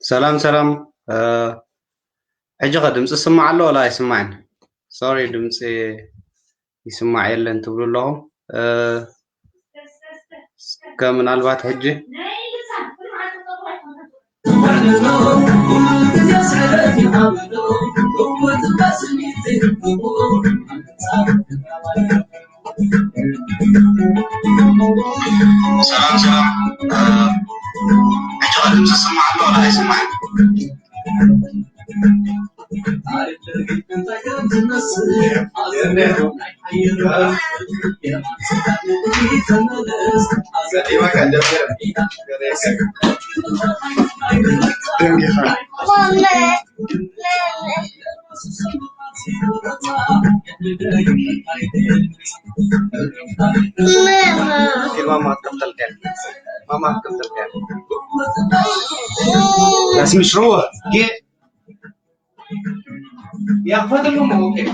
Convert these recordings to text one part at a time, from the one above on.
ሰላም ሰላም። ሕጂ ኸ ድምፂ ስማዕ ኣሎ ወላ ኣይስማዕን? ሶሪ፣ ድምፂ ይስማዕ የለን ትብሉ ኣለኹም። እስከ ምናልባት ሕጂ ሰላም ሰላም። ሕጂ ኸ ድምፂ ስማዕ ኣሎ ወላ ኣይስማዕን? ማማ ትከፍተልካ እያ። ማማ ትከፍተልካ እያ። ላስምሽ ሩህ ጌ يا فضل ممكن.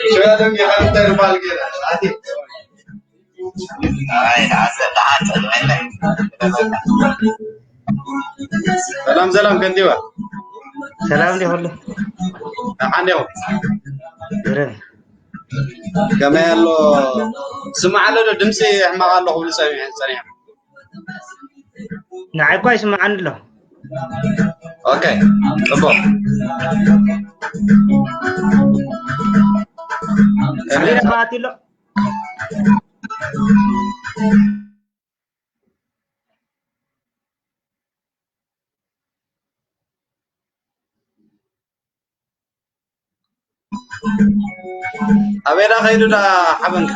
شو هذا يا خالد؟ ሰላም ሰላም ከንቲባ። ሰላም እንዴ ኩሉ? ደሓን ዲኹም? ግርም። ከመይ ኣሎ? ስማዕ ኣሎ ዶ? ድምፂ ሕማቕ ኣሎ ክብሉ ሰሚዐ-፣ ጸኒሐ። ንዓይ እኳ ይስምዓኒ ኣሎ። ኦኬ፣ ጽቡቕ። ካሜራ ባእቲ ኣሎ። ኣበይ ዳ ከይዱ ዳ ሓበንካ?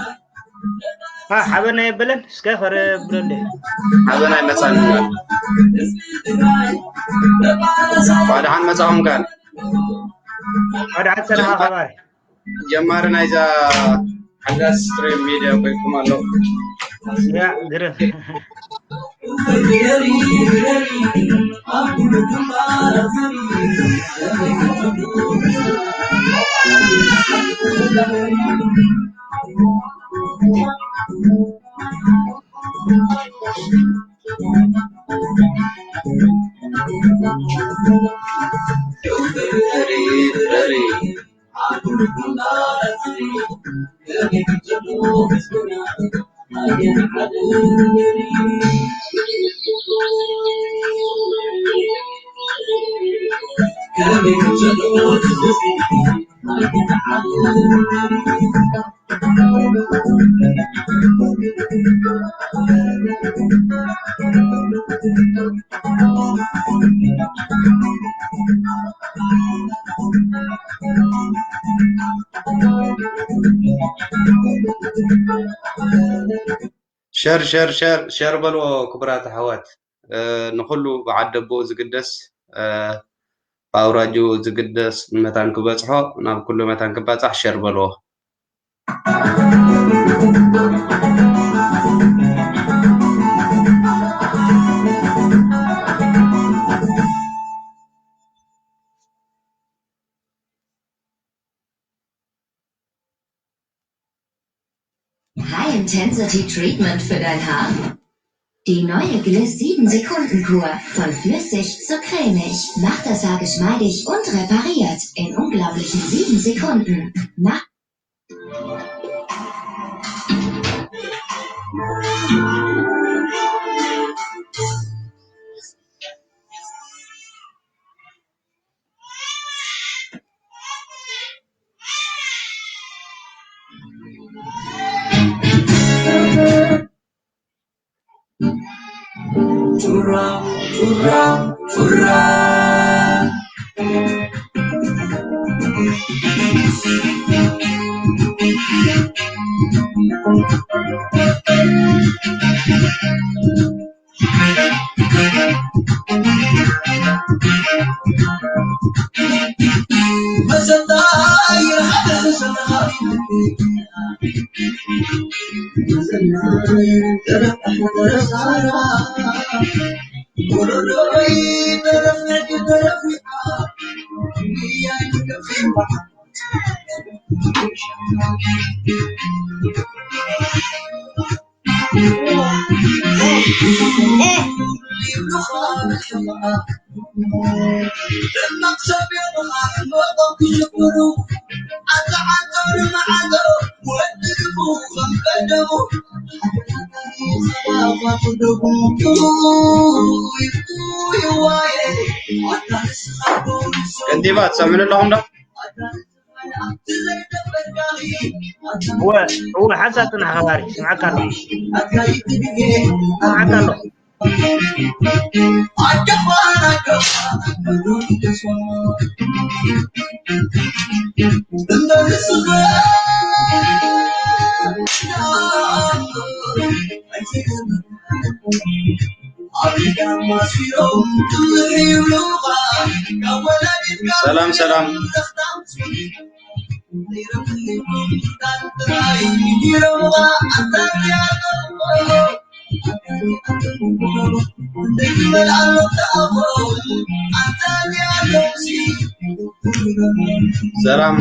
አ፣ ሓበን ኣይበለን። እስከ ኸረ ብለለ። ሓበን ኣይመጻን። እንኳዕ ደሓን መጻኹም ካን። እንኳዕ ደሓን ጸናኻ ከባሪ። ጀማሪ ናይዛ ሓዳስ ስትሪም ሚድያ ኮይንኩም ኣለኹም። ያ፣ ግርም። ሸር፣ ሸር፣ ሸር፣ ሸር በልዎ ክቡራት ኣሕዋት። እ፣ ንኹሉ ብዓደቦ ዝግደስ፣ እ፣ ብኣውራጆ ዝግደስ መታን ክበጽሖ፣ ናብ ኩሉ መታን ክባጻሕ ሸር በልዎ። High Intensity Treatment für dein Haar? Die neue Gliss sieben Sekunden Kur. Von flüssig zu cremig. Macht das Haar geschmeidig und repariert in unglaublichen sieben Sekunden. Macht ከንቲባ፣ ትሰምዑ ኣለኹም ዶ? እወ፣ እወ፣ ሓንሳብ ጽናሕ ከባሪ፣ ስምዓካ ኣለኹ። ስምዓካ ኣለኹ። ሰላም፣ ሰላም። ሰላም።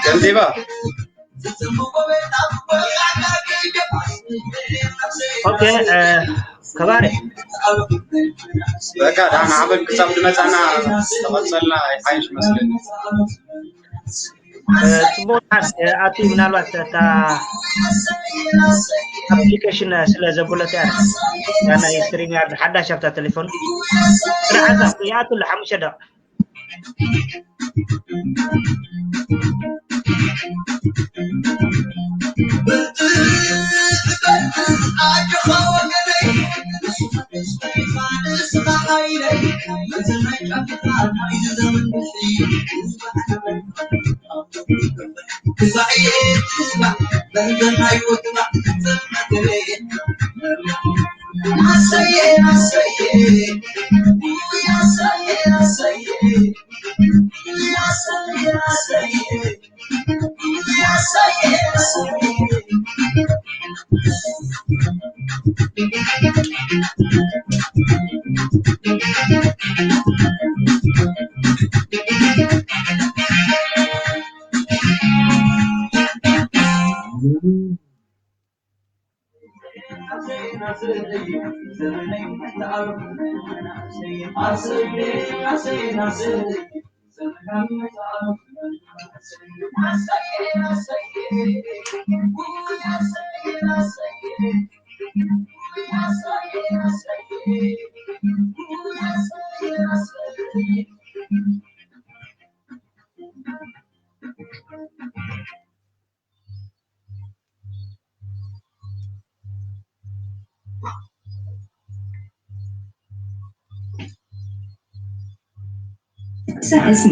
ከንቲባ። ኦኬ፣ እ፣ ከባሪ። በቃ፣ ደህና ሓበን ክሳብ ዝመጻና ተቐጸልና ይሓይሽ መስለኒ። እ፣ ጽቡቕ፣ እ፣ ኣቲ ምናልባት እታ ኣፕሊኬሽን ስለ ዘበለት እያ፣ እታ ናይ ስትሪም ያርድ ሓዳሽ ኣብታ ቴሌፎን። ስራሕ ይኣቱ ኣሎ፣ ሓሙሽተ ደቂቕ። Sa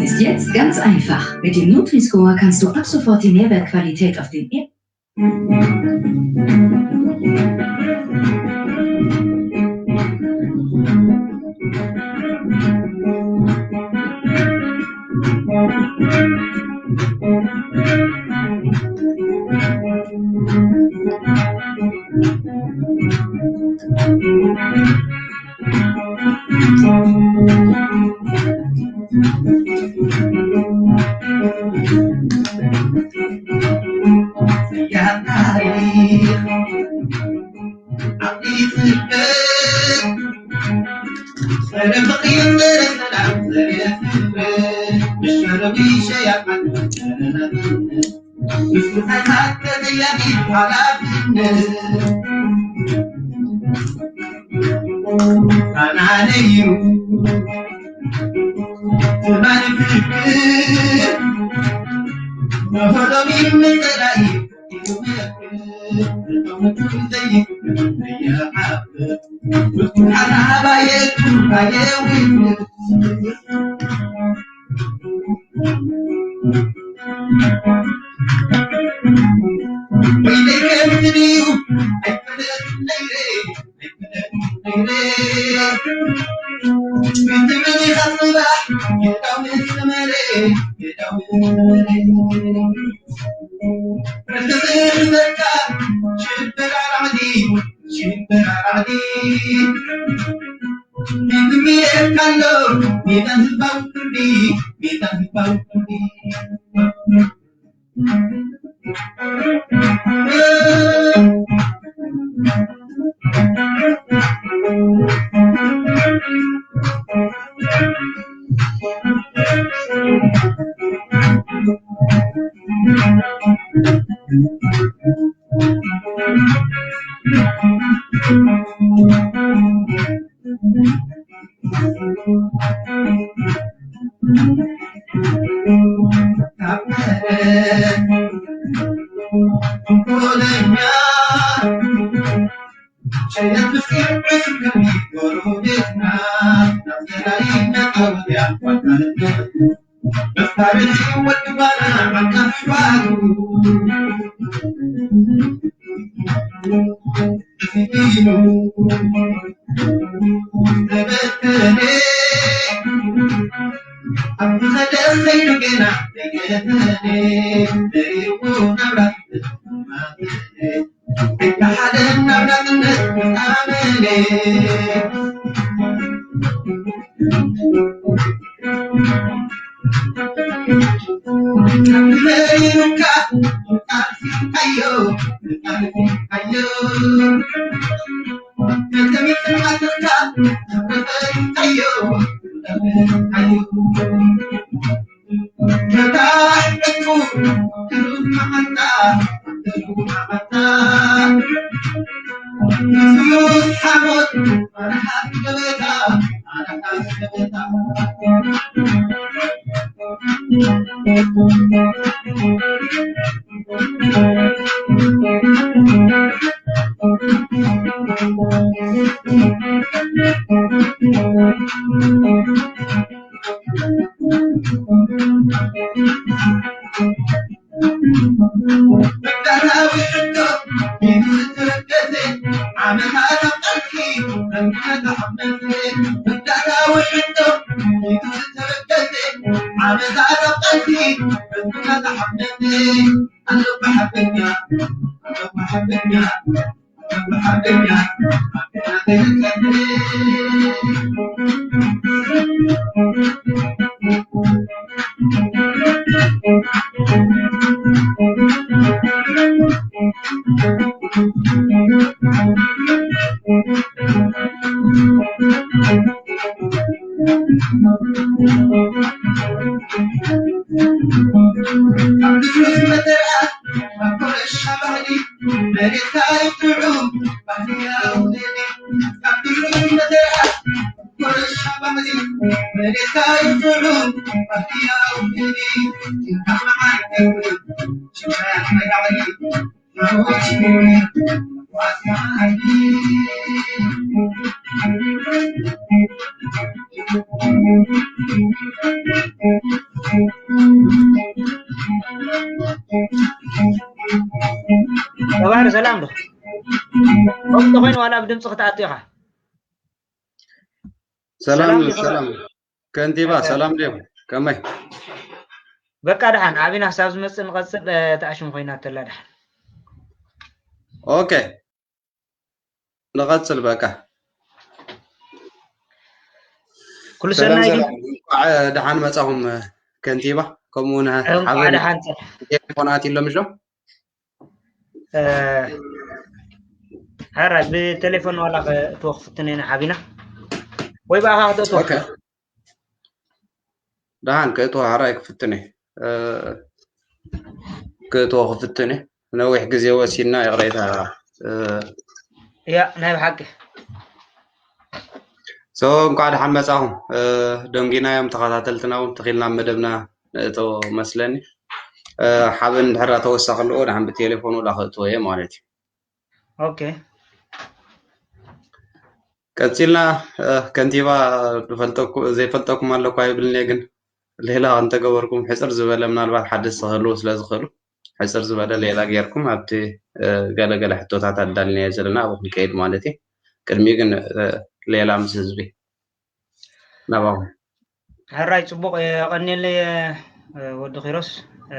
ist jetzt ganz einfach. Mit dem Nutri-Score kannst du ab sofort die Nährwertqualität auf den ተባር ሰላም ዶ? ከምኡ እንተኾይኑ ዋላ ብድምፂ ክትኣቱ ኢኻ። ሰላም ሰላም ዲኹም? ሰላም። ከንቲባ ሰላም ድዮም? ከመይ? በቃ ደሓን፣ ኣቢና ክሳብ ዝመጽእ ንቐጽል። እ፣ ተኣሽም ኮይና ተላ ደሓን። ኦኬ። ንቐጽል በቃ። ኩሉ ሰላም ሰናይ ድዩ? ሰላም። እንኳዕ ደሓን መጻኹም ከንቲባ። ከምኡ እውን እንኳዕ ሓበን ደሓን ጸ- ቴሌፎናት ኢሎም እዞም። እ፣ ሕራይ ብቴሌፎን ዋላ ከእትዎ ክፍትን ኢና ሓቢና። ወይ ብኣኻ ክተእትዎ? ኦኬ። ደሓን ከእትዎ ሕራይ ክፍትን እየ። እ፣ ከእትዎ ክፍትን እየ። ነዊሕ ግዜ ወሲድና ይቕሬታ። እ፣ ያ፣ ናይ ብሓቂ። ሶ፣ እንኳዕ ደሓን መጻኹም። እ፣ ደንጊና እዮም ተኸታተልትና እውን ተኺልና መደብና ንእቶ መስለኒ። እ፣ ሓበን እንድሕር ተወሳኺ ኣለዎ፣ ደሓን ብቴሌፎን ወላ ከእትዎ እየ ማለት እዩ። ኦኬ። ቀጺልና፣ እ፣ ከንቲባ፣ ዝፈልጠኩ-፣ ዘይፈልጠኩም ኣለኩ ኣይብልን እየ፣ ግን ሌላ እንተገበርኩም ሕጽር ዝበለ፣ ምናልባት ሓደስቲ ክህልዉ ስለ ዝኽእሉ፣ ሕጽር ዝበለ ሌላ ጌርኩም ኣብቲ፣ እ፣ ገለገለ ሕቶታት ኣዳልናዮ ዘለና ኣብኡ ክንከይድ ማለት እዩ። ቅድሚኡ ግን፣ እ፣ ሌላ ምስ ህዝቢ ናባኹም። ሕራይ ጽቡቕ፣ የቐንየለይ፣ እ፣ ወዲ ኪሮስ። እ፣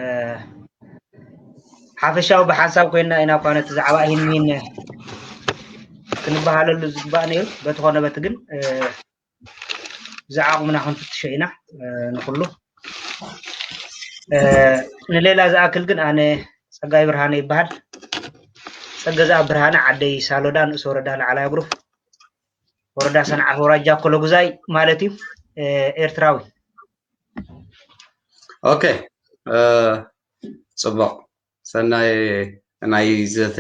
ሓፈሻዊ ብሓንሳብ ኮይና ኢና እኳ ነቲ ዛዕባ ይህን ይህን ክንበሃለሉ ዝግባእ ነይሩ። በቲ ኮነ በቲ ግን፣ እ፣ ዝዓቕምና ክንፍትሾ ኢና፣ እ፣ ንኹሉ። እ፣ ንሌላ ዝኣክል ግን ኣነ ጸጋይ ብርሃነ ይበሃል። ጸገዛኣብ ብርሃነ፣ ዓደይ ሳሎዳ፣ ንእስ ወረዳ ለዓላይ ኣጉሩፍ፣ ወረዳ ሰንዓፈ፣ ወራጃ ኮለጉዛይ ማለት እዩ። እ፣ ኤርትራዊ። ኦኬ፣ እ፣ ጽቡቕ። ሰናይ ናይ ዘተ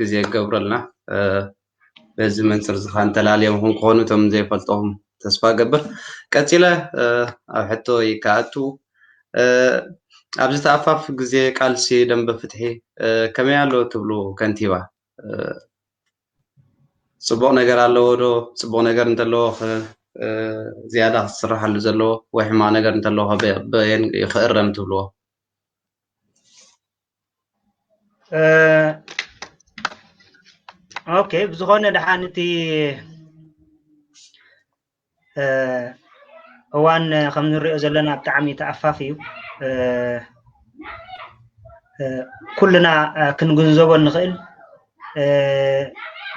ግዜ ይገብረልና። እ፣ በዚ መንጽር እዚ ኸኣ እንተላልዮም ኹም ክኾኑ እቶም ዘይፈልጦም ተስፋ እገብር። ቀጺለ፣ እ፣ ኣብ ሕቶ ይከኣቱ። እ፣ ኣብዚ ተኣፋፍ ግዜ ቃልሲ ደንበ ፍትሒ፣ እ፣ ከመይ ኣሎ ትብሉ ከንቲባ? እ፣ ጽቡቕ ነገር ኣለዎ ዶ? ጽቡቕ ነገር እንተለዎ ኸ፣ እ፣ ዝያዳ ክስራሓሉ ዘለዎ ወይ ሕማቕ ነገር እንተለዎ ኸ በ-፣ በየን እዩ ክእረም ትብልዎ? እ፣ ኦኬ፣ ብዝኾነ ደሓን እቲ፣ እ፣ እዋን ከም ንሪኦ ዘለና ብጣዕሚ ተኣፋፊ እዩ። እ፣ እ፣ ኩልና፣ እ፣ ክንግንዘቦ እንኽእል፣ እ፣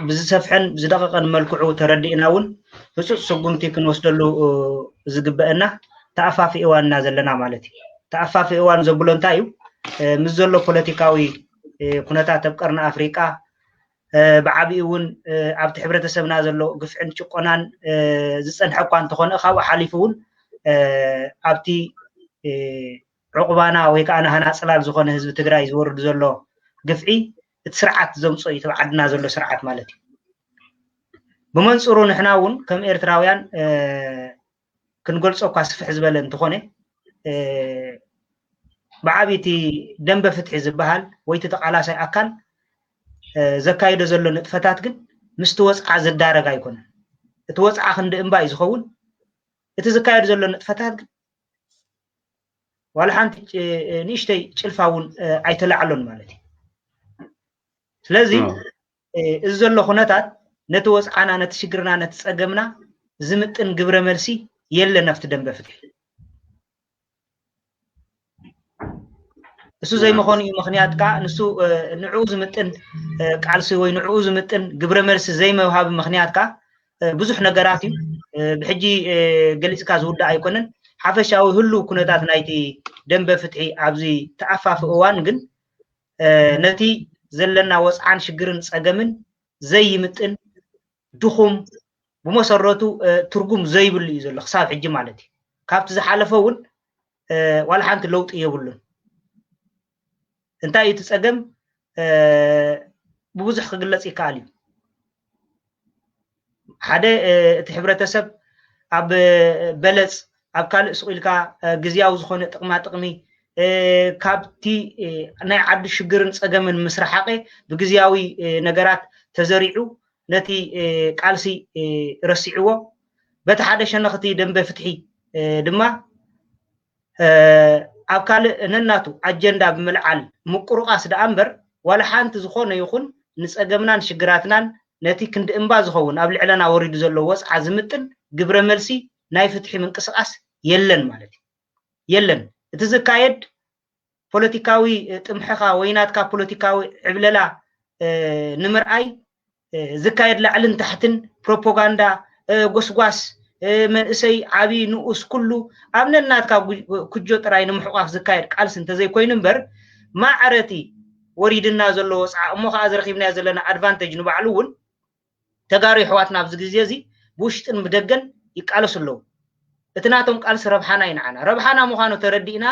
ብዝሰፍሐን ብዝደቐቐን መልክዑ ተረዲእና እውን ህጹጽ ስጉምቲ ክንወስደሉ፣ እ፣ ዝግበአና ተኣፋፊ እዋን ኢና ዘለና ማለት እዩ። ተኣፋፊ እዋን ዘብሎ እንታይ እዩ? እ፣ ምስ ዘሎ ፖለቲካዊ፣ እ፣ ኩነታት ኣብ ቀርኒ ኣፍሪቃ፣ እ፣ ብዓቢኡ እውን፣ እ፣ ኣብቲ ሕብረተሰብና ዘሎ ግፍዕን ጭቆናን፣ እ፣ ዝጸንሐ እኳ እንተኾነ፣ ካብኡ ሓሊፉ እውን፣ እ፣ ኣብቲ፣ እ፣ ዕቑባና ወይ ከዓ ናህና ጽላል ዝኾነ ህዝቢ ትግራይ ዝወርድ ዘሎ ግፍዒ እቲ ስርዓት ዘምጽኦ እዩ፣ እቲ ኣብ ዓድና ዘሎ ስርዓት ማለት እዩ። ብመንጽሩ ንሕና እውን ከም ኤርትራውያን፣ እ፣ ክንገልጾ እኳ ስፍሕ ዝበለ እንተኾነ፣ እ፣ ብዓቢ እቲ ደንበ ፍትሒ ዝበሃል ወይ እቲ ተቓላሳይ ኣካል፣ እ፣ ዘካይዶ ዘሎ ንጥፈታት ግን ምስቲ ወጽዓ ዝዳረግ ኣይኮነን። እቲ ወጽዓ ክንዲ እምባ እዩ ዝኸውን፣ እቲ ዝካየድ ዘሎ ንጥፈታት ግን ዋላ ሓንቲ ንእሽተይ ጭልፋ እውን ኣይተላዓሎን ማለት እዩ። ስለዚ እዚ ዘሎ ኩነታት ነቲ ወፅዓና፣ ነቲ ሽግርና፣ ነቲ ፀገምና ዝምጥን ግብረ መልሲ የለን ኣብቲ ደንበ ፍትሒ። እሱ ዘይምኾኑ እዩ ምኽንያት ከዓ ንሱ ንዕኡ ዝምጥን ቃልሲ ወይ ንዕኡ ዝምጥን ግብረ መልሲ ዘይመውሃቢ ምኽንያት ከዓ ብዙሕ ነገራት እዩ። ብሕጂ ገሊፅካ ዝውዳእ ኣይኮነን። ሓፈሻዊ ህሉው ኩነታት ናይቲ ደንበ ፍትሒ ኣብዚ ተኣፋፊ እዋን ግን ነቲ ዘለና ወፅዓን ሽግርን ፀገምን ዘይምጥን ድኹም ብመሰረቱ ትርጉም ዘይብሉ እዩ ዘሎ ክሳብ ሕጂ ማለት እዩ። ካብቲ ዝሓለፈ እውን ዋላ ሓንቲ ለውጢ የብሉን። እንታይ እዩ እቲ ፀገም? ብብዙሕ ክግለፅ ይከኣል እዩ። ሓደ እቲ ሕብረተሰብ ኣብ በለፅ ኣብ ካልእ ስቕ ኢልካ ግዝያዊ ዝኾነ ጥቕማ ጥቕሚ ካብቲ ናይ ዓዱ ሽግርን ፀገምን ምስ ረሓቐ ብግዝያዊ ነገራት ተዘሪዑ ነቲ ቃልሲ ረሲዕዎ በቲ ሓደ ሸነኽቲ ደንበ ፍትሒ ድማ ኣብ ካልእ ነናቱ ኣጀንዳ ብምልዓል ምቁርቓስ ደኣ እምበር ዋላ ሓንቲ ዝኾነ ይኹን ንፀገምናን ሽግራትናን ነቲ ክንዲ እምባ ዝኸውን ኣብ ልዕለና ወሪዱ ዘሎ ወፅዓ ዝምጥን ግብረ መልሲ ናይ ፍትሒ ምንቅስቃስ የለን ማለት እዩ። የለን። እቲ ዝካየድ ፖለቲካዊ ጥምሕኻ ወይ ናትካ ፖለቲካዊ ዕብለላ ንምርኣይ ዝካየድ ላዕልን ታሕትን ፕሮፓጋንዳ፣ ጎስጓስ፣ መንእሰይ ዓብዪ ንኡስ ኩሉ ኣብ ነናትካ ኩጆ ጥራይ ንምሕቋፍ ዝካየድ ቃልሲ እንተዘይኮይኑ እምበር ማዕረቲ ወሪድና ዘሎ ወፅዓ እሞ ከዓ ዝረኪብናዮ ዘለና ኣድቫንቴጅ ንባዕሉ እውን ተጋሩ የሕዋትና ኣብዚ ግዜ እዚ ብውሽጥን ብደገን ይቃለሱ ኣለዉ። እቲ ናቶም ቃልሲ ረብሓና እዩ ንዓና። ረብሓና ምዃኑ ተረዲእና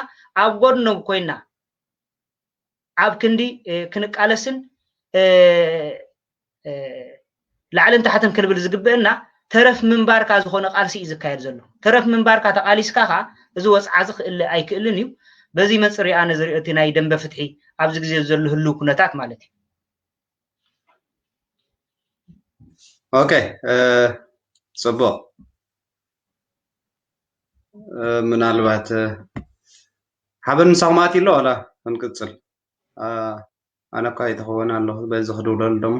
ኣብ ጎድኖም ኮይና ኣብ ክንዲ ክንቃለስን ላዕልን ታሕትን ክንብል ዝግብእና ተረፍ ምንባርካ ዝኾነ ቃልሲ እዩ ዝካየድ ዘሎ። ተረፍ ምንባርካ ተቃሊስካ ካ እዚ ወፅዓ እዚ ክእል ኣይክእልን እዩ። በዚ መፅሪ ኣነ ዝሪኦ እቲ ናይ ደንበ ፍትሒ ኣብዚ ግዜ ዘሎ ህልው ኩነታት ማለት እዩ። ኦኬ፣ ጽቡቕ። ምናልባት ሓበን ምሳኹም ኣትዩ ኣሎ ዋላ ክንቅጽል? ኣነ እኳ ኣይተኸወን ኣለኹ፣ በዚ ክድውለሉ ደሞ።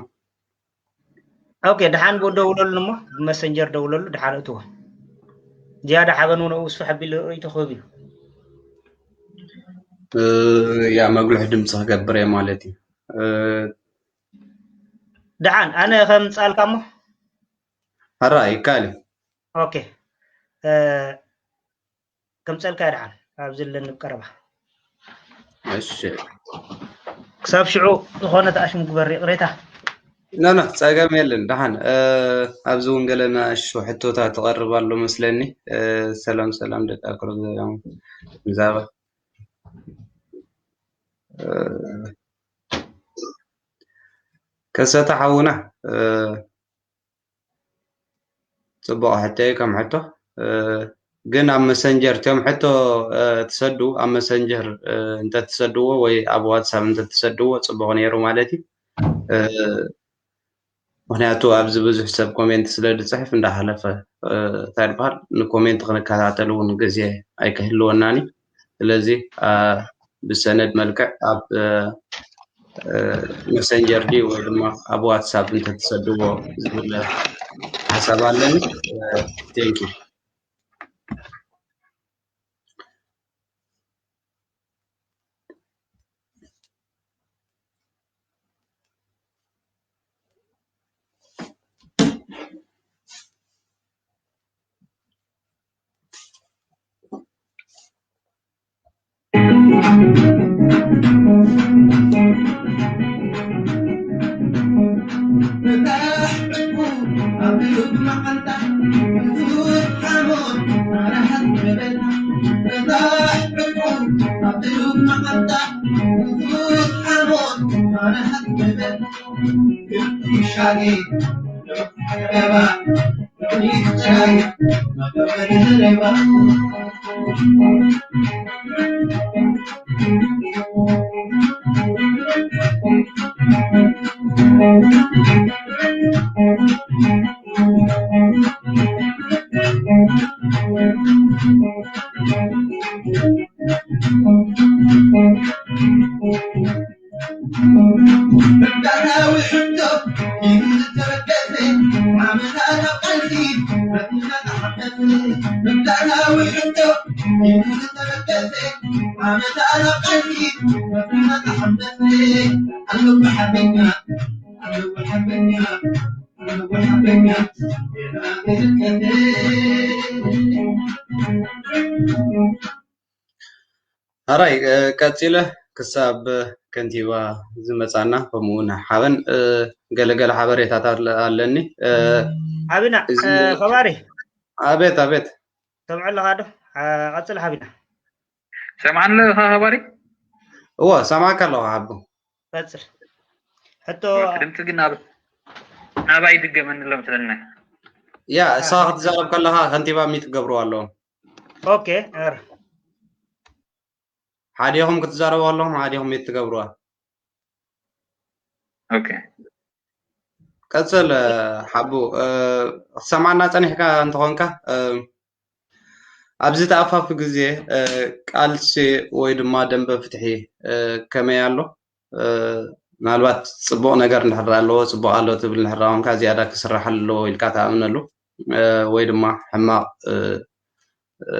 ኦኬ፣ ደሓን ብኡ ደውለሉ እሞ፣ ብመሰንጀር ደውለሉ፣ ደሓን እትዎ። ዝያዳ ሓበን እውን ኣብኡ ስፍሕ ኣቢሉ ርእይቶ ክህብ እዩ። ያ መጉልሒ ድምፂ ክገብር እየ ማለት እዩ። ደሓን ኣነ ከምፃልካ እሞ ኣራ ይካል እዩ። ኦኬ ከምፀልካ ደሓን ኣብዚ ኣለኒ ቀረባ እሺ ክሳብ ሽዑ ዝኾነ ተኣሽሙ ግበር ይቕሬታ ኖ ኖ ፀገም የለን ደሓን ኣብዚ እውን ገለና እሹ ሕቶታት ትቐርብ ኣሎ መስለኒ ሰላም ሰላም ደቂ ኣክሮ ዛባ ከሰተ ሓውና ፅቡቕ ሕቶ እዩ ከም ሕቶ ግን ኣብ መሰንጀር እቲኦም ሕቶ ትሰዱ ኣብ መሰንጀር እንተትሰድዎ ወይ ኣብ ዋትሳፕ እንተትሰድዎ ፅቡቕ ነይሩ ማለት እዩ ምክንያቱ ኣብዚ ብዙሕ ሰብ ኮሜንት ስለ ዝፅሕፍ እንዳሓለፈ እንታይ ዝበሃል ንኮሜንት ክንከታተል እውን ግዜ ኣይክህልወናን እዩ ስለዚ ብሰነድ መልክዕ ኣብ መሰንጀር ድዩ ወይ ድማ ኣብ ዋትሳፕ እንተትሰድዎ ዝብል ሓሳብ ኣለኒ ቴንኪ ምዳናዊ ሕቶ ኢሉ ዝተረገጸ ዓመታት ኣብ ቃልሲ ረብና ተሓመሰ። ምዳናዊ ሕቶ ኢሉ ዝተረገጸ ዓመታት ኣብ ቃልሲ ረብና ተሓመሰ። ኣለኩ ሓበኛ፣ ኣለኩ ሓበኛ፣ ኣለኩ ሓበኛ፣ ዜና ተዘከተ። ኣራይ፣ እ፣ ቀጺለ ክሳብ ከንቲባ ዝመጻና፣ ከምኡ እውን ሓበን፣ እ፣ ገለገለ ሓበሬታት ኣለ-፣ ኣለኒ። እ፣ ሓቢና፣ እዚ እ፣ ከባሪ። ኣቤት፣ ኣቤት። ሰምዐ ኣለኻ ዶ? እ፣ ቀጽል ሓቢና። ሰምዓኒ ኣለኻ ከባሪ? እወ፣ ሰምዓካ ኣለኹ ሓቡ። ቀጽል። ሕቶ እቲ ድምፂ ግን ናብ፣ ናባይ ይድገመኒ ኣሎ መስለኒ። ያ፣ እሳ ክትዛረብ ከለኻ ከንቲባ ሚት ክገብርዋ ኣለዎም። ኦኬ፣ ኧረ። ሓዲኹም ክትዛረቡ ኣለኹም፣ ሓዲኹም ሚት ትገብርዋ። ኦኬ። ቀጽል፣ እ፣ ሓቡ፣ እ፣ ክትሰምዓና ጸኒሕካ እንተኾንካ፣ እ፣ ኣብዚ ተኣፋፊ ግዜ፣ እ፣ ቃልሲ ወይ ድማ ደንበ ፍትሒ፣ እ፣ ከመይ ኣሎ? እ፣ ምናልባት ጽቡቕ ነገር እንድሕር ኣለዎ፣ ጽቡቕ ኣሎ ትብል እንድሕር ዳኣ ኮንካ፣ ዝያዳ ክስራሓሉ ኣለዎ ኢልካ ትኣምነሉ፣ እ፣ ወይ ድማ ሕማቕ፣ እ፣ እ፣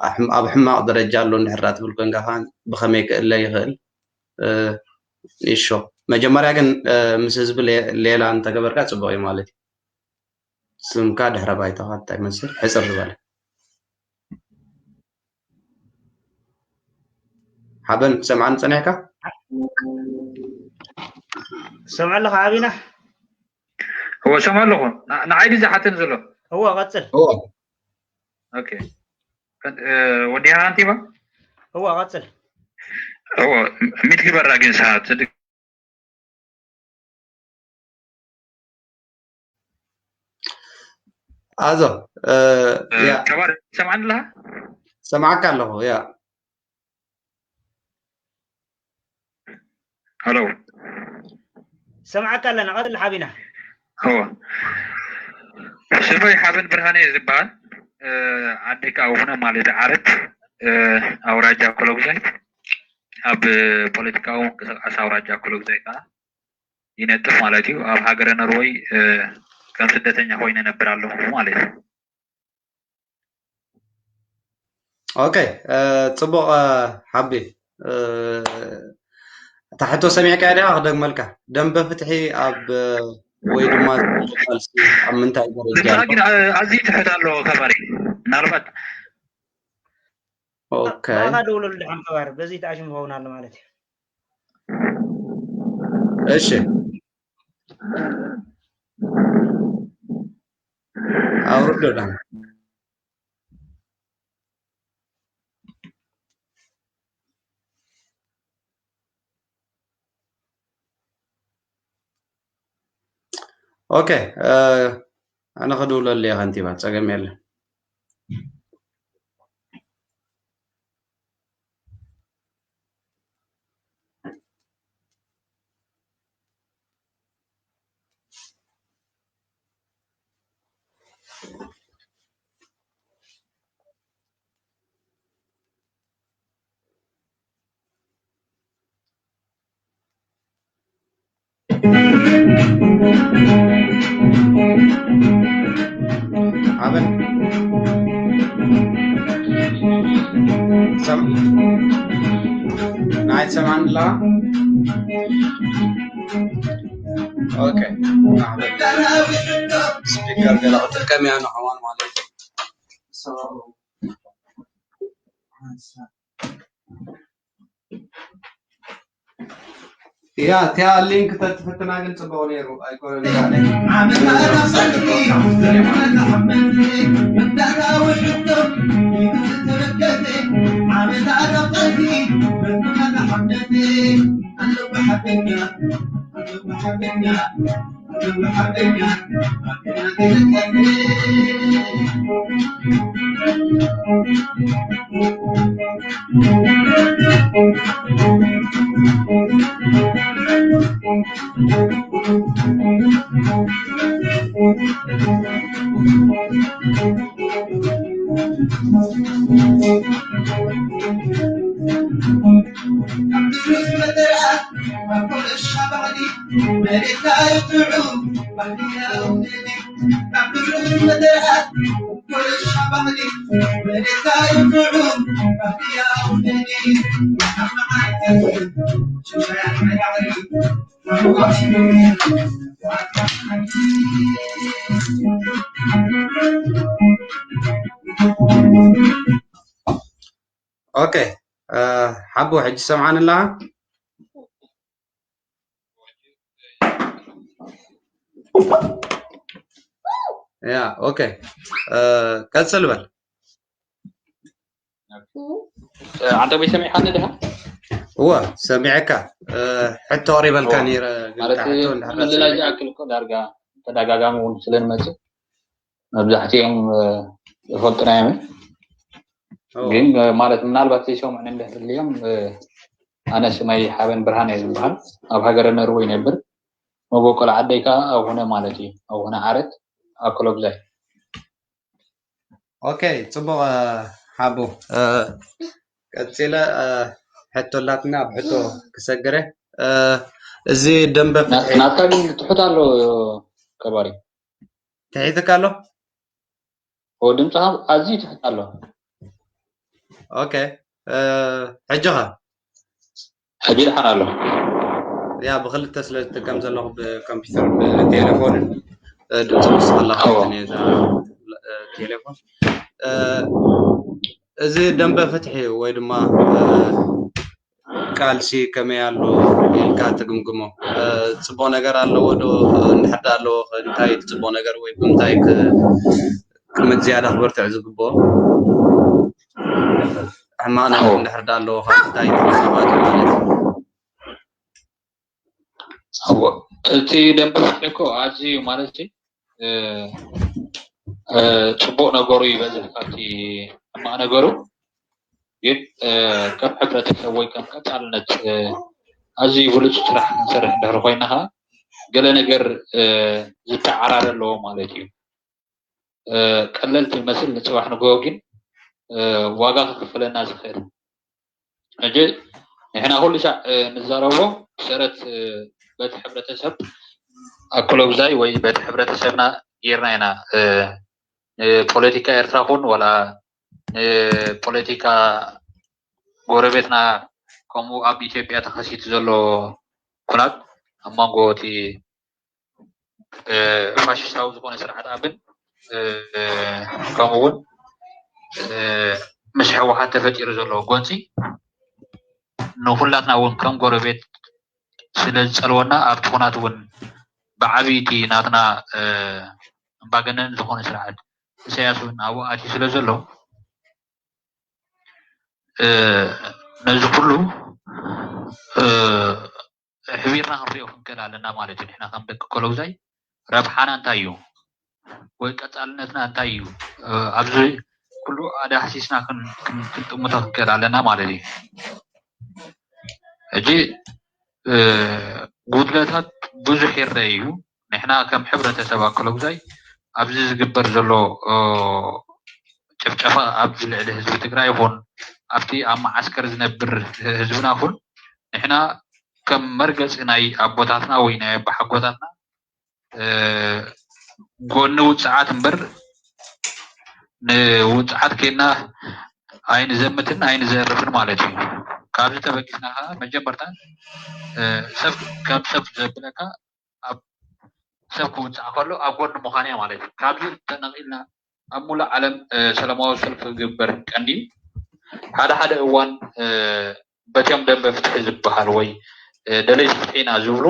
ኣሕም-፣ ኣብ ሕማቕ ደረጃ ኣሎ እንድሕር ዳኣ ትብል ኮንካ ከኣ ብኸመይ ክእለ ይኽእል? እ፣ ይሾ። መጀመርያ ግን፣ እ፣ ምስ ህዝቢ ሌ-፣ ሌላ እንተገበርካ ጽቡቕ እዩ ማለት እዩ። ስምካ ድሕረ ባይታኻ እንታይ ይመስል? ሕጽር ዝበለ። ሓበን ትሰምዓኒ ጸኒሕካ? ሰምዐ ኣለኻ ሓቢና? እወ፣ ሰምዐ ኣለኹ። ን-፣ ንዓይ ድዩ ዝሓተኒ ዘሎ? እወ፣ ቀጽል። እወ። ኦኬ። ከን-፣ እ፣ ወዲኻ ከንቲባ? እወ፣ ቀጽል። እወ፣ ሚት ግበራ ግን ሰዓት ኣዞ፣ እ፣ እ፣ ያ። ከባሪ፣ ትሰምዓኒ ኣለኻ? ሰምዓካ ኣለኹ፣ ያ። ሃሎ። ሰምዓካ ኣለና፣ ቀጽል ሓቢና። እወ። ስመይ ሓበን ብርሃነ እየ ዝበሃል። እ፣ ዓደይ ከዓ ውነ ማለት ዓረት፣ እ፣ ኣውራጃ ኮሎጉዛይ። ኣብ ፖለቲካዊ ምንቅስቃስ ኣውራጃ ኮሎጉዛይ ከዓ ይነጥፍ ማለት እዩ። ኣብ ሃገረ ኖርወይ፣ እ፣ ከም ስደተኛ ኮይነ እነብር ኣለኹ ማለት እዩ። ኦኬ፣ እ፣ ጽቡቕ፣ እ፣ ሓቢ፣ እ፣ እታ ሕቶ ሰሚዕካያ ዲኻ? ክደግመልካ። ደንበ ፍትሒ ኣብ፣ እ፣ ወይ ድማ ቃልሲ ኣብ ምንታይ ደረጃ ንስኻ ኣሎ? ግን፣ እ፣ ኣዝዩ ትሑት ኣሎ ከባሪ። ምናልባት ኦኬ። ንዓኻ ደውለሉ ድሓን ከባሪ፣ በዚ ተኣሽሙ ክኸውን ኣሎ ማለት እዩ። እሺ። ኣውርዶ ዳን። ኦኬ፣ እ፣ ኣነ ክድውለሉ እየ ከንቲባ፣ ጸገም የለን። ኣበን ሰም-፣ ናይ ሰማን ኣለዋ። ኦኬ። ስፒከር ገለ ክጥቀም እያ ንሕዋን ማለት እዩ። So፣ ያ፣ እቲኣ ሊንክ ተትፍትና ግን ጽቡቕ ነይሩ። ኣይኮነን። ኦኬ፣ ሓቡ፣ ሕጂ ሰምዓኒ ኣለኻ? ያ፣ ኦኬ፣ ቀጽል በል። ዓንተቦይ፣ ሰሚዕካኒ ድኻ? እወ፣ ሰሚዐካ። ሕቶ ኣቕሪበልካ ነይረ፣ ግን ማለት እታ ሕቶ እንድሕር ምልላይ ዝኣክል እኮ ዳርጋ ተደጋጋሚ እውን ስለንመጽእ መብዛሕትኦም ይፈልጡና እዮም። ግን ማለት ምናልባት ዘይሰምዑኒ እንድሕር ህልዮም፣ ኣነ ስመይ ሓበን ብርሃነ እየ ዝበሃል። ኣብ ሃገረ ነርወ ይነብር። መበቆል ዓደይ ከዓ ኣብ ሆነ ማለት እዩ። ኣብ ሆነ ዓረት ኣኮሎብዛይ። ኦኬ፣ ጽቡቕ ሓቡ። ቀጺለ ሕቶ ኣላትና፣ ኣብ ሕቶ ክሰግረ። እዚ ደንበ ፍትሒ ናትካ ግን ትሑት ኣሎ ከባሪ። ትሒትካ ኣሎ? ድምፅኻ ኣዝዩ ትሕት ኣሎ። ኦኬ፣ ሕጂ ኸ? ሕጂ ደሓን ኣሎ። ያ፣ ብክልተ ስለ ዝጥቀም ዘለኹ፣ ብኮምፒውተር ብቴሌፎንን ድምፂ ክስኸላ ቴሌፎን። እዚ ደንበ ፍትሒ ወይ ድማ ቃልሲ ከመይ ኣሎ ኢልካ ትግምግሞ? ጽቡቕ ነገር ኣለዎ ዶ? እንድሕር ዳ ኣለዎ ኸ እንታይ እቲ ጽቡቕ ነገር ወይ ብምንታይ ክ- ክምት ዝያዳ ክበርትዕ ዝግብኦ? ሕማቕ ነገር እንድሕር ዳ ኣለዎ ኸ እንታይ እቲ ጸገማት ማለት እዩ? እቲ ደንበ ፍትሒ እኮ ኣዝዩ ማለት እዩ ጽቡቕ ነገሩ ይበዝሕ ካብቲ ሕማቕ ነገሩ። ግን ከም ሕብረተሰብ ወይ ከም ቀፃልነት ኣዝዩ ብሉፅ ስራሕ ክንሰርሕ እንድሕር ኮይና ከዓ ገለ ነገር ዝተዓራረ ኣለዎ ማለት እዩ። ቀለልቲ ይመስል ንፅባሕ ንግሆ ግን ዋጋ ከክፍለና ዝኽእል ሕጂ ንሕና ኩሉ ሻዕ ንዛረቦ ብሰረት በቲ ሕብረተሰብ ኣኮሎጉዛይ ወይ በቲ ሕብረተሰብና ጌርና ኢና ንፖለቲካ ኤርትራ ኩን ዋላ ንፖለቲካ ጎረቤትና ከምኡ ኣብ ኢትዮጵያ ተኸሲቱ ዘሎ ኩናት ኣብ መንጎ እቲ ፋሽስታዊ ዝኾነ ስርዓት ኣብን ከምኡ እውን ምስ ህወሓት ተፈጢሩ ዘሎ ጎንፂ ንኩላትና እውን ከም ጎረቤት ስለ ዝፀልወና ኣብቲ ኩናት እውን ብዓብይቲ ናትና ኣምባገነን ዝኾነ ስርዓት ኢሳያስ እውን ኣብኡ ኣትዩ ስለ ዘሎ ነዚ ኩሉ ሕቢርና ክንሪኦ ክንክእል ኣለና ማለት እዩ። ንሕና ከም ደቂ ኮሎጉዛይ ረብሓና እንታይ እዩ ወይ ቀፃልነትና እንታይ እዩ ኣብዚ ኩሉ ኣዳህሲስና ክንጥምቶ ክንክእል ኣለና ማለት እዩ። ሕጂ ጉድለታት ብዙሕ ይረአ እዩ። ንሕና ከም ሕብረተሰብ ኣኮሎጉዛይ ኣብዚ ዝግበር ዘሎ ጭፍጨፋ ኣብዚ ልዕሊ ህዝቢ ትግራይ ይኹን ኣብቲ ኣብ መዓስከር ዝነብር ህዝብና ይኹን ንሕና ከም መርገፂ ናይ ኣቦታትና ወይ ናይ ኣባሓጎታትና ጎኒ ውፅዓት እምበር ንውፅዓት ኬና ኣይንዘምትን ኣይንዘርፍን ማለት እዩ። ካብዚ ተበጊስና ከዓ መጀመርታ ሰብ ከም ሰብ ዘብለካ ኣብ ሰብ ክውፃእ ከሎ ኣብ ጎኒ ምዃን እያ ማለት እዩ። ካብዚ ተነቒልና ኣብ ሙሉእ ዓለም ሰላማዊ ሰልፊ ክግበር ቀንዲ ሓደ ሓደ እዋን በቲኦም ደንበ ፍትሒ ዝበሃል ወይ ደለይቲ ፍትሒ ኢና ዝብሉ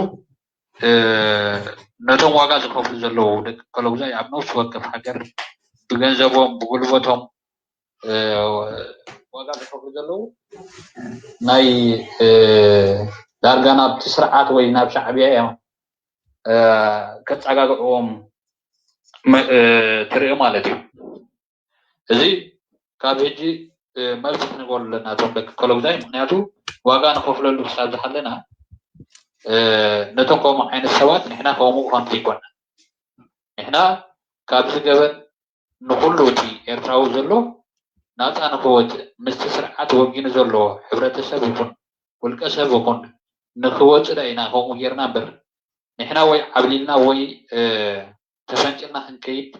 ነቶም ዋጋ ዝኸፍሉ ዘለዉ ደቂ ኮሎጉዛይ ኣብ ነፍሲ ወከፍ ሃገር ብገንዘቦም ብጉልበቶም ዋጋ ዝኸፍሉ ዘለዉ ናይ ዳርጋ ናብቲ ስርዓት ወይ ናብ ሻዕብያ እዮም ከፀጋግዕዎም ትርኢ ማለት እዩ። እዚ ካብ ሕጂ መልሲ ክንበሉ ኣለና እቶም ደቂ ኮሎጉዛይ፣ ምክንያቱ ዋጋ ንኸፍለሉ ክሳብ ዝሃለና ነቶም ከምኡ ዓይነት ሰባት ንሕና ከምኡ ክኾን ዘይኮና ንሕና ካብዚ ገበን ንኩሉ እቲ ኤርትራዊ ዘሎ ናፃ ንክወፅእ ምስቲ ስርዓት ወጊኑ ዘሎ ሕብረተሰብ ይኹን ውልቀ ሰብ ይኹን ንክወፅእ ዳ ኢና ከምኡ ጌርና እምበር ንሕና ወይ ዓብሊልና ወይ ተፈንጭልና ክንከይድ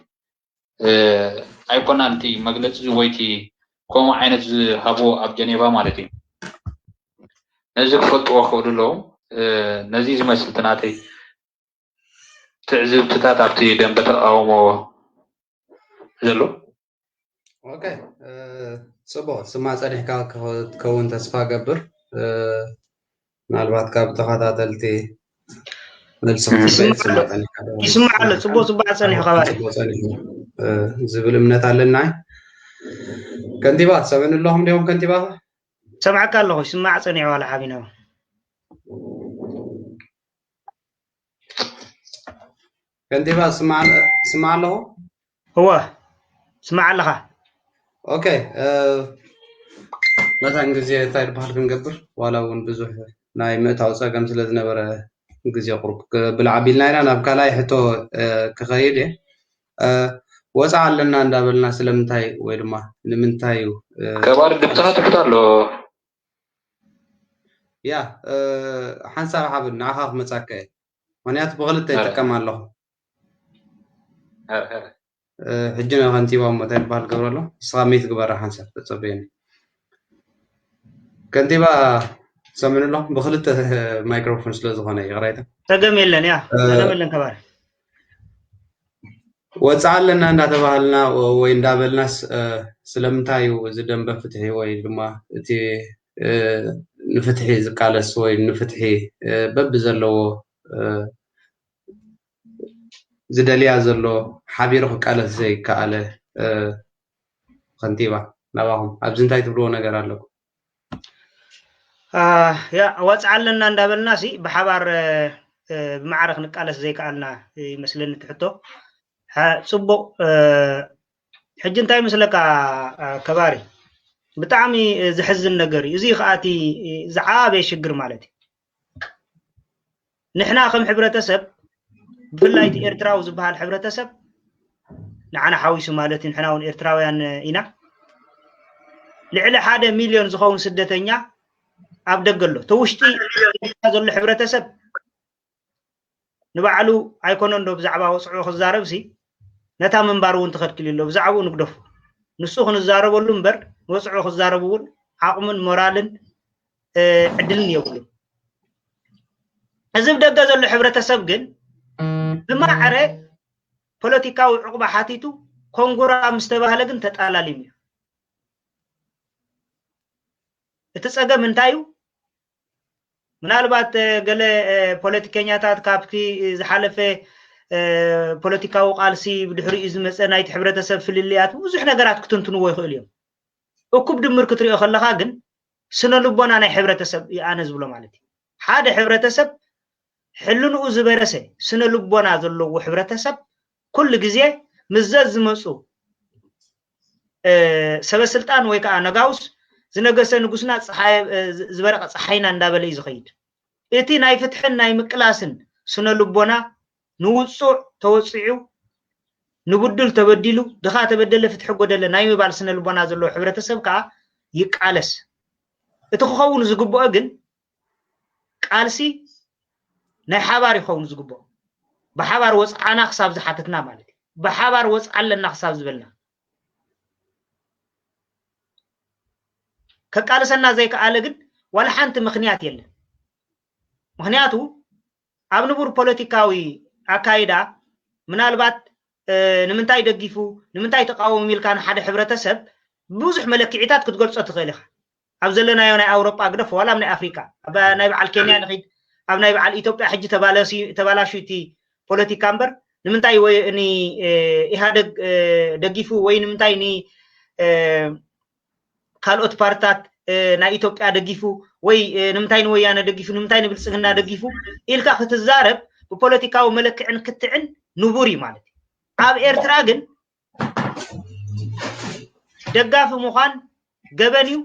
ኣይኮናን እቲ መግለፂ ወይ እቲ ከምኡ ዓይነት ዝሃብዎ ኣብ ጀኔቫ ማለት እዩ። ነዚ ክፈልጥዎ ክእሉ ኣለዎም። ነዚ ዝመስል እቲ ናተይ ትዕዝብትታት ኣብቲ ደንበ ተቃውሞ ዘሎ። ኦኬ ጽቡቅ ስማ ጸኒሕካ ክትከውን ተስፋ ገብር። ምናልባት ካብ ተኸታተልቲ መልሲ ይስማዕ ኣሎ። ጽቡቅ ጽቡቅ ጸኒሑ ከባሪ ዝብል እምነት ኣለና። ከንቲባ ትሰምዕኒ ኣለኹም ዲኹም ከንቲባ? ሰምዓካ ኣለኹ። ይስማዕ ጸኒሑ ዋላ ሓቢና ከንቲባ ስማዕ ኣለኹ። እወ ስማዕ ኣለኻ። ኦኬ መታን ግዜ እንታይ ዝበሃል ክንገብር ዋላ እውን ብዙሕ ናይ ምእታው ፀገም ስለ ዝነበረ ግዜ ቁሩብ ብልዓ ቢልና ኢና ናብ ካልኣይ ሕቶ ክኸይድ እየ። ወፃ ኣለና እንዳበልና ስለምንታይ ወይ ድማ ንምንታይ እዩ ከባሪ ድምፅኻ ትሑት ኣሎ። ያ ሓንሳብ ሓብል ንዓኻ ክመፃካ እየ። ምክንያቱ ብክልተ ይጥቀም ኣለኹ። ሕጂ ንከንቲባ እሞ እንታይ ዝበሃል ገብረ ኣሎ ንስኻ ሚት ግበራ ሓንሳብ ተፀበየኒ። ከንቲባ ትሰምዕኒ ኣለኹም ብክልተ ማይክሮፎን ስለ ዝኾነ ይቕሬታ። ፀገም የለን ያ ፀገም የለን ከባሪ ወፃ ኣለና እንዳተባሃልና ወይ እንዳበልናስ ስለምንታይ እዩ እዚ ደንበ ፍትሒ ወይ ድማ እቲ ንፍትሒ ዝቃለስ ወይ ንፍትሒ በቢ ዘለዎ ዝደልያ ዘሎ ሓቢሩ ክቃለስ ዘይከኣለ ከንቲባ ናባኹም ኣብዚ እንታይ ትብልዎ ነገር ኣለኩም? ያ ወፅዓ ኣለና እንዳበልና ሲ ብሓባር ብማዕረ ክንቃለስ ዘይከኣልና ይመስለኒ እቲ ሕቶ። ጽቡቅ ሕጂ እንታይ ይመስለካ ከባሪ ብጣዕሚ ዝሕዝን ነገር እዩ። እዚ ከዓ እቲ ዝዓበየ ሽግር ማለት እዩ። ንሕና ከም ሕብረተሰብ ብፍላይ እቲ ኤርትራዊ ዝበሃል ሕብረተሰብ ንዓና ሓዊሱ ማለት እዩ ንሕና እውን ኤርትራውያን ኢና ልዕሊ ሓደ ሚልዮን ዝኸውን ስደተኛ ኣብ ደገ ኣሎ ተውሽጢ ኤርትራ ዘሎ ሕብረተሰብ ንባዕሉ ኣይኮነን ዶ ብዛዕባ ወፅዑ ክዛረብ ሲ ነታ ምንባር እውን ትኸድክል ኣሎ ብዛዕባኡ ንግደፉ ንሱ ክንዛረበሉ እምበር ንወፅዑ ክዛረብ እውን ዓቕምን ሞራልን ዕድልን የብሉን እዚ ብደገ ዘሎ ሕብረተሰብ ግን ብማዕረ ፖለቲካዊ ዕቑባ ሓቲቱ ኮንጉራ ምስ ተባህለ ግን ተጣላሊም እዩ። እቲ ጸገም እንታይ እዩ? ምናልባት ገለ ፖለቲከኛታት ካብቲ ዝሓለፈ ፖለቲካዊ ቃልሲ ብድሕሪኡ ዝመጸ ናይቲ ሕብረተሰብ ፍልልያት ብዙሕ ነገራት ክትንትንዎ ይኽእሉ እዮም። እኩብ ድምር ክትሪኦ ከለኻ ግን ስነ ልቦና ናይ ሕብረተሰብ እዩ ኣነ ዝብሎ ማለት እዩ። ሓደ ሕብረተሰብ ሕልንኡ ዝበረሰ ስነ ልቦና ዘለዎ ሕብረተሰብ ኩሉ ግዜ ምስ ዘዝመፁ ሰበስልጣን ወይ ከዓ ነጋውስ ዝነገሰ ንጉስና ዝበረቐ ፀሓይና እንዳበለ እዩ ዝኸይድ። እቲ ናይ ፍትሕን ናይ ምቅላስን ስነ ልቦና ንውፁዕ ተወፂዑ ንብዱል ተበዲሉ ድኻ ተበደለ ፍትሒ ጎደለ ናይ ምባል ስነ ልቦና ዘለዎ ሕብረተሰብ ከዓ ይቃለስ። እቲ ክኸውን ዝግብኦ ግን ቃልሲ ናይ ሓባር ይኸውን ዝግብኦ። ብሓባር ወፅዓና ክሳብ ዝሓተትና ማለት እዩ። ብሓባር ወፅዓ ኣለና ክሳብ ዝበልና ከቃልሰና ዘይከኣለ ግን ዋላ ሓንቲ ምኽንያት የለን። ምኽንያቱ ኣብ ንቡር ፖለቲካዊ ኣካይዳ ምናልባት ንምንታይ ደጊፉ ንምንታይ ተቃወሙ ኢልካ ንሓደ ሕብረተሰብ ብዙሕ መለክዒታት ክትገልፆ ትኽእል ኢኻ። ኣብ ዘለናዮ ናይ ኣውሮጳ ግደፍ ዋላ ኣብ ናይ ኣፍሪካ ናይ በዓል ኬንያ ንኺድ ኣብ ናይ በዓል ኢትዮጵያ ሕጂ ተባላሹ እቲ ፖለቲካ እምበር ንምንታይ ወይ ኢህኣደግ ደጊፉ ወይ ንምንታይ ካልኦት ፓርትታት ናይ ኢትዮጵያ ደጊፉ ወይ ንምንታይ ንወያነ ደጊፉ ንምንታይ ንብልፅግና ደጊፉ ኢልካ ክትዛረብ ብፖለቲካዊ መለክዕን ክትዕን ንቡር እዩ ማለት እዩ። ኣብ ኤርትራ ግን ደጋፊ ምዃን ገበን እዩ።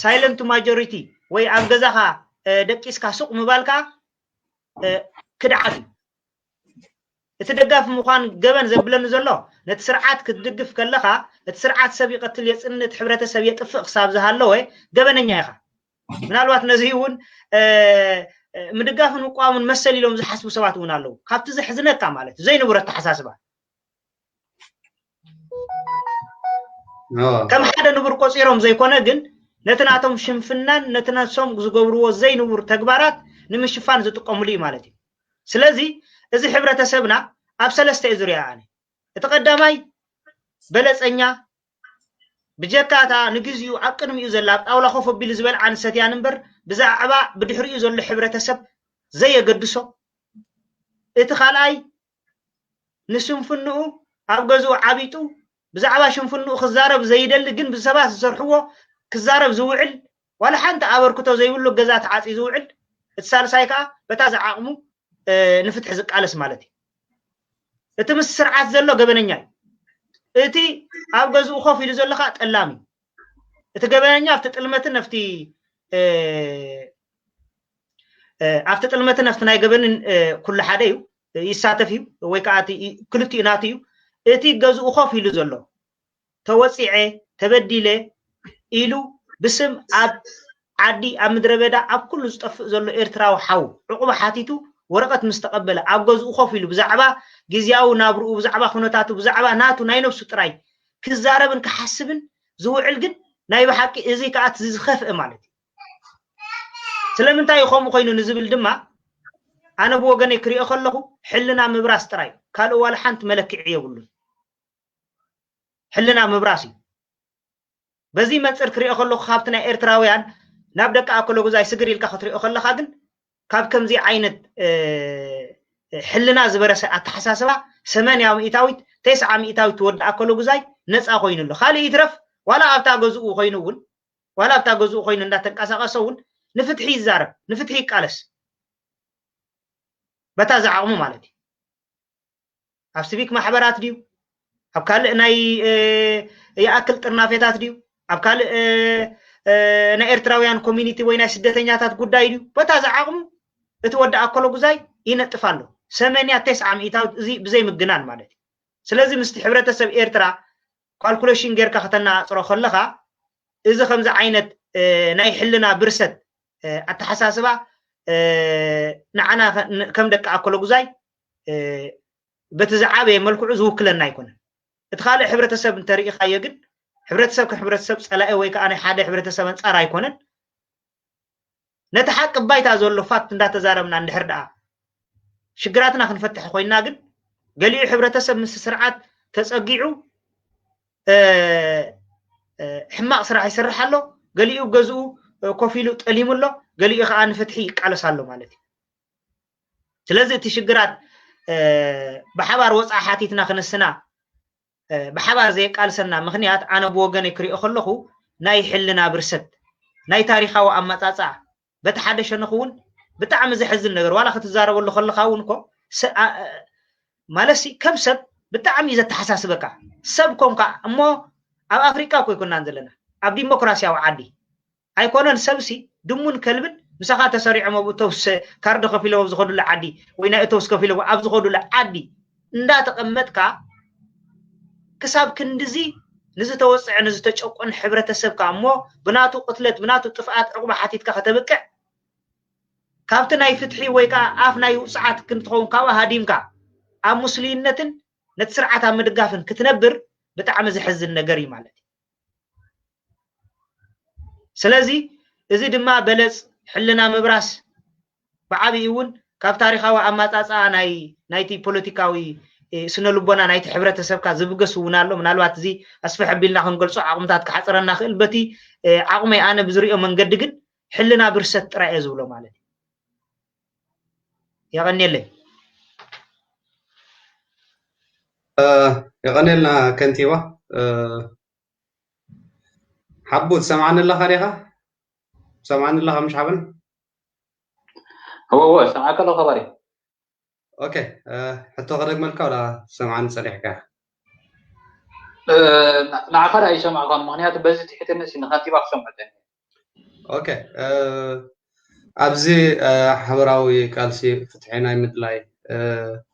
ሳይለንት ማጆሪቲ ወይ ኣብ ገዛኻ ደቂስካ ሱቕ ምባል ከዓ ክድዓት እዩ። እቲ ደጋፊ ምዃን ገበን ዘብለኒ ዘሎ፣ ነቲ ስርዓት ክትድግፍ ከለኻ፣ እቲ ስርዓት ሰብ ይቐትል፣ የጽንት፣ ሕብረተሰብ የጥፍእ ክሳብ ዝሃለወ ገበነኛ ኢኻ። ምናልባት ነዚ እውን ምድጋፍን ምቋምን መሰል ኢሎም ዝሓስቡ ሰባት እውን ኣለዉ። ካብቲ ዘሕዝነካ ማለት እዩ ዘይንቡር ኣተሓሳስባ። ከም ሓደ ንቡር ቆጺሮም ዘይኮነ ግን ነቲ ናቶም ሽንፍናን ነቲ ነሶም ዝገብርዎ ዘይንቡር ተግባራት ንምሽፋን ዝጥቀምሉ እዩ ማለት እዩ። ስለዚ እዚ ሕብረተሰብና ኣብ ሰለስተ እዩ ዝሪኣ ኣነ። እቲ ቀዳማይ በለጸኛ፣ ብጀካ እታ ንግዚኡ ኣብ ቅድሚኡ ዘላ ኣብ ጣውላ ኮፍ ኣቢሉ ዝበልዓን ሰትያን እምበር ብዛዕባ ብድሕሪኡ ዘሎ ሕብረተሰብ ዘየገድሶ። እቲ ካልኣይ ንስንፍንኡ ኣብ ገዝኡ ዓቢጡ ብዛዕባ ሽንፍንኡ ክዛረብ ዘይደሊ ግን ብሰባት ዝሰርሕዎ ክዛረብ ዝውዕል ዋላ ሓንቲ ኣበርክቶ ዘይብሉ ገዛ ተዓጽዩ ዝውዕል። እቲ ሳልሳይ ከዓ በታ ዝዓቕሙ ንፍትሒ ዝቃለስ ማለት እዩ። እቲ ምስ ስርዓት ዘሎ ገበነኛ እዩ። እቲ ኣብ ገዝኡ ኮፍ ኢሉ ዘሎ ከዓ ጠላም እዩ። እቲ ገበነኛ ኣብቲ ጥልመትን ኣብቲ ኣብቲ ጥልመትን ኣብቲ ናይ ገበንን ኩሉ ሓደ እዩ፣ ይሳተፍ እዩ ወይ ከዓ ክልቲኡ ናቱ እዩ። እቲ ገዝኡ ኮፍ ኢሉ ዘሎ ተወፂዐ ተበዲለ ኢሉ ብስም ኣብ ዓዲ ኣብ ምድረ በዳ ኣብ ኩሉ ዝጠፍእ ዘሎ ኤርትራዊ ሓው ዕቑባ ሓቲቱ ወረቐት ምስ ተቐበለ ኣብ ገዝኡ ኮፍ ኢሉ ብዛዕባ ግዝያዊ ናብርኡ ብዛዕባ ኩነታቱ ብዛዕባ ናቱ ናይ ነብሱ ጥራይ ክዛረብን ክሓስብን ዝውዕል ግን ናይ ብሓቂ እዚ ከዓ እቲ ዝኸፍአ ማለት እዩ። ስለምንታይ እዩ ከምኡ ኮይኑ ንዝብል ድማ ኣነ ብወገነይ ክሪኦ ከለኹ ሕልና ምብራስ ጥራይ ካልእ ዋላ ሓንቲ መለክዒ የብሉን። ሕልና ምብራስ እዩ። በዚ መንፅር ክሪኦ ከለኹ ካብቲ ናይ ኤርትራውያን ናብ ደቂ ኣከለጉዛይ ስግር ኢልካ ክትሪኦ ከለኻ ግን ካብ ከምዚ ዓይነት ሕልና ዝበረሰ ኣተሓሳስባ ሰመንያ ሚእታዊት ተስዓ ሚእታዊት ወዲ ኣከለጉዛይ ነፃ ኮይኑ ኣሎ። ካልእ ይትረፍ ዋላ ኣብታ ገዝኡ ኮይኑ እውን ዋላ ኣብታ ገዝኡ ኮይኑ እንዳተንቀሳቀሰ እውን ንፍትሒ ይዛረብ፣ ንፍትሒ ይቃለስ በታ ዝዓቕሙ ማለት እዩ። ኣብ ሲቪክ ማሕበራት ድዩ ኣብ ካልእ ናይ ይኣክል ጥርናፌታት ድዩ ኣብ ካልእ ናይ ኤርትራውያን ኮሚኒቲ ወይ ናይ ስደተኛታት ጉዳይ ድዩ በታ ዝዓቕሙ እቲ ወዲ ኣከለጉዛይ ይነጥፍ ኣሎ። ሰመንያ ተስዓ ሚእታዊት እዚ ብዘይ ምግናን ማለት እዩ። ስለዚ ምስቲ ሕብረተሰብ ኤርትራ ካልኩሌሽን ጌርካ ከተነፃፅሮ ከለኻ እዚ ከምዚ ዓይነት ናይ ሕልና ብርሰት ኣተሓሳስባ ንዓና ከም ደቂ ኣከለጉዛይ በቲ ዝዓበየ መልክዑ ዝውክለና ኣይኮነን። እቲ ካልእ ሕብረተሰብ እንተሪኢኻዮ ግን ሕብረተሰብ ከም ሕብረተሰብ ፀላኢ ወይ ከዓ ናይ ሓደ ሕብረተሰብ ኣንፃር ኣይኮነን። ነቲ ሓቂ ባይታ ዘሎ ፋክት እንዳተዛረብና እንድሕር ደኣ ሽግራትና ክንፈትሕ ኮይና ግን ገሊኡ ሕብረተሰብ ምስ ስርዓት ተፀጊዑ ሕማቕ ስራሕ ይሰርሕ ኣሎ፣ ገሊኡ ገዝኡ ኮፍ ኢሉ ጠሊሙ ኣሎ፣ ገሊኡ ከዓ ንፍትሒ ይቃለስ ኣሎ ማለት እዩ። ስለዚ እቲ ሽግራት ብሓባር ወፃኢ ሓቲትና ክንስና ብሓባር ዘየቃልሰና ምክንያት ኣነ ብወገነይ ክሪኦ ከለኹ ናይ ሕልና ብርሰት ናይ ታሪካዊ ኣመፃፅኣ በቲ ሓደ ሸነኽ እውን ብጣዕሚ ዘሕዝን ነገር ዋላ ክትዛረበሉ ከለካ እውን እኮ ማለት ሲ ከም ሰብ ብጣዕሚ እዩ ዘተሓሳስበካ። ሰብ ኮንካ እሞ ኣብ ኣፍሪቃ እኮ ኣይኮናን ዘለና ኣብ ዲሞክራሲያዊ ዓዲ ኣይኮነን። ሰብሲ ድሙን ከልብን ምሳኻ ተሰሪዖም ኣብ እቶስ ካርድ ከፊሎም ኣብ ዝኸዱሉ ዓዲ ወይ ናይ እቶስ ከፊሎም ኣብ ዝኸዱሉ ዓዲ እንዳተቐመጥካ ክሳብ ክንድዚ ንዝተወፅዐ ንዝተጨቆን ሕብረተሰብካ እሞ ብናቱ ቅትለት ብናቱ ጥፍኣት ዕቑባ ሓቲትካ ከተብቅዕ ካብቲ ናይ ፍትሒ ወይ ከዓ ኣፍ ናይ ውፅዓት ክንትኸውን ካብኡ ሃዲምካ ኣብ ሙስሊነትን ነቲ ስርዓት ኣብ ምድጋፍን ክትነብር ብጣዕሚ ዘሕዝን ነገር እዩ ማለት እዩ። ስለዚ እዚ ድማ በለፅ ሕልና ምብራስ ብዓብኡ እውን ካብ ታሪካዊ ኣማፃፅኣ ናይ ናይቲ ፖለቲካዊ ስነ ልቦና ናይቲ ሕብረተሰብካ ዝብገስ እውን ኣሎ። ምናልባት እዚ ኣስፍሕ ኣቢልና ክንገልፆ ዓቕምታት ክሓፅረና ክእል በቲ ዓቕመይ ኣነ ብዝሪኦ መንገዲ ግን ሕልና ብርሰት ጥራይ እየ ዝብሎ ማለት እዩ። የቐንየለይ። የቐንየልና ከንቲባ። ሓቡ ትሰምዓኒ ኣለኻ ዲኻ? ትሰምዓኒ ኣለኻ ምሽ ሓበን? እወ እወ ሰምዓካ ኣለኹ ከባሪ። ኦኬ ሕቶ ከደግመልካ ወላ ትሰምዓኒ ጸኒሕካ? ንዓኻ ዳ ኣይሰማዕኳን ምክንያቱ በዚ ትሕትንሲ ንከንቲባ ክሰምዖ ጸኒሐ። ኦኬ ኣብዚ ሓበራዊ ቃልሲ ፍትሒ ናይ ምድላይ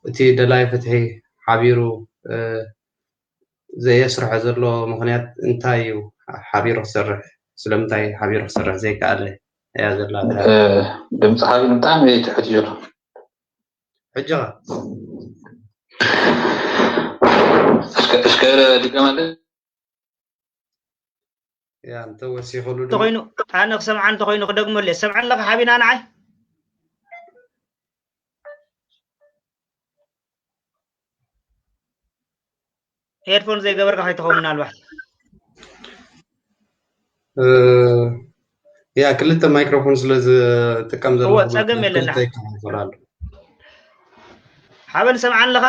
እቲ ደላይ ፍትሒ ሓቢሩ ዘየስርሖ ዘሎ ምኽንያት እንታይ እዩ? ሓቢሩ ክሰርሕ ስለምንታይ ሓቢሩ ክሰርሕ ዘይከኣለ እያ ዘላ። ድምፂ ሓቢሩ ብጣዕሚ እዩ ትሕት ዘሎ። ሕጂ እስከ ድገመለ። ያ እንተወሲኸሉ እንተኮይኑ ኣነ ክሰምዓ እንተኮይኑ ክደግመሉ እየ። ሰምዓ ኣለካ ሓቢና ንዓይ ኤርፎን ዘይገበርካ ከይትኸውን ምናልባት ያ ክልተ ማይክሮፎን ስለ ዝጥቀም ዘሎ ጸገም የለና። ሓበን ሰምዓ ኣለካ?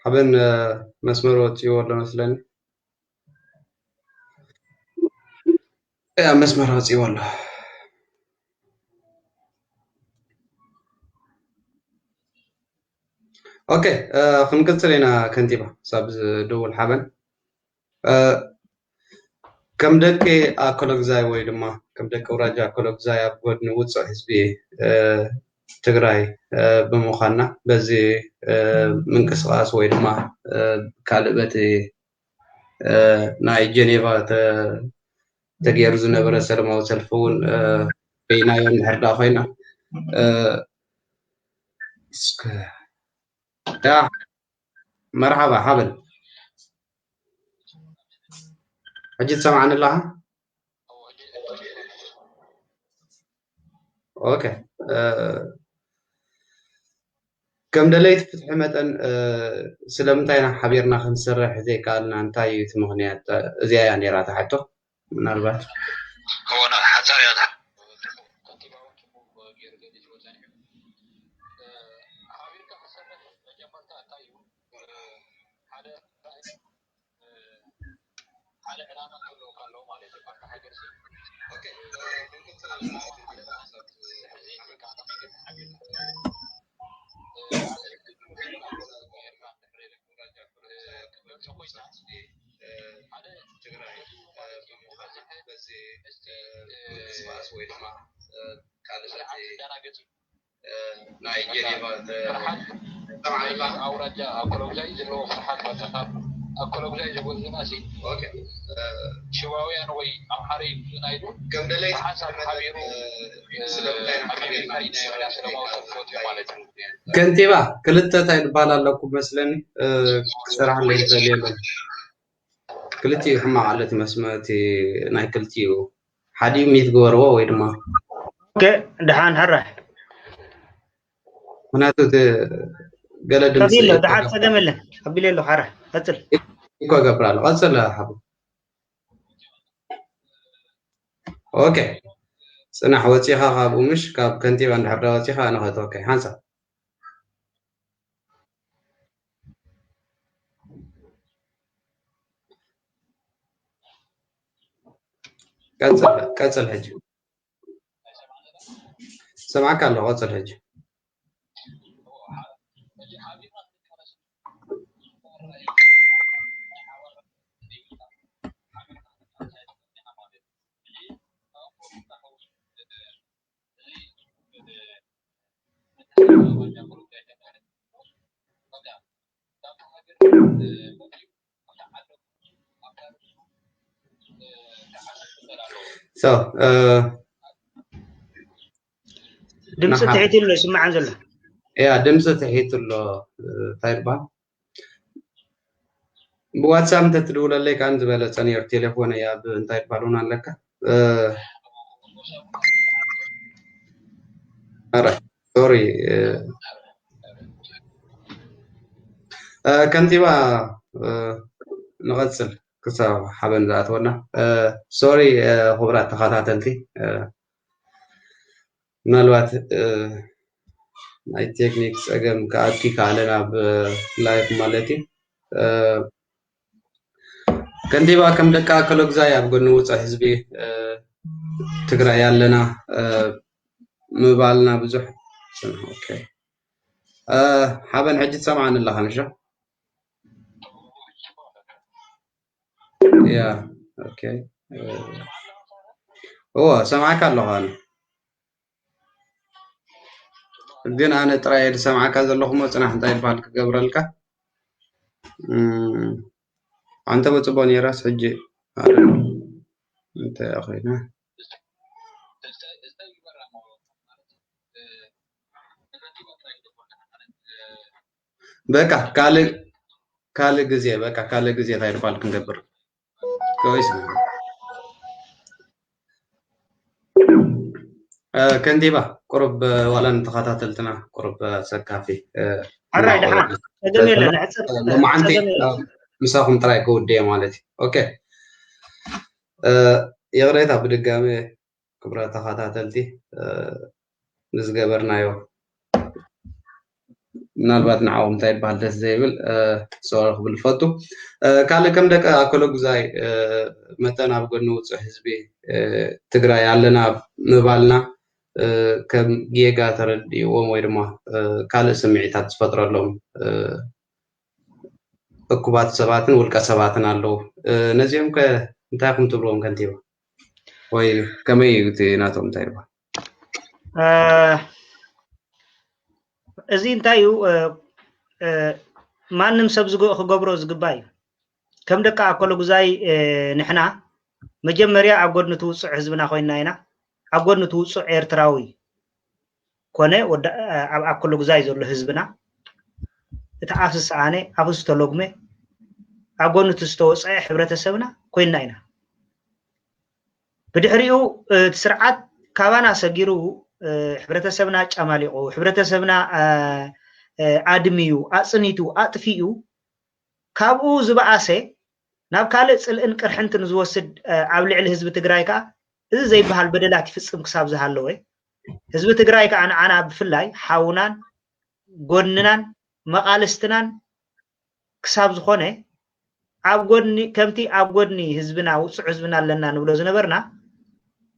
ሓበን መስመር ወፂዎ ኣሎ መስለኒ። ያ መስመር ወፂዎ ኣሎ። ኦኬ ክንቅፅል ኢና ከንቲባ ሳብ ዝድውል ሓበን። ከም ደቂ ኣኮሎግዛይ ወይ ድማ ከም ደቂ ኣውራጃ ኣኮሎግዛይ ኣብ ጎድኒ ውፁዕ ህዝቢ ትግራይ ብምዃንና በዚ ምንቅስቃስ ወይ ድማ ካልእ በቲ ናይ ጀኔቫ ተገይሩ ዝነበረ ሰለማዊ ሰልፊ እውን ርኢናዮ እንድሕር ደኣ ኮይና መርሓባ ሓበን ሕጂ ትሰምዓኒ ኣለኻ? ኦኬ ከም ደለይቲ ፍትሒ መጠን ስለምንታይ ኢና ሓቢርና ክንሰርሕ ዘይከኣልና? እንታይ እዩ እቲ ምኽንያት? እዚኣ እያ ነይራ እታ ሕቶ። ምናልባት ሓፃር እያ ኣውራጃ ኣኮሎጉዛይ ዘለዎ ፍርሓት በቃ ካብ ኣኮሎጉዛይ ዝጎዝና ሲ ሽዋውያን ወይ ኣምሓሪ ናይ ከም ደለይቲ ሓሳብ ሓቢሩ ኣሜሪካ ኢናዮ ሰለማዊ ሰልፊ ወፂኡ ማለት እዩ። ከንቲባ ክልተ እንታይ ዝበሃል ኣለኩም መስለኒ ክሰራሕለይ ይኽእል የለን። ክልቲኡ ሕማቕ ኣሎ እቲ መስመር እቲ ናይ ክልቲኡ ሓዲኡ ሚት ግበርዎ ወይ ድማ ኦኬ ደሓን ሕራይ ምክንያቱ እቲ ገለ ድምፂ ከቢሎ ደሓን ፀገም የለን ኣቢለ ኣሎ ሓራ ቀፅል እኮ ገብር ኣሎ ቀፅል ሓቡ ኦኬ ፅናሕ ወፂኻ ካብኡ ምሽ ካብ ከንቲባ እንድሕር ዳ ወፂኻ ኣነ ከእትወካ ሓንሳብ ቀፅል ቀፅል ሕጂ ሰማዕካ ኣለኹ ቀፅል ሕጂ ድምፂ ትሒት ኣሎ ይስማዓን ዘሎ ያ ድምፂ ትሒት ኣሎ እንታይ ይባል ብዋትሳፕ እንተትድውለለይ ከዓ ዝበለፀ ነይሩ ቴሌፎን እያ እንታይ ይባል እውን ኣለካ ረ ሶሪ ከንቲባ ንቐፅል ክሳብ ሓበን ዝኣተወና ሶሪ ክቡራት ተኸታተልቲ ምናልባት ናይ ቴክኒክ ፀገም ክኣቱ ይከኣለ ናብ ላይፍ ማለት እዩ ከንቲባ ከም ደቂ ኣከለጉዛይ ኣብ ጎኒ ውፅዕ ህዝቢ ትግራይ ኣለና ምባልና ብዙሕ ሓበን ሕጂ ትሰምዓኒ ኣለኻ ንሾ ያ ኦኬ እዎ ሰምዓካ ኣለኹ ኣነ ግን ኣነ ጥራይ እየ ዝሰምዓካ ዘለኹ። እሞ ጽናሕ እንታይ ይበሃል ክገብረልካ? እም፣ ኣንተ በጽቦ ነይራስ ሕጂ ኣረ፣ እንታይ ኮይና? በቃ ካልእ ካልእ ግዜ በቃ ካልእ ግዜ እንታይ ይበሃል ክንገብር? ከወይስ እ፣ ከንቲባ፣ ቁሩብ፣ እ፣ ዋላ ንተኸታተልትና ቁሩብ፣ እ፣ ሰካፊ፣ እ፣ ሕራይ ደሓን፣ እናቆረብና ጸገም የለን፣ ስለዘላ፣ ንዕጽር፣ እ፣ ሎማዓንቲ፣ ጸገም የለን። እ፣ ምሳኹም ጥራይ ክውድእ እየ ማለት እዩ። ኦኬ። እ፣ ይቕሬታ ብድጋሜ ክቡራት ተኸታተልቲ፣ እ፣ ንዝገበርናዮ ምናልባት ንዓኦም እንታይ ይበሃል ደስ ዘይብል፣ እ፣ ሶሪ ክብል እፈቱ። እ፣ ካልእ ከም ደቂ ኣከለጉዛይ፣ እ፣ መጠን ኣብ ጎኒ ውጹዕ ህዝቢ፣ እ፣ ትግራይ ኣለና ምባልና፣ እ፣ ከም ጌጋ ተረድእዎም ወይ ድማ፣ እ፣ ካልእ ስምዒታት ዝፈጥረሎም፣ እ፣ እኩባት ሰባትን ውልቀ ሰባትን ኣለዉ። እ፣ ነዚኦም ከ እንታይ ኢኹም ትብልዎም ከንቲባ? ወይ ከመይ እዩ እቲ ናቶም እንታይ ይበሃል? እ፣ እዚ እንታይ እዩ? እ፣ እ፣ ማንም ሰብ ዝግ-፣ ክገብሮ ዝግባእ እዩ። ከም ደቂ ኣከለጉዛይ፣ እ፣ ንሕና መጀመርያ ኣብ ጎድኒ እቲ ውጹዕ ህዝብና ኮይንና ኢና፣ ኣብ ጎድኒ እቲ ውጹዕ ኤርትራዊ ኮነ ወዲ፣ እ፣ ኣብ ኣከለጉዛይ ዘሎ ህዝብና፣ እቲ ኣፍ ዝሰኣነ፣ ኣፉ ዝተለጉመ፣ ኣብ ጎኒ እቲ ዝተወጽዐ ሕብረተሰብና ኮይንና ኢና። ብድሕሪኡ፣ እ፣ እቲ ስርዓት ካባና ሰጊሩ፣ እ፣ ሕብረተሰብና ጨማሊቑ፣ ሕብረተሰብና፣ እ፣ እ፣ ኣድምዩ፣ ኣጽኒቱ፣ ኣጥፊኡ፣ ካብኡ ዝበኣሰ ናብ ካልእ ጽልእን ቅርሕንትን ዝወስድ፣ እ፣ ኣብ ልዕሊ ህዝቢ ትግራይ ከኣ እዚ ዘይበሃል በደላት ይፍጽም ክሳብ ዝሃለወ፣ ህዝቢ ትግራይ ከኣ ንዓና ብፍላይ ሓውናን ጎድንናን መቓልስትናን ክሳብ ዝኾነ፣ ኣብ ጎድኒ፣ ከምቲ ኣብ ጎድኒ ህዝብና፣ ውጹዕ ህዝብና ኣለና ንብሎ ዝነበርና፣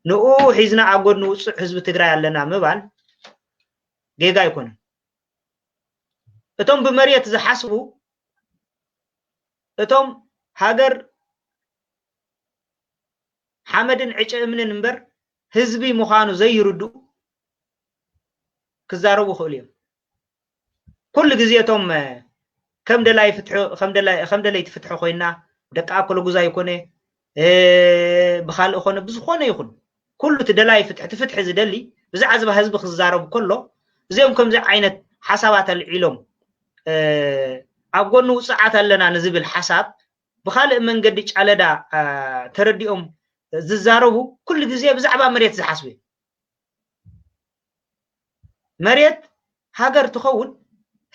ንኡ ሒዝና ኣብ ጎድኒ ውጹዕ ህዝቢ ትግራይ ኣለና ምባል ጌጋ ኣይኮነን። እቶም ብመሬት ዝሓስቡ፣ እቶም ሃገር ሓመድን ዕጨ እምንን እምበር ህዝቢ ምዃኑ ዘይርድኡ ክዛረቡ ይኽእሉ እዮም። ኩሉ ግዜ እቶም፣ እ፣ ከም ደላይ ፍትሒ፣ ከም ደላይ፣ ከም ደለይቲ ፍትሒ ኮይና፣ ደቂ ኣከለጉዛይ ይኮነ፣ እ፣ ብኻልእ ኮነ፣ ብዝኾነ ይኹን፣ ኩሉ እቲ ደላይ ፍትሒ፣ እቲ ፍትሒ ዝደሊ፣ ብዛዕባ ህዝቢ ክዛረቡ ከሎ፣ እዚኦም ከምዚ ዓይነት ሓሳባት ኣልዒሎም፣ እ፣ ኣብ ጎኒ ውጹዓት ኣለና ንዝብል ሓሳብ ብኻልእ መንገዲ ጫለዳ፣ እ፣ ተረዲኦም ዝዛረቡ፣ ኩሉ ግዜ ብዛዕባ መሬት ዝሓስቡ እዮም። መሬት ሃገር ትኸውን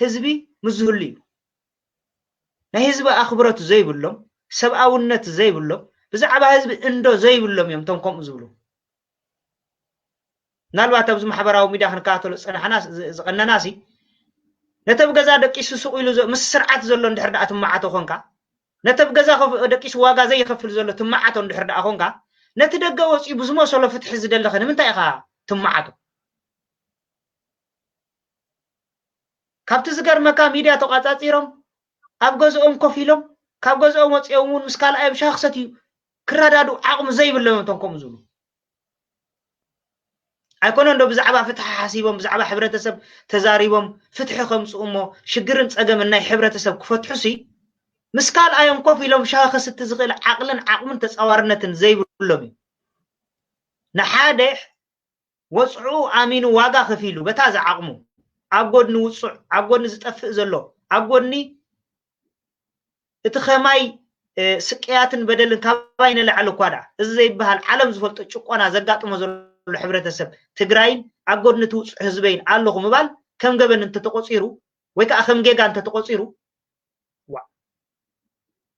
ህዝቢ ምስ ዝህሉ እዩ። ናይ ህዝቢ ኣኽብሮት ዘይብሎም፣ ሰብኣውነት ዘይብሎም፣ ብዛዕባ ህዝቢ እንዶ ዘይብሎም እዮም እቶም ከምኡ ዝብሉ። ምናልባት ኣብዚ ማሕበራዊ ሚድያ ክንከታተሎ ዝጸናሕና፣ ዝ-፣ ዝቐነናሲ፣ ነቲ ኣብ ገዛ ደቂሱ ስቕ ኢሉ ዘ-፣ ምስ ስርዓት ዘሎ እንድሕር ደኣ ትመዓቶ ኾንካ፣ ነቲ ኣብ ገዛ ከፍ-፣ ደቂሱ ዋጋ ዘይኸፍል ዘሎ ትመዓቶ እንድሕር ደኣ ኾንካ፣ ነቲ ደገ ወጺኡ ብዝመሰሎ ፍትሒ ዝደለኸ ንምንታይ ኢኻ ትመዓቶ? ካብቲ ዝገርመካ፣ ሚድያ ተቋጻጺሮም፣ ኣብ ገዝኦም ኮፍ ኢሎም፣ ካብ ገዝኦም ወጺኦም እውን ምስ ካልኣዮም ሻሂ ክሰትዩ ክረዳድኡ ዓቕሚ ዘይብሎም እዮም እቶም ከምኡ ዝብሉ። ኣይኮነን ዶ ብዛዕባ ፍትሒ ሓሲቦም፣ ብዛዕባ ሕብረተሰብ ተዛሪቦም ፍትሒ ከምጽኡ እሞ ሽግርን ጸገምን ናይ ሕብረተሰብ ክፈትሑሲ፣ ምስ ካልኣዮም ኮፍ ኢሎም ሻሂ ከስቲ ዝኽእል ዓቕልን ዓቕምን ተጻዋርነትን ዘይብሎም እዩ። ንሓደ ወጽዑ ኣሚኑ ዋጋ ከፊሉ በታ ዝዓቕሙ ኣብ ጎድኒ ውጹዕ፣ ኣብ ጎድኒ ዝጠፍእ ዘሎ፣ ኣብ ጎድኒ እቲ ከማይ፣ እ፣ ስቅያትን በደልን ካባይ ንላዕሊ እኳ ደኣ፣ እዚ ዘይበሃል ዓለም ዝፈልጦ ጭቆና ዘጋጥሞ ዘሎ ሕብረተሰብ ትግራይን ኣብ ጎድኒ እቲ ውጹዕ ህዝበይን ኣለኹ ምባል ከም ገበን እንተተቆጺሩ ወይ ከዓ ከም ጌጋ እንተተቆጺሩ፣ ዋ፣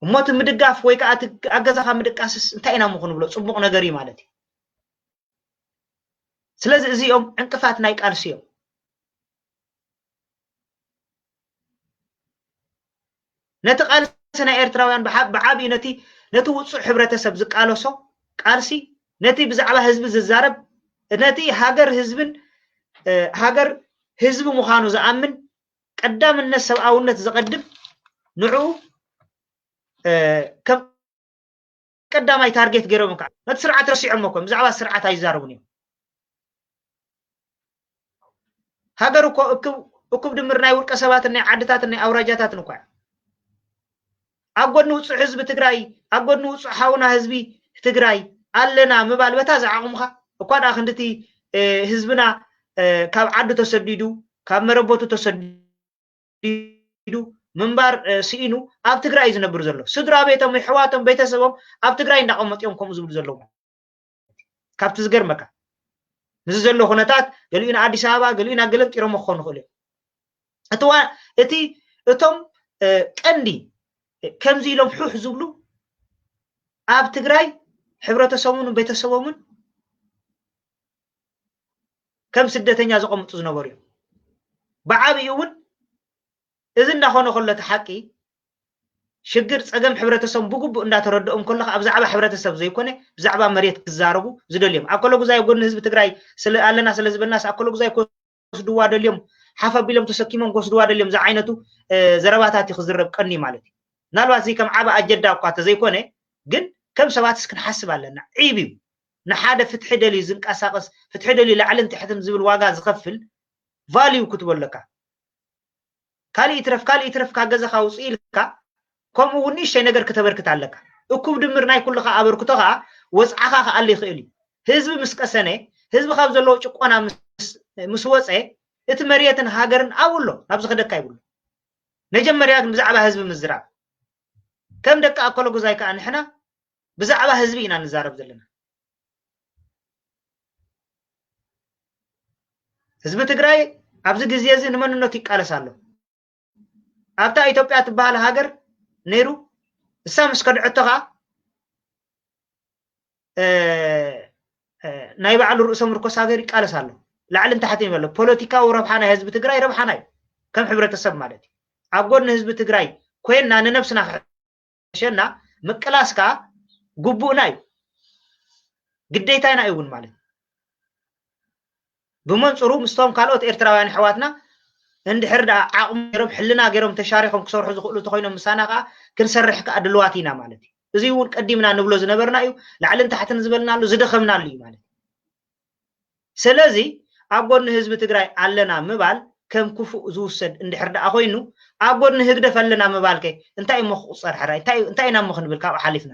እሞ እቲ ምድጋፍ ወይ ከዓ እቲ ኣብ ገዛኻ ምድቃስስ እንታይ ኢና እሞ ክንብሎ? ጽቡቕ ነገር እዩ ማለት እዩ። ስለዚ እዚኦም ዕንቅፋት ናይ ቃልሲ እዮም። ነቲ ቃልሲ ናይ ኤርትራውያን ብሓ-፣ ብዓብዩ ነቲ፣ ነቲ ውጹዕ ሕብረተሰብ ዝቃለሶ ቃልሲ፣ ነቲ ብዛዕባ ህዝቢ ዝዛረብ፣ ነቲ ሃገር ህዝብን፣ እ፣ ሃገር ህዝቢ ምዃኑ ዝኣምን፣ ቀዳምነት ሰብኣውነት ዘቐድም፣ ንዕኡ፣ እ፣ ከም ቀዳማይ ታርጌት ገይሮም። ከዓ ነቲ ስርዓት ረሲዖሞ እኮ፣ ብዛዕባ ስርዓት ኣይዛረቡን እዮም። ሃገር እኮ እኩብ ድምር ናይ ውልቀ ሰባትን ናይ ዓድታትን ናይ ኣውራጃታትን እኳ እያ። ኣብ ጎኒ ውፁዕ ህዝቢ ትግራይ፣ ኣብ ጎኒ ውፁዕ ሓውና ህዝቢ ትግራይ ኣለና ምባል በታ ዝዓቕምኻ እኳ ደኣ ክንድቲ ህዝብና ካብ ዓዱ ተሰዲዱ ካብ መረበቱ ተሰዲዱ ምንባር ስኢኑ ኣብ ትግራይ እዩ ዝነብር ዘሎ። ስድራ ቤቶም፣ የሕዋቶም፣ ቤተሰቦም ኣብ ትግራይ እንዳቐመጡ እዮም ከምኡ ዝብሉ ዘለዉ። ካብቲ ዝገርመካ ምስዚ ዘሎ ኩነታት ገሊኡ ንኣዲስ ኣበባ ገሊኡ ናብ ገለንጢሮሞ ክኾኑ ይኽእሉ እዮም። እቲ እቶም ቀንዲ ከምዚ ኢሎም ሑሕ ዝብሉ ኣብ ትግራይ ሕብረተሰቦምን ቤተሰቦምን ከም ስደተኛ ዘቐምጡ ዝነበሩ እዮም። ብዓብኡ እውን እዚ እንዳኾነ ከሎ እቲ ሓቂ ሽግር ፀገም ሕብረተሰብ ብግቡእ እንዳተረድኦም ከሎ ከዓ ብዛዕባ ሕብረተሰብ ዘይኮነ ብዛዕባ መሬት ክዛረቡ ዝደልዮም ኣከለጉዛይ ጎኒ ህዝቢ ትግራይ ስለ ኣለና ስለ ዝበልናስ ኣከለጉዛይ ክወስድዋ ደልዮም ሓፍ ኣቢሎም ተሰኪሞም ክወስድዋ ደልዮም ዝዓይነቱ ዘረባታት እዩ ክዝረብ ቀኒ ማለት እዩ። ምናልባት እዚ ከም ዓበ ኣጀዳ እኳ ተዘይኮነ ግን ከም ሰባትስ ክንሓስብ ኣለና። ዒብ እዩ ንሓደ ፍትሒ ደልዩ ዝንቀሳቀስ ፍትሒ ደልዩ ላዕልን ትሕትን ዝብል ዋጋ ዝኸፍል ቫልዩ ክትበለካ ካልእ ይትረፍ ካልእ ይትረፍ ካብ ገዛኻ ውፅእ ኢልካ ከምኡ እውን ንእሽተይ ነገር ክተበርክት ኣለካ። እኩብ ድምር ናይ ኩልኻ ኣበርክቶ ከዓ ወፅዓኻ ክኣሊ ይኽእል እዩ። ህዝቢ ምስ ቀሰነ ህዝቢ ካብ ዘለዎ ጭቆና ምስ ወፀ እቲ መሬትን ሃገርን ኣብኡ ኣሎ ናብዚ ክደካ ይብሉ። መጀመርያ ግን ብዛዕባ ህዝቢ ምዝራብ ከም ደቂ ኣኮሎ ጉዛይ ከዓ ንሕና ብዛዕባ ህዝቢ ኢና ንዛረብ ዘለና። ህዝቢ ትግራይ ኣብዚ ግዜ እዚ ንመንነቱ ይቃለስ ኣሎ። ኣብታ ኢትዮጵያ ትበሃል ሃገር ነይሩ እሳ ምስ ከድዐቶ ከዓ ናይ ባዕሉ ርእሰ ምርኮስ ሃገር ይቃለስ ኣሎ። ላዕልን ታሕትን ይበሎ ፖለቲካዊ ረብሓ ናይ ህዝቢ ትግራይ ረብሓና እዩ ከም ሕብረተሰብ ማለት እዩ። ኣብ ጎኒ ህዝቢ ትግራይ ኮይንና ንነብስና ክሕሸና ምቅላስ ከዓ ግቡእና እዩ ግዴታና እዩ እውን ማለት እዩ። ብመንፅሩ ምስቶም ካልኦት ኤርትራውያን ኣሕዋትና እንድሕር ደኣ ዓቕሚ ገይሮም ሕልና ገይሮም ተሻሪኾም ክሰርሑ ዝኽእሉ እንተኮይኖም ምሳና ከዓ ክንሰርሕ ከዓ ድልዋት ኢና ማለት እዩ። እዚ እውን ቀዲምና ንብሎ ዝነበርና እዩ። ላዕልን ታሕትን ዝበልናሉ ዝደኸምናሉ እዩ ማለት እዩ። ስለዚ ኣብ ጎኒ ህዝቢ ትግራይ ኣለና ምባል ከም ክፉእ ዝውሰድ እንድሕር ደኣ ኮይኑ ኣብ ጎኒ ህግደፍ ኣለና ምባልከ እንታይ እሞ ክቁፀር ሕራይ እንታይ ኢና እሞ ክንብል ካብኡ ሓሊፍና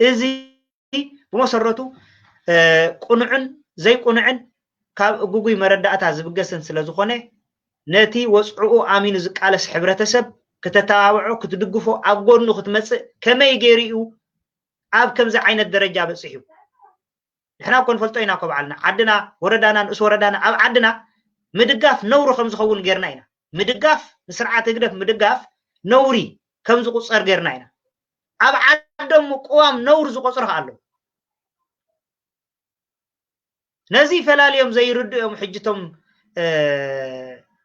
እዚ ብመሰረቱ ቁኑዕን ዘይቁኑዕን ካብ እጉጉይ መረዳእታ ዝብገስን ስለ ዝኾነ ነቲ ወፅዕኡ ኣሚኑ ዝቃለስ ሕብረተሰብ ክተተባብዖ ክትድግፎ ኣብ ጎኑ ክትመፅእ ከመይ ገይሩ እዩ ኣብ ከምዚ ዓይነት ደረጃ በፂሑ? ንሕና እኮ ንፈልጦ ኢና እኮ በዓልና ዓድና ወረዳና ንእስ ወረዳና ኣብ ዓድና ምድጋፍ ነውሪ ከም ዝኸውን ጌርና ኢና። ምድጋፍ ንስርዓት ህግደፍ ምድጋፍ ነውሪ ከም ዝቁፀር ጌርና ኢና። ኣብ ዓዶም ምቅዋም ነውሪ ዝቆፅሩ ከዓ ኣለዉ። ነዚ ፈላልዮም ዘይርድኦም ሕጅቶም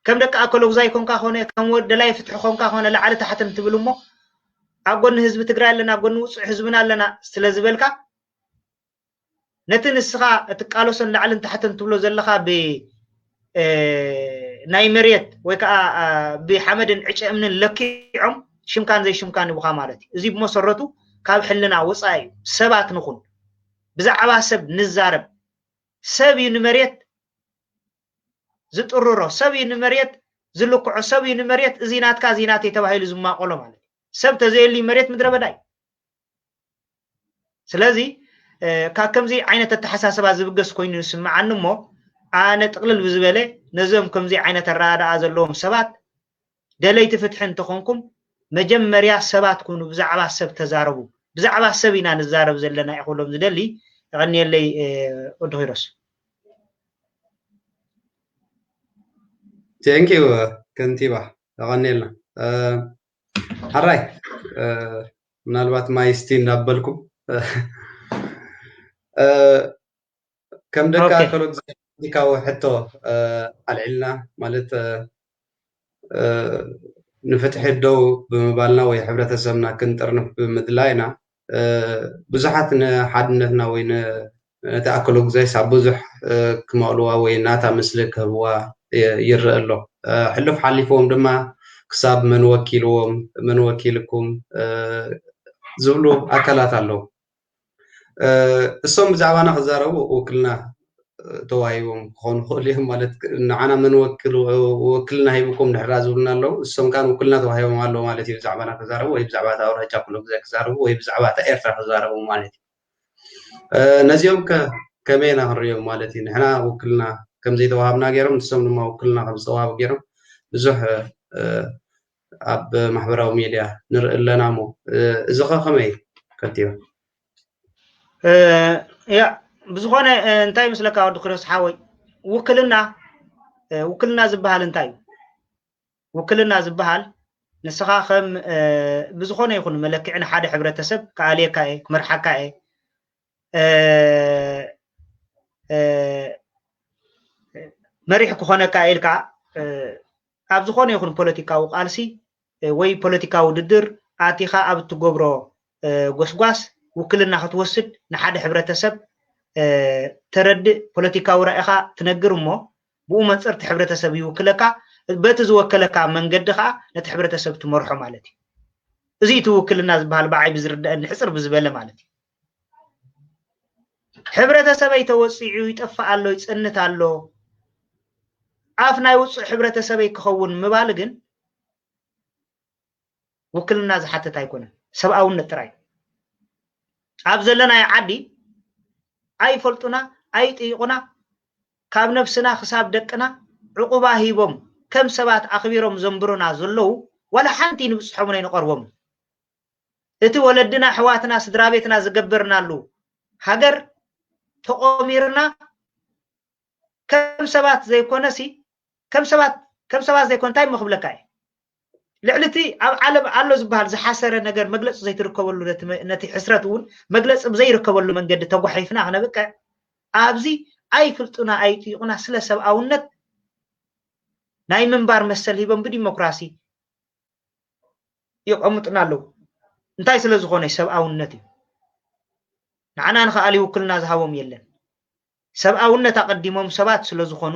ከም ደቂ ኣከለጉዛይ ኮንካ ኮነ ከም ወደላይ ፍትሒ ኮንካ ኮነ ላዕሊ ታሕትን ትብል እሞ ኣብ ጎኒ ህዝቢ ትግራይ ኣለና ኣብ ጎኒ ውፅዕ ህዝብና ኣለና ስለ ዝበልካ ነቲ ንስኻ እትቃለሶን ላዕልን ታሕትን ትብሎ ዘለኻ ብ ናይ መሬት ወይ ከዓ ብሓመድን ዕጨ እምንን ለኪዖም ሽምካን ዘይሽምካን ይቡኻ ማለት እዩ። እዚ ብመሰረቱ ካብ ሕልና ወፃኢ እዩ። ሰባት ንኹን ብዛዕባ ሰብ ንዛረብ። ሰብ እዩ ንመሬት ዝጥርሮ፣ ሰብ እዩ ንመሬት ዝልክዖ፣ ሰብ እዩ ንመሬት እዚ ናትካ እዚ ናተይ ተባሂሉ ዝማቆሎ ማለት እዩ። ሰብ ተዘየልዩ መሬት ምድረ በዳ እዩ። ስለዚ ካብ ከምዚ ዓይነት ኣተሓሳስባ ዝብገስ ኮይኑ ይስምዓኒ እሞ ኣነ ጥቕልል ብዝበለ ነዞም ከምዚ ዓይነት ኣረዳድኣ ዘለዎም ሰባት ደለይቲ ፍትሒ እንተኾንኩም መጀመርያ ሰባት ኩኑ፣ ብዛዕባ ሰብ ተዛረቡ። ብዛዕባ ሰብ ኢና ንዛረብ ዘለና ኢኹ ክብሎም ዝደሊ። የቐንየለይ ወዲ ኪሮስ። ቴንኪዩ ከንቲባ የቐንየልና። ሓራይ ምናልባት ማይ እስቲ እንዳበልኩም ከም ደቂ ኣከሎ ፖለቲካዊ ሕቶ ኣልዒልና ማለት ንፍትሒ ደው ብምባልና ወይ ሕብረተሰብና ክንጥርንፍ ብምድላይና ብዙሓት ንሓድነትና ወይ ነቲ ኣከሎ ግዛይስ ኣብ ብዙሕ ክመቕልዋ ወይ ናታ ምስሊ ክህብዋ ይረአ ኣሎ። ሕሉፍ ሓሊፍዎም ድማ ክሳብ መን ወኪልዎም መን ወኪልኩም ዝብሉ ኣካላት ኣለዉ። እሶም ብዛዕባና ክዛረቡ ውክልና ተዋሂቦም ክኾኑ ይኽእሉ እዮም ማለት፣ ንዓና መን ወክል፣ ወክልና ሂብኩም ድሕራ ዝብሉና ኣለዉ። እሶም ከኣ ውክልና ተዋሂቦም ኣለዉ ማለት እዩ፣ ብዛዕባና ክዛረቡ ወይ ብዛዕባ እታ ኣውራጃ ኩሉ ግዜ ክዛረቡ ወይ ብዛዕባ እታ ኤርትራ ክዛረቡ ማለት እዩ። ነዚኦም ከ ከመይ ኢና ክንሪኦም ማለት እዩ? ንሕና ውክልና ከም ዘይተዋሃብና ገይሮም፣ ንሶም ድማ ውክልና ከም ዝተዋሃቡ ገይሮም ብዙሕ ኣብ ማሕበራዊ ሚድያ ንርኢ ኣለና። እሞ እዚ ኸ ከመይ እዩ ከቲባ? ያ ብዝኾነ እንታይ ምስለካ ወዲ ክሮስ ሓወይ፣ ውክልና ውክልና ዝበሃል እንታይ እዩ? ውክልና ዝበሃል ንስኻ ከም ብዝኾነ ይኹን መለክዒ ንሓደ ሕብረተሰብ ክኣልየካ እየ፣ ክመርሓካ እየ፣ መሪሕ ክኾነካ ኢልካ ኣብ ዝኾነ ይኹን ፖለቲካዊ ቃልሲ ወይ ፖለቲካዊ ውድድር ኣቲኻ ኣብ እትገብሮ ጎስጓስ ውክልና ክትወስድ ንሓደ ሕብረተሰብ ተረድእ ፖለቲካዊ ራኢኻ ትነግር እሞ ብኡ መንፅር እቲ ሕብረተሰብ ይውክለካ። በቲ ዝወከለካ መንገዲ ከዓ ነቲ ሕብረተሰብ ትመርሖ ማለት እዩ። እዚ እቲ ውክልና ዝበሃል ብዓይ ብዝርደአኒ ሕፅር ብዝበለ ማለት እዩ። ሕብረተሰበይ ተወፂዑ ይጠፍእ ኣሎ፣ ይፀንት ኣሎ፣ ኣፍ ናይ ውፅእ ሕብረተሰበይ ክኸውን ምባል ግን ውክልና ዝሓትት ኣይኮነን፣ ሰብኣውነት ጥራይ። ኣብ ዘለናዮ ዓዲ ኣይፈልጡና፣ ኣይጥይቑና፣ ካብ ነብስና ክሳብ ደቅና ዕቑባ ሂቦም ከም ሰባት ኣኽቢሮም ዘንብሩና ዘለዉ ዋላ ሓንቲ ንብፅሖምን ኣይንቐርቦምን። እቲ ወለድና፣ ኣሕዋትና፣ ስድራ ቤትና ዝገበርናሉ ሃገር ተቖሚርና ከም ሰባት ዘይኮነሲ ከም ሰባት ከም ሰባት ዘይኮን እንታይ ምኽብለካ እየ። ልዕሊ እቲ ኣብ ዓለም ኣሎ ዝበሃል ዝሓሰረ ነገር መግለፂ ዘይትርከበሉ ነቲ ሕስረት እውን መግለፂ ብዘይርከበሉ መንገዲ ተጓሒፍና ክነብቅዕ ኣብዚ ኣይፍልጡና ኣይጥይቑና ስለ ሰብኣውነት ናይ ምንባር መሰል ሂቦም ብዲሞክራሲ የቐምጡና ኣለዉ። እንታይ ስለ ዝኾነ ሰብኣውነት እዩ። ንዓና ንኸኣሊ ውክልና ዝሃቦም የለን። ሰብኣውነት ኣቐዲሞም ሰባት ስለ ዝኾኑ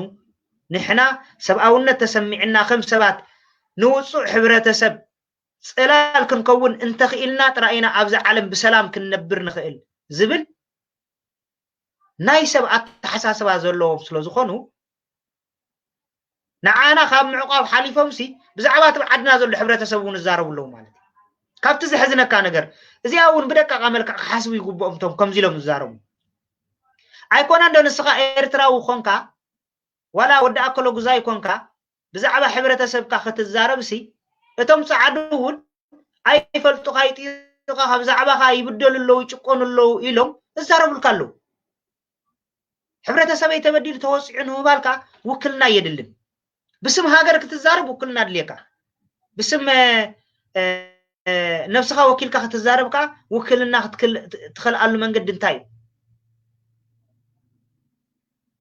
ንሕና ሰብኣውነት ተሰሚዕና ከም ሰባት ንውፁዕ ሕብረተሰብ ፅላል ክንከውን እንተኽኢልና ጥራይ ኢና ኣብዚ ዓለም ብሰላም ክንነብር ንኽእል ዝብል ናይ ሰብ ኣተሓሳስባ ዘለዎም ስለ ዝኾኑ ንዓና ካብ ምዕቋብ ሓሊፎም ሲ ብዛዕባ እቲ ዓድና ዘሎ ሕብረተሰብ እውን ይዛረቡ ኣለዉ ማለት እዩ። ካብቲ ዘሕዝነካ ነገር እዚኣ እውን ብደቃቃ መልክዕ ክሓስቡ ይግብኦም እቶም ከምዚ ኢሎም ዝዛረቡ። ኣይኮነ እንዶ ንስኻ ኤርትራዊ ኮንካ ዋላ ወዲ ኣከለ ጉዛይ ኮንካ ብዛዕባ ሕብረተሰብካ ክትዛረብ ሲ እቶም ጻዕዱ እውን ኣይፈልጡኻ ይጥይቑኻ ብዛዕባኻ ይብደሉ ኣለዉ ይጭቆኑ ኣለዉ ኢሎም ይዛረቡልካ ኣለዉ። ሕብረተሰበይ ተበዲሉ ተወፂዑ ንምባል ከዓ ውክልና የድልን። ብስም ሃገር ክትዛረብ ውክልና ኣድልየካ። ብስም ነብስኻ ወኪልካ ክትዛረብ ከዓ ውክልና ክትክልኣሉ መንገዲ እንታይ እዩ?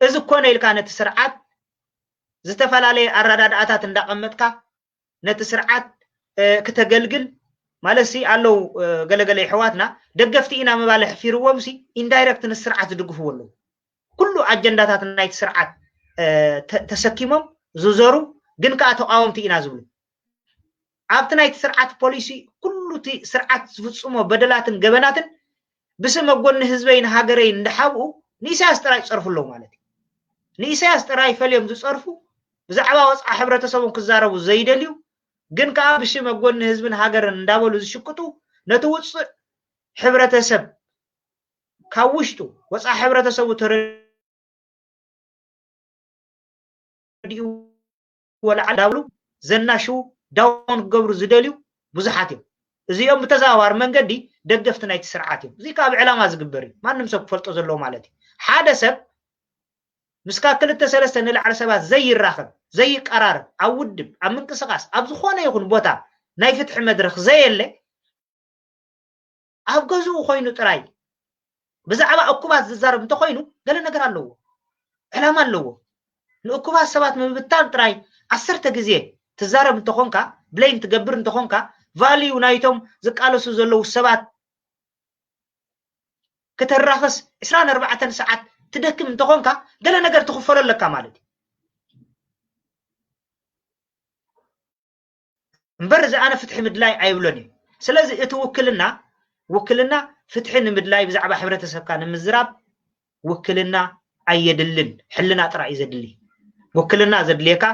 እዚ ኮነ ኢልካ ነቲ ስርዓት ዝተፈላለየ ኣረዳድኣታት እንዳቐመጥካ ነቲ ስርዓት ክተገልግል ማለት ሲ ኣለዉ ገለገለ ይሕዋትና ደገፍቲ ኢና ምባል ኣሕፊርዎም ሲ ኢንዳይረክት ንስርዓት ዝድግፍዎ ኣለዉ። ኩሉ ኣጀንዳታት ናይቲ ስርዓት ተሰኪሞም ዝዘሩ ግን ከዓ ተቃወምቲ ኢና ዝብሉ ኣብቲ ናይቲ ስርዓት ፖሊሲ ኩሉ እቲ ስርዓት ዝፍፅሞ በደላትን ገበናትን ብስም ኣጎኒ ህዝበይ ንሃገረይ እንዳሓብኡ ንኢሳያስ ጥራይ ዝፀርፉ ኣለዉ ማለት እዩ። ንኢሳያስ ጥራይ ፈልዮም ዝፀርፉ ብዛዕባ ወፃ ሕብረተሰቦም ክዛረቡ ዘይደልዩ ግን ከዓ ብሽም ኣጎኒ ህዝብን ሃገርን እንዳበሉ ዝሽቅጡ ነቲ ውፅዕ ሕብረተሰብ ካብ ውሽጡ ወፃ ሕብረተሰቡ ተረዲኡ ወላዕል እንዳብሉ ዘናሽዉ ዳውን ክገብሩ ዝደልዩ ብዙሓት እዮም። እዚኦም ብተዘዋዋሪ መንገዲ ደገፍቲ ናይቲ ስርዓት እዮም። እዚ ከዓ ብዕላማ ዝግበር እዩ። ማንም ሰብ ክፈልጦ ዘለዎ ማለት እዩ። ሓደ ሰብ ምስካ ክልተ ሰለስተ ንላዕሊ ሰባት ዘይራኸብ ዘይቀራረብ ኣብ ውድብ ኣብ ምንቅስቃስ ኣብ ዝኾነ ይኹን ቦታ ናይ ፍትሒ መድረክ ዘየለ ኣብ ገዝኡ ኮይኑ ጥራይ ብዛዕባ እኩባት ዝዛረብ እንተኮይኑ ገለ ነገር ኣለዎ፣ ዕላማ ኣለዎ። ንእኩባት ሰባት ምብታን ጥራይ ዓሰርተ ግዜ ትዛረብ እንተኾንካ፣ ብሌም ትገብር እንተኾንካ፣ ቫልዩ ናይቶም ዝቃለሱ ዘለዉ ሰባት ክተራኽስ ዕስራን ኣርባዕተን ሰዓት ትደክም እንተኾንካ ገለ ነገር ትኽፈሎ ኣለካ ማለት እዩ። እምበር እዚ ኣነ ፍትሒ ምድላይ ኣይብሎን እዩ። ስለዚ እቲ ውክልና ውክልና ፍትሒ ንምድላይ ብዛዕባ ሕብረተሰብካ ንምዝራብ ውክልና ኣየድልን። ሕልና ጥራይ እዩ ዘድሊ። ውክልና ዘድልየካ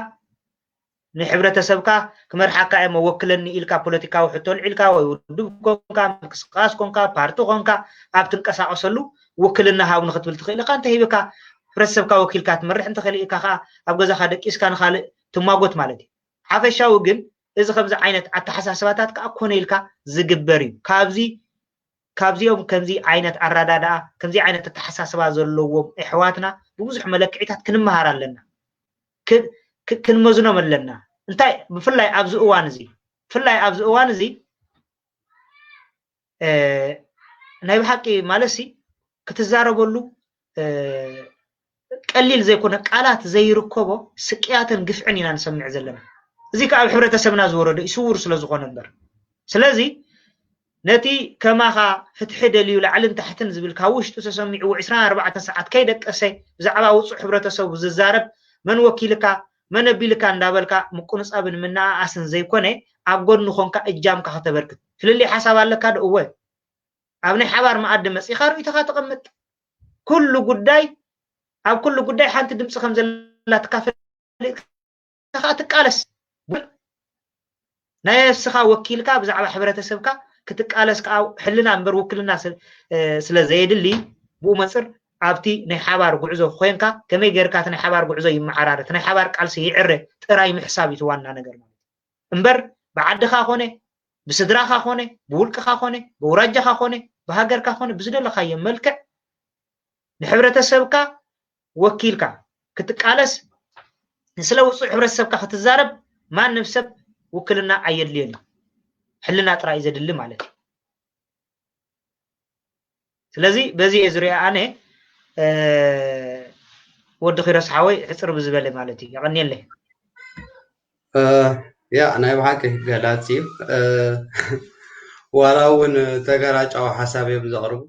ንሕብረተሰብካ ክመርሓካ እየ መወክለኒ ኢልካ ፖለቲካዊ ሕቶ ኣልዒልካ ወይ ውድብ ኮንካ ምንቅስቃስ ኮንካ ፓርቲ ኮንካ ኣብ ትንቀሳቀሰሉ ውክልና ሃብ ንክትብል ትኽእል ኢኻ። እንተሂብካ ሕብረተሰብካ ወኪልካ ትመርሕ እንተኽእል ኢካ ከዓ ኣብ ገዛኻ ደቂስካ ንካልእ ትማጎት ማለት እዩ። ሓፈሻዊ ግን እዚ ከምዚ ዓይነት ኣተሓሳስባታት ከዓ ኮነ ኢልካ ዝግበር እዩ። ካብዚ ካብዚኦም ከምዚ ዓይነት ኣረዳድኣ ከምዚ ዓይነት ኣተሓሳስባ ዘለዎም ኣሕዋትና ብብዙሕ መለክዒታት ክንመሃር ኣለና። ክንመዝኖም ኣለና። እንታይ ብፍላይ ኣብዚ እዋን እዚ ብፍላይ ኣብዚ እዋን እዚ ናይ ብሓቂ ማለት ሲ ክትዛረበሉ ቀሊል ዘይኮነ ቃላት ዘይርከቦ ስቅያትን ግፍዕን ኢና ንሰምዕ ዘለና። እዚ ከዓ ኣብ ሕብረተሰብና ዝወረደ እዩ፣ ስውር ስለ ዝኾነ እምበር። ስለዚ ነቲ ከማኻ ፍትሒ ደልዩ ላዕልን ታሕትን ዝብል ካብ ውሽጡ ተሰሚዕዎ ዕስራን ኣርባዕተን ሰዓት ከይደቀሰ ብዛዕባ ውፁዕ ሕብረተሰቡ ዝዛረብ መን ወኪልካ መን ኣቢልካ እንዳበልካ ምቁንፃብን ምነኣኣስን ዘይኮነ ኣብ ጎድኑ ኮንካ እጃምካ ከተበርክት። ፍልልይ ሓሳብ ኣለካ ዶ? እወ። ኣብ ናይ ሓባር መኣዲ መፂኻ ርእይቶኻ ተቐምጥ። ኩሉ ጉዳይ ኣብ ኩሉ ጉዳይ ሓንቲ ድምፂ ከም ዘላትካ ፈሊጥካ ከዓ ትቃለስ። ናይ ነብስኻ ወኪልካ ብዛዕባ ሕብረተሰብካ ክትቃለስ ከዓ ሕልና እምበር ውክልና ስለ ዘየድሊ ብኡ መፅር ኣብቲ ናይ ሓባር ጉዕዞ ኮይንካ ከመይ ገይርካ እቲ ናይ ሓባር ጉዕዞ ይመዓራረ፣ እቲ ናይ ሓባር ቃልሲ ይዕረ ጥራይ ምሕሳብ እዩ እቲ ዋና ነገር ማለት እዩ። እምበር ብዓድኻ ኮነ ብስድራኻ ኮነ ብውልቅኻ ኮነ ብውራጃኻ ኮነ ብሃገርካ ኮነ ብዝደለኻዮ መልክዕ ንሕብረተሰብካ ወኪልካ ክትቃለስ ንስለ ውፁዕ ሕብረተሰብካ ክትዛረብ ማንም ሰብ ውክልና ኣየድልዮን እዩ። ሕልና ጥራይ እዩ ዘድሊ ማለት እዩ። ስለዚ በዚ እየ ዝሪኦ ኣነ። ወዲ ኪሮስ ሓወይ ሕፅር ብዝበለ ማለት እዩ። የቐንየለይ። ያ ናይ ብሓቂ ገላፂ እዩ። ዋላ እውን ተገራጫዊ ሓሳብ እዮም ዘቕርቡ።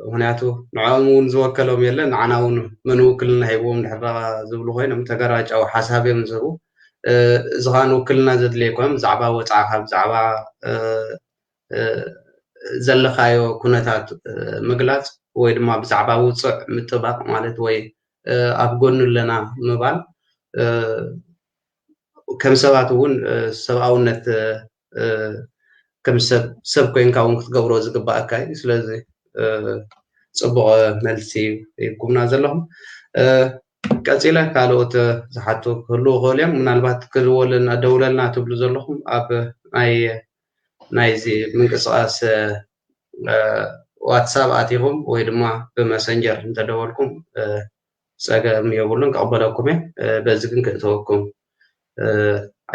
ምክንያቱ ንዕኦም እውን ዝወከሎም የለን፣ ንዓና እውን መን ውክልና ሂብዎም ድሕር ዝብሉ ኮይኖም ተገራጫዊ ሓሳብ እዮም ዝህቡ። እዚ ከዓ ንውክልና ዘድልየ ኮይኖም ብዛዕባ ወፃዕኻ ብዛዕባ ዘለኻዮ ኩነታት ምግላፅ ወይ ድማ ብዛዕባ ውፅዕ ምጥባቕ ማለት ወይ ኣብ ጎኑ ኣለና ምባል ከም ሰባት እውን ሰብኣውነት ከም ሰብ ሰብ ኮይንካ እውን ክትገብሮ ዝግባኣካ እዩ። ስለዚ ፅቡቕ መልሲ ይኩምና ዘለኹም። ቀፂለ ካልኦት ዝሓቱ ክህልዉ ክኽእሉ እዮም። ምናልባት ክድወልና ደውለልና ትብሉ ዘለኹም ኣብ ናይ ናይዚ ምንቅስቃስ ዋትሳፕ ኣቲኹም ወይ ድማ ብመሰንጀር እንተደወልኩም ፀገም የብሉን፣ ክቕበለኩም እየ። በዚ ግን ክእተወኩም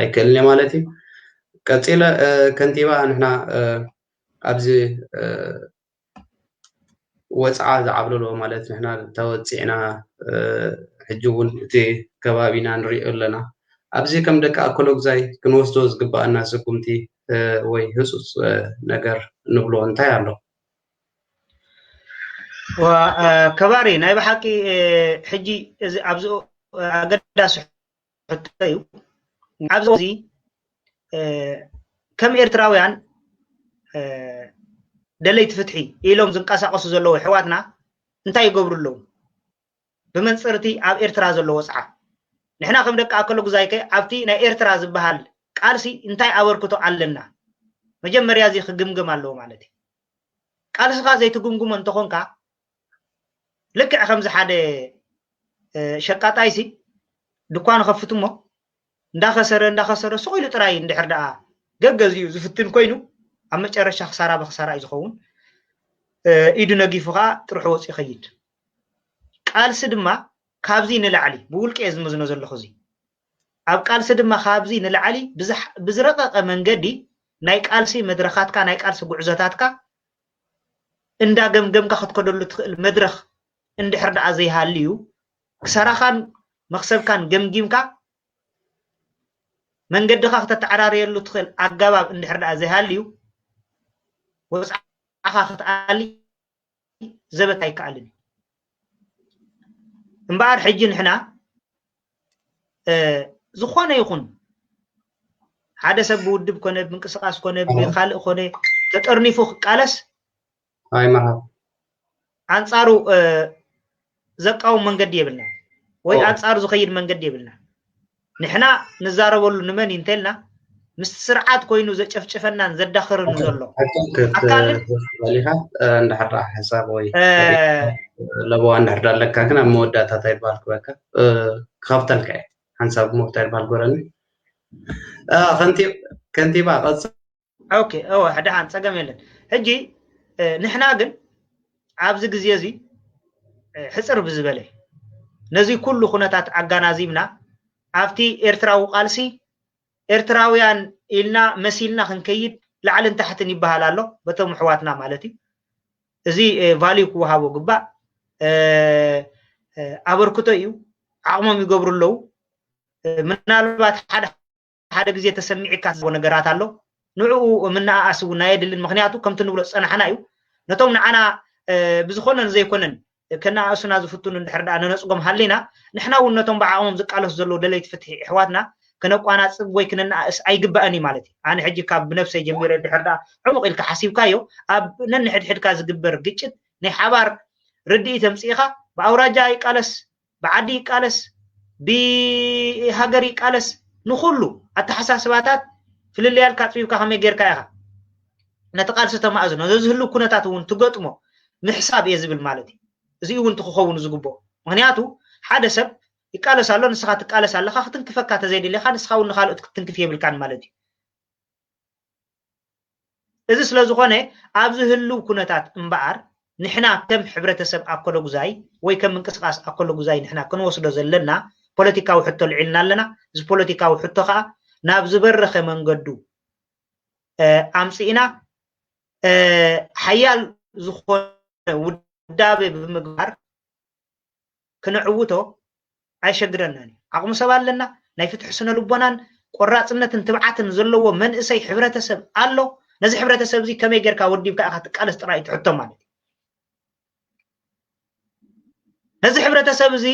ኣይክእልን እየ ማለት እዩ። ቀፂለ ከንቲባ፣ ንሕና ኣብዚ ወፅዓ ዝዓብለሎ ማለት ንሕና ተወፂዕና ሕጂ እውን እቲ ከባቢና ንሪኦ ኣለና። ኣብዚ ከም ደቂ ኣኮሎጉዛይ ክንወስዶ ዝግባኣና ስጉምቲ ወይ ህፁፅ ነገር ንብሎ እንታይ ኣሎ? ከባሪ ናይ ብሓቂ ሕጂ ኣብዚ ኣገዳሲ ሕቶ እዩ። ኣብዚ እዚ ከም ኤርትራውያን ደለይቲ ፍትሒ ኢሎም ዝንቀሳቀሱ ዘለዉ ኣሕዋትና እንታይ ይገብሩ ኣለዉ? ብመንፅር እቲ ኣብ ኤርትራ ዘሎ ወፅዓ ንሕና ከም ደቂ ኣከለጉዛይ ከ ኣብቲ ናይ ኤርትራ ዝበሃል ቃልሲ እንታይ ኣበርክቶ ኣለና? መጀመርያ እዚ ክግምገም ኣለዎ ማለት እዩ። ቃልስኻ ዘይትግምግሞ እንተኾንካ ልክዕ ከምዚ ሓደ ሸቃጣይሲ ድኳን ከፍት እሞ እንዳኸሰረ እንዳኸሰረ ስቕ ኢሉ ጥራይ እንድሕር ደኣ ገገዚኡ ዝፍትን ኮይኑ ኣብ መጨረሻ ክሳራ ብክሳራ እዩ ዝኸውን። ኢዱ ነጊፉ ከዓ ጥርሑ ወፂኡ ይኸይድ። ቃልሲ ድማ ካብዚ ንላዕሊ ብውልቂ እየ ዝመዝኖ ዘለኹ። እዚ ኣብ ቃልሲ ድማ ካብዚ ንላዕሊ ብዝረቐቐ መንገዲ ናይ ቃልሲ መድረኻትካ ናይ ቃልሲ ጉዕዞታትካ እንዳገምገምካ ክትከደሉ ትኽእል መድረኽ እንድሕር ደኣ ዘይሃልዩ ክሳራኻን መኽሰብካን ገምጊምካ መንገድኻ ክተተዓራርየሉ ትኽእል ኣገባብ እንድሕር ደኣ ዘይሃልዩ ወፅዓኻ ክትኣሊ ዘበት ኣይከኣልን እዩ። እምበኣር ሕጂ ንሕና ዝኾነ ይኹን ሓደ ሰብ ብውድብ ኮነ ብምንቅስቃስ ኮነ ብካልእ ኮነ ተጠርኒፉ ክቃለስ ኣይመሃብ ኣንፃሩ ዘቃውም መንገዲ የብልና ወይ ኣንጻሩ ዝኸይድ መንገዲ የብልና። ንሕና ንዛረበሉ ንመን እዩ እንተልና፣ ምስ ስርዓት ኮይኑ ዘጨፍጭፈናን ዘዳኽርን ዘሎ ኣካልን እንድሕር ደኣ ሓሳብ ወይ ለበዋ እንድሕር ደኣ ኣለካ፣ ግን ኣብ መወዳእታ እንታይ ይበሃል ክበካ ክኸፍተልካ እየ። ሓንሳብ ሞክታ ይበሃል ጎረኒ። ከንቲባ ቀጽ ኦኬ፣ እወ፣ ደሓን፣ ጸገም የለን። ሕጂ ንሕና ግን ኣብዚ ግዜ እዚ ሕጽር ብዝበለ ነዚ ኩሉ ኩነታት ኣጋናዚብና ኣብቲ ኤርትራዊ ቃልሲ ኤርትራውያን ኢልና መሲልና ክንከይድ ላዕልን ታሕትን ይበሃል ኣሎ፣ በቶም ኣሕዋትና ማለት እዩ። እዚ ቫልዩ ክወሃቦ ግባእ ኣበርክቶ እዩ። ዓቕሞም ይገብሩ ኣለዉ። ምናልባት ሓደ ሓደ ግዜ ተሰሚዕካ ዝቦ ነገራት ኣሎ። ንዕኡ ምንኣኣስ እውን ኣየድልን። ምኽንያቱ ከምቲ ንብሎ ዝጸናሕና እዩ። ነቶም ንዓና ብዝኾነን ዘይኮነን ከነኣእሱና ዝፍትኑ እንድሕር ደኣ ንነጽጎም ሃሊና፣ ንሕና እውን ነቶም ብዓቕሞም ዝቃለሱ ዘለዉ ደለይቲ ፍትሒ ኣሕዋትና ከነቋናጽብ ወይ ክንነኣእስ ኣይግባእን እዩ ማለት እዩ። ኣነ ሕጂ ካብ ብነብሰይ ጀሚረ እንድሕር ደኣ ዕሙቕ ኢልካ ሓሲብካዮ፣ ኣብ ነንሕድሕድካ ዝግበር ግጭት ናይ ሓባር ርድኢት ኣምጺእኻ ብኣውራጃ ይቃለስ ብዓዲ ይቃለስ፣ ብሃገር ይቃለስ፣ ንኹሉ ኣተሓሳስባታት ፍልልያልካ ኣጽቢብካ ከመይ ጌርካ ኢኻ ነቲ ቃልሲ ተማእዝኖ፣ ነዚ ዝህሉ ኩነታት እውን ትገጥሞ ምሕሳብ እየ ዝብል ማለት እዩ። እዚ እውን ትክኸውን ዝግብኦ። ምክንያቱ ሓደ ሰብ ይቃለስ ኣሎ፣ ንስኻ ትቃለስ ኣለኻ፣ ክትንክፈካ ተዘይደሊኻ ንስኻ እውን ንኻልኦት ክትንክፍ የብልካን ማለት እዩ። እዚ ስለ ዝኾነ ኣብዚ ህልው ኩነታት እምበኣር ንሕና ከም ሕብረተሰብ ኣኮለጉዛይ ወይ ከም ምንቅስቃስ ኣኮለጉዛይ ንሕና ክንወስዶ ዘለና ፖለቲካዊ ሕቶ ልዒልና ኣለና። እዚ ፖለቲካዊ ሕቶ ከዓ ናብ ዝበረኸ መንገዱ ኣምፅእና ሓያል ዝኾነ ውዳቤ ብምግባር ክነዕውቶ ኣይሸግረናን እዩ። ዓቕሚ ሰብ ኣለና። ናይ ፍትሒ ስነ ልቦናን ቆራፅነትን ትብዓትን ዘለዎ መንእሰይ ሕብረተሰብ ኣሎ። ነዚ ሕብረተሰብ እዚ ከመይ ጌርካ ወዲብካ ኢኻ ትቃለስ ጥራይ እቲ ሕቶ ማለት እዩ። ነዚ ሕብረተሰብ እዚ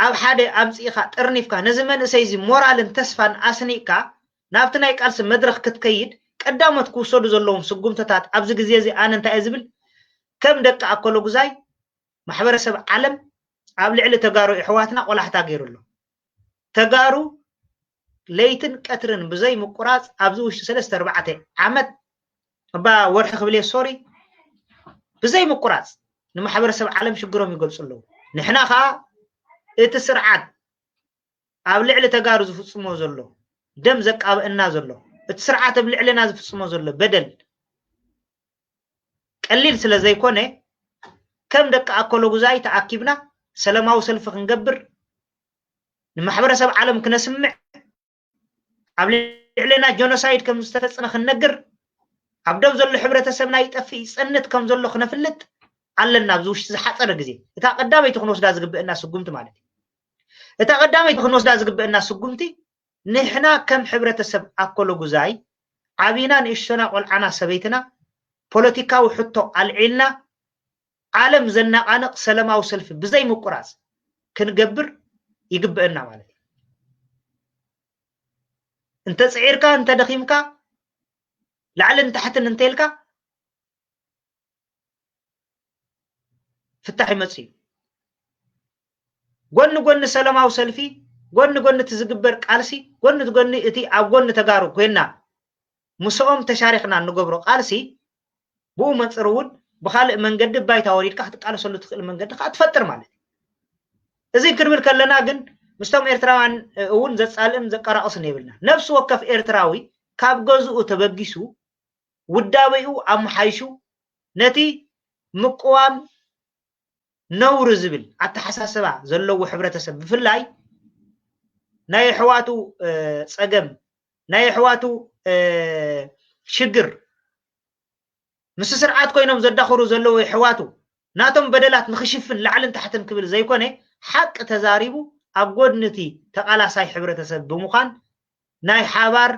ኣብ ሓደ ኣምፂእካ ጠርኒፍካ ነዚ መንእሰይ እዚ ሞራልን ተስፋን ኣስኒቅካ ናብቲ ናይ ቃልሲ መድረክ ክትከይድ ቀዳሞት ክውሰዱ ዘለዎም ስጉምትታት ኣብዚ ግዜ እዚ ኣነ እንታይ እየ ዝብል ከም ደቂ ኣኮለጉዛይ ማሕበረሰብ ዓለም ኣብ ልዕሊ ተጋሩ ኣሕዋትና ቆላሕታ ገይሩ ኣሎ። ተጋሩ ለይትን ቀትርን ብዘይ ምቁራፅ ኣብዚ ውሽጢ ሰለስተ ኣርባዕተ ዓመት እባ ወርሒ ክብል እየ ሶሪ ብዘይ ምቁራፅ ንማሕበረሰብ ዓለም ሽግሮም ይገልፁ ኣለዉ። ንሕና ከዓ እቲ ስርዓት ኣብ ልዕሊ ተጋሩ ዝፍፅሞ ዘሎ ደም ዘቃብአና ዘሎ እቲ ስርዓት ኣብ ልዕልና ዝፍፅሞ ዘሎ በደል ቀሊል ስለ ዘይኮነ ከም ደቂ ኣኮለጉዛይ ተኣኪብና ሰላማዊ ሰልፊ ክንገብር ንማሕበረሰብ ዓለም ክነስምዕ ኣብ ልዕልና ጀኖሳይድ ከም ዝተፈፀመ ክንነግር ኣብ ደው ዘሎ ሕብረተሰብና ይጠፍእ ይፀንት ከም ዘሎ ክነፍልጥ ኣለና። ኣብዚ ውሽጢ ዝሓፀረ ግዜ እታ ቀዳመይቲ ክንወስዳ ዝግብእና ስጉምቲ ማለት እዩ። እታ ቀዳመይቲ ክንወስዳ ዝግብእና ስጉምቲ ንሕና ከም ሕብረተሰብ ኣኮለጉዛይ ዓብና ንእሽቶና ቆልዓና ሰበይትና ፖለቲካዊ ሕቶ ኣልዒልና ዓለም ዘናቃንቕ ሰለማዊ ሰልፊ ብዘይ ምቁራፅ ክንገብር ይግብእና ማለት እዩ። እንተ ፅዒርካ እንተ ደኺምካ ላዕልን ታሕትን እንተኢልካ ፍታሕ ይመፅእ እዩ። ጎኒ ጎኒ ሰላማዊ ሰልፊ ጎኒ ጎኒ እቲ ዝግበር ቃልሲ ጎኒ ጎኒ እቲ ኣብ ጎኒ ተጋሩ ኮይና ምስኦም ተሻሪኽና እንገብሮ ቃልሲ ብኡ መፅር እውን ብካልእ መንገዲ ባይታ ወሪድካ ክትቃለሰሉ ትኽእል መንገዲ ከዓ ትፈጥር ማለት እዩ። እዚ ክንብል ከለና ግን ምስቶም ኤርትራውያን እውን ዘፃልእን ዘቀራቕስን የብልና። ነፍሲ ወከፍ ኤርትራዊ ካብ ገዝኡ ተበጊሱ ውዳቤኡ ኣመሓይሹ ነቲ ምቅዋም ነውሪ ዝብል ኣተሓሳስባ ዘለዎ ሕብረተሰብ ብፍላይ ናይ ኣሕዋቱ ፀገም ናይ ኣሕዋቱ ሽግር ምስ ስርዓት ኮይኖም ዘዳኽሩ ዘለዉ ኣሕዋቱ ናቶም በደላት ንክሽፍን ላዕልን ታሕትን ክብል ዘይኮነ ሓቂ ተዛሪቡ ኣብ ጎድኒ እቲ ተቓላሳይ ሕብረተሰብ ብምዃን ናይ ሓባር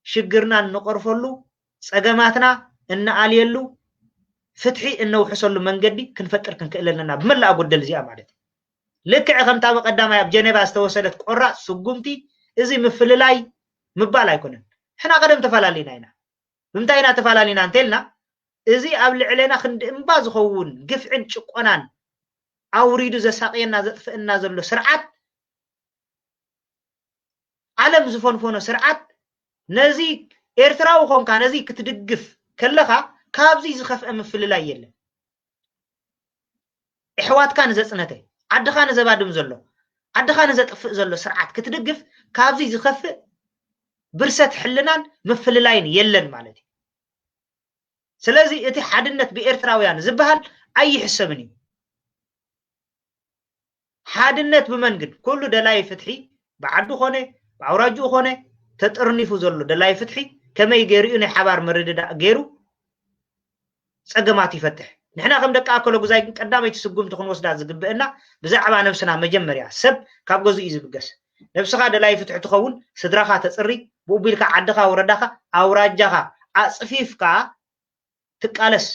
ሽግርና እንቐርፈሉ ፀገማትና እንኣልየሉ ፍትሒ እነውሕሰሉ መንገዲ ክንፈጥር ክንክእል ኣለና ብመላእ ጎደል እዚኣ ማለት እዩ። ልክዕ ከምታ ብቀዳማይ ኣብ ጀኔቫ ዝተወሰደት ቆራፅ ስጉምቲ እዚ ምፍልላይ ምባል ኣይኮነን። ሕና ቀደም ተፈላለና ኢና። ብምንታይ ኢና ተፈላለና እንተልና እዚ ኣብ ልዕሌና ክንዲ እምባ ዝኸውን ግፍዕን ጭቆናን ኣውሪዱ ዘሳቅየና ዘጥፍእና ዘሎ ስርዓት፣ ዓለም ዝፈንፈኖ ስርዓት፣ ነዚ ኤርትራዊ ኮንካ ነዚ ክትድግፍ ከለኻ ካብዚ ዝኸፍአ ምፍልላይ የለን። ኣሕዋትካ ንዘጽነተ፣ ዓድኻ ንዘባድም ዘሎ፣ ዓድኻ ንዘጥፍእ ዘሎ ስርዓት ክትድግፍ ካብዚ ዝኸፍእ ብርሰት ሕልናን ምፍልላይን የለን ማለት እዩ። ስለዚ እቲ ሓድነት ብኤርትራውያን ዝበሃል ኣይሕሰብን እዩ። ሓድነት ብመን ግን? ኩሉ ደላይ ፍትሒ ብዓዱ ኾነ ብኣውራጅኡ ኾነ ተጠርኒፉ ዘሎ ደላይ ፍትሒ ከመይ ገይሩ እዩ ናይ ሓባር ምርድዳእ ገይሩ ጸገማት ይፈትሕ? ንሕና ከም ደቂ ኣከለጉዛይ ግን ቀዳመይቲ ስጉምቲ ክንወስዳ ዝግብእና ብዛዕባ ነብስና መጀመርያ ሰብ ካብ ገዝኡ እዩ ዝብገስ። ነብስኻ ደላይ ፍትሒ ትኸውን፣ ስድራኻ ተጽሪ፣ ብኡ ቢልካ ዓድኻ፣ ወረዳኻ፣ ኣውራጃኻ ኣጽፊፍካ ትቃለስ።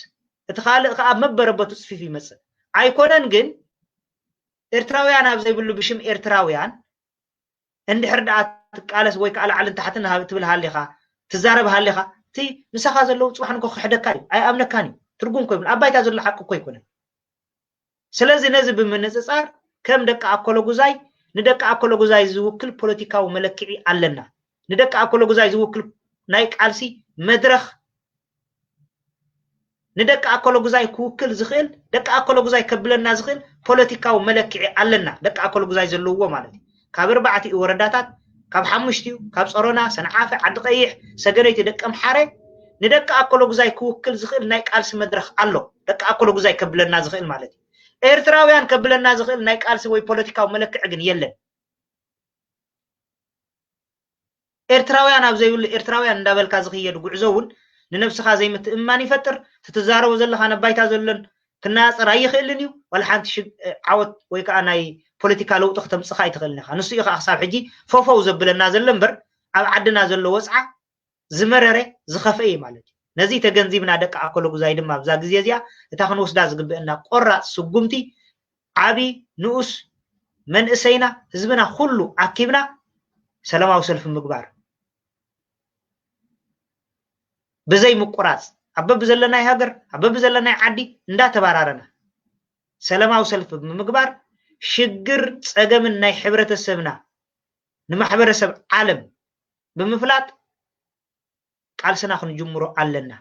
እቲ ካልእ ከኣ ኣብ መበረበቱ ጽፊፍ ይመጽእ። ኣይኮነን ግን ኤርትራውያን ኣብ ዘይብሉ ብሽም ኤርትራውያን እንድሕር ደኣ ትቃለስ ወይ ከኣ ላዕልን ታሕትን ሃብ-፣ ትብል ሃሊኻ፣ ትዛረብ ሃሊኻ፣ እቲ ምሳኻ ዘለዉ ጽባሕ ንግሆ ክሕደካ እዩ፣ ኣይኣምነካን እዩ፣ ትርጉም እኮ ይብሉን። ኣብ ባይታ ዘሎ ሓቂ እኮ ኣይኮነን። ስለዚ ነዚ ብምንጽጻር ከም ደቂ ኣኮለጉዛይ ንደቂ ኣኮለጉዛይ ዝውክል ፖለቲካዊ መለክዒ ኣለና። ንደቂ ኣኮለጉዛይ ዝውክል ናይ ቃልሲ መድረኽ ንደቂ ኣኮለጉዛይ ክውክል ዝኽእል፣ ደቂ ኣኮለጉዛይ ከብለና ዝኽእል ፖለቲካዊ መለክዒ ኣለና። ደቂ ኣኮለጉዛይ ዘለውዎ ማለት እዩ። ካብ ኣርባዕቲኡ ወረዳታት፣ ካብ ሓሙሽቲኡ፣ ካብ ጸሮና፣ ሰንዓፈ፣ ዓዲ ቀይሕ፣ ሰገነይቲ፣ ደቀምሓረ፣ ንደቂ ኣኮለጉዛይ ክውክል ዝኽእል ናይ ቃልሲ መድረኽ ኣሎ። ደቂ ኣኮለጉዛይ ከብለና ዝኽእል ማለት እዩ። ኤርትራውያን ከብለና ዝኽእል ናይ ቃልሲ ወይ ፖለቲካዊ መለክዒ ግን የለን። ኤርትራውያን ኣብ ዘይብሉ ኤርትራውያን እንዳበልካ ዝኽየድ ጉዕዞ እውን ንነብስኻ ዘይምትእምማን ይፈጥር። እቲ ትዛረቦ ዘለኻ ነባይታ ዘሎን ክነጻጸር ኣይኽእልን እዩ። ዋላ ሓንቲ ሽግ-፣ ዓወት ወይ ከዓ ናይ ፖለቲካ ለውጢ ክተምጽኻ ኣይትኽእልን ኢኻ። ንሱ እዩ ከዓ ክሳብ ሕጂ ፈፈው ዘብለና ዘሎ እምበር ኣብ ዓድና ዘሎ ወጽዓ ዝመረረ ዝኸፍአ እዩ ማለት እዩ። ነዚ ተገንዚብና ደቂ ኣኮለጉዛይ ድማ ኣብዛ ግዜ እዚኣ እታ ክንወስዳ ዝግብአና ቆራጽ ስጉምቲ ዓቢ ንኡስ መንእሰይና ህዝብና ኩሉ ኣኪብና ሰላማዊ ሰልፊ ምግባር ብዘይ ምቁራጽ ኣብ በብዘለናይ ሃገር ኣብ በብዘለናይ ዓዲ እንዳተባራረና ሰላማዊ ሰልፊ ብምግባር ሽግር ጸገምን ናይ ሕብረተሰብና ንማሕበረሰብ ዓለም ብምፍላጥ ቃልስና ክንጅምሮ ኣለና።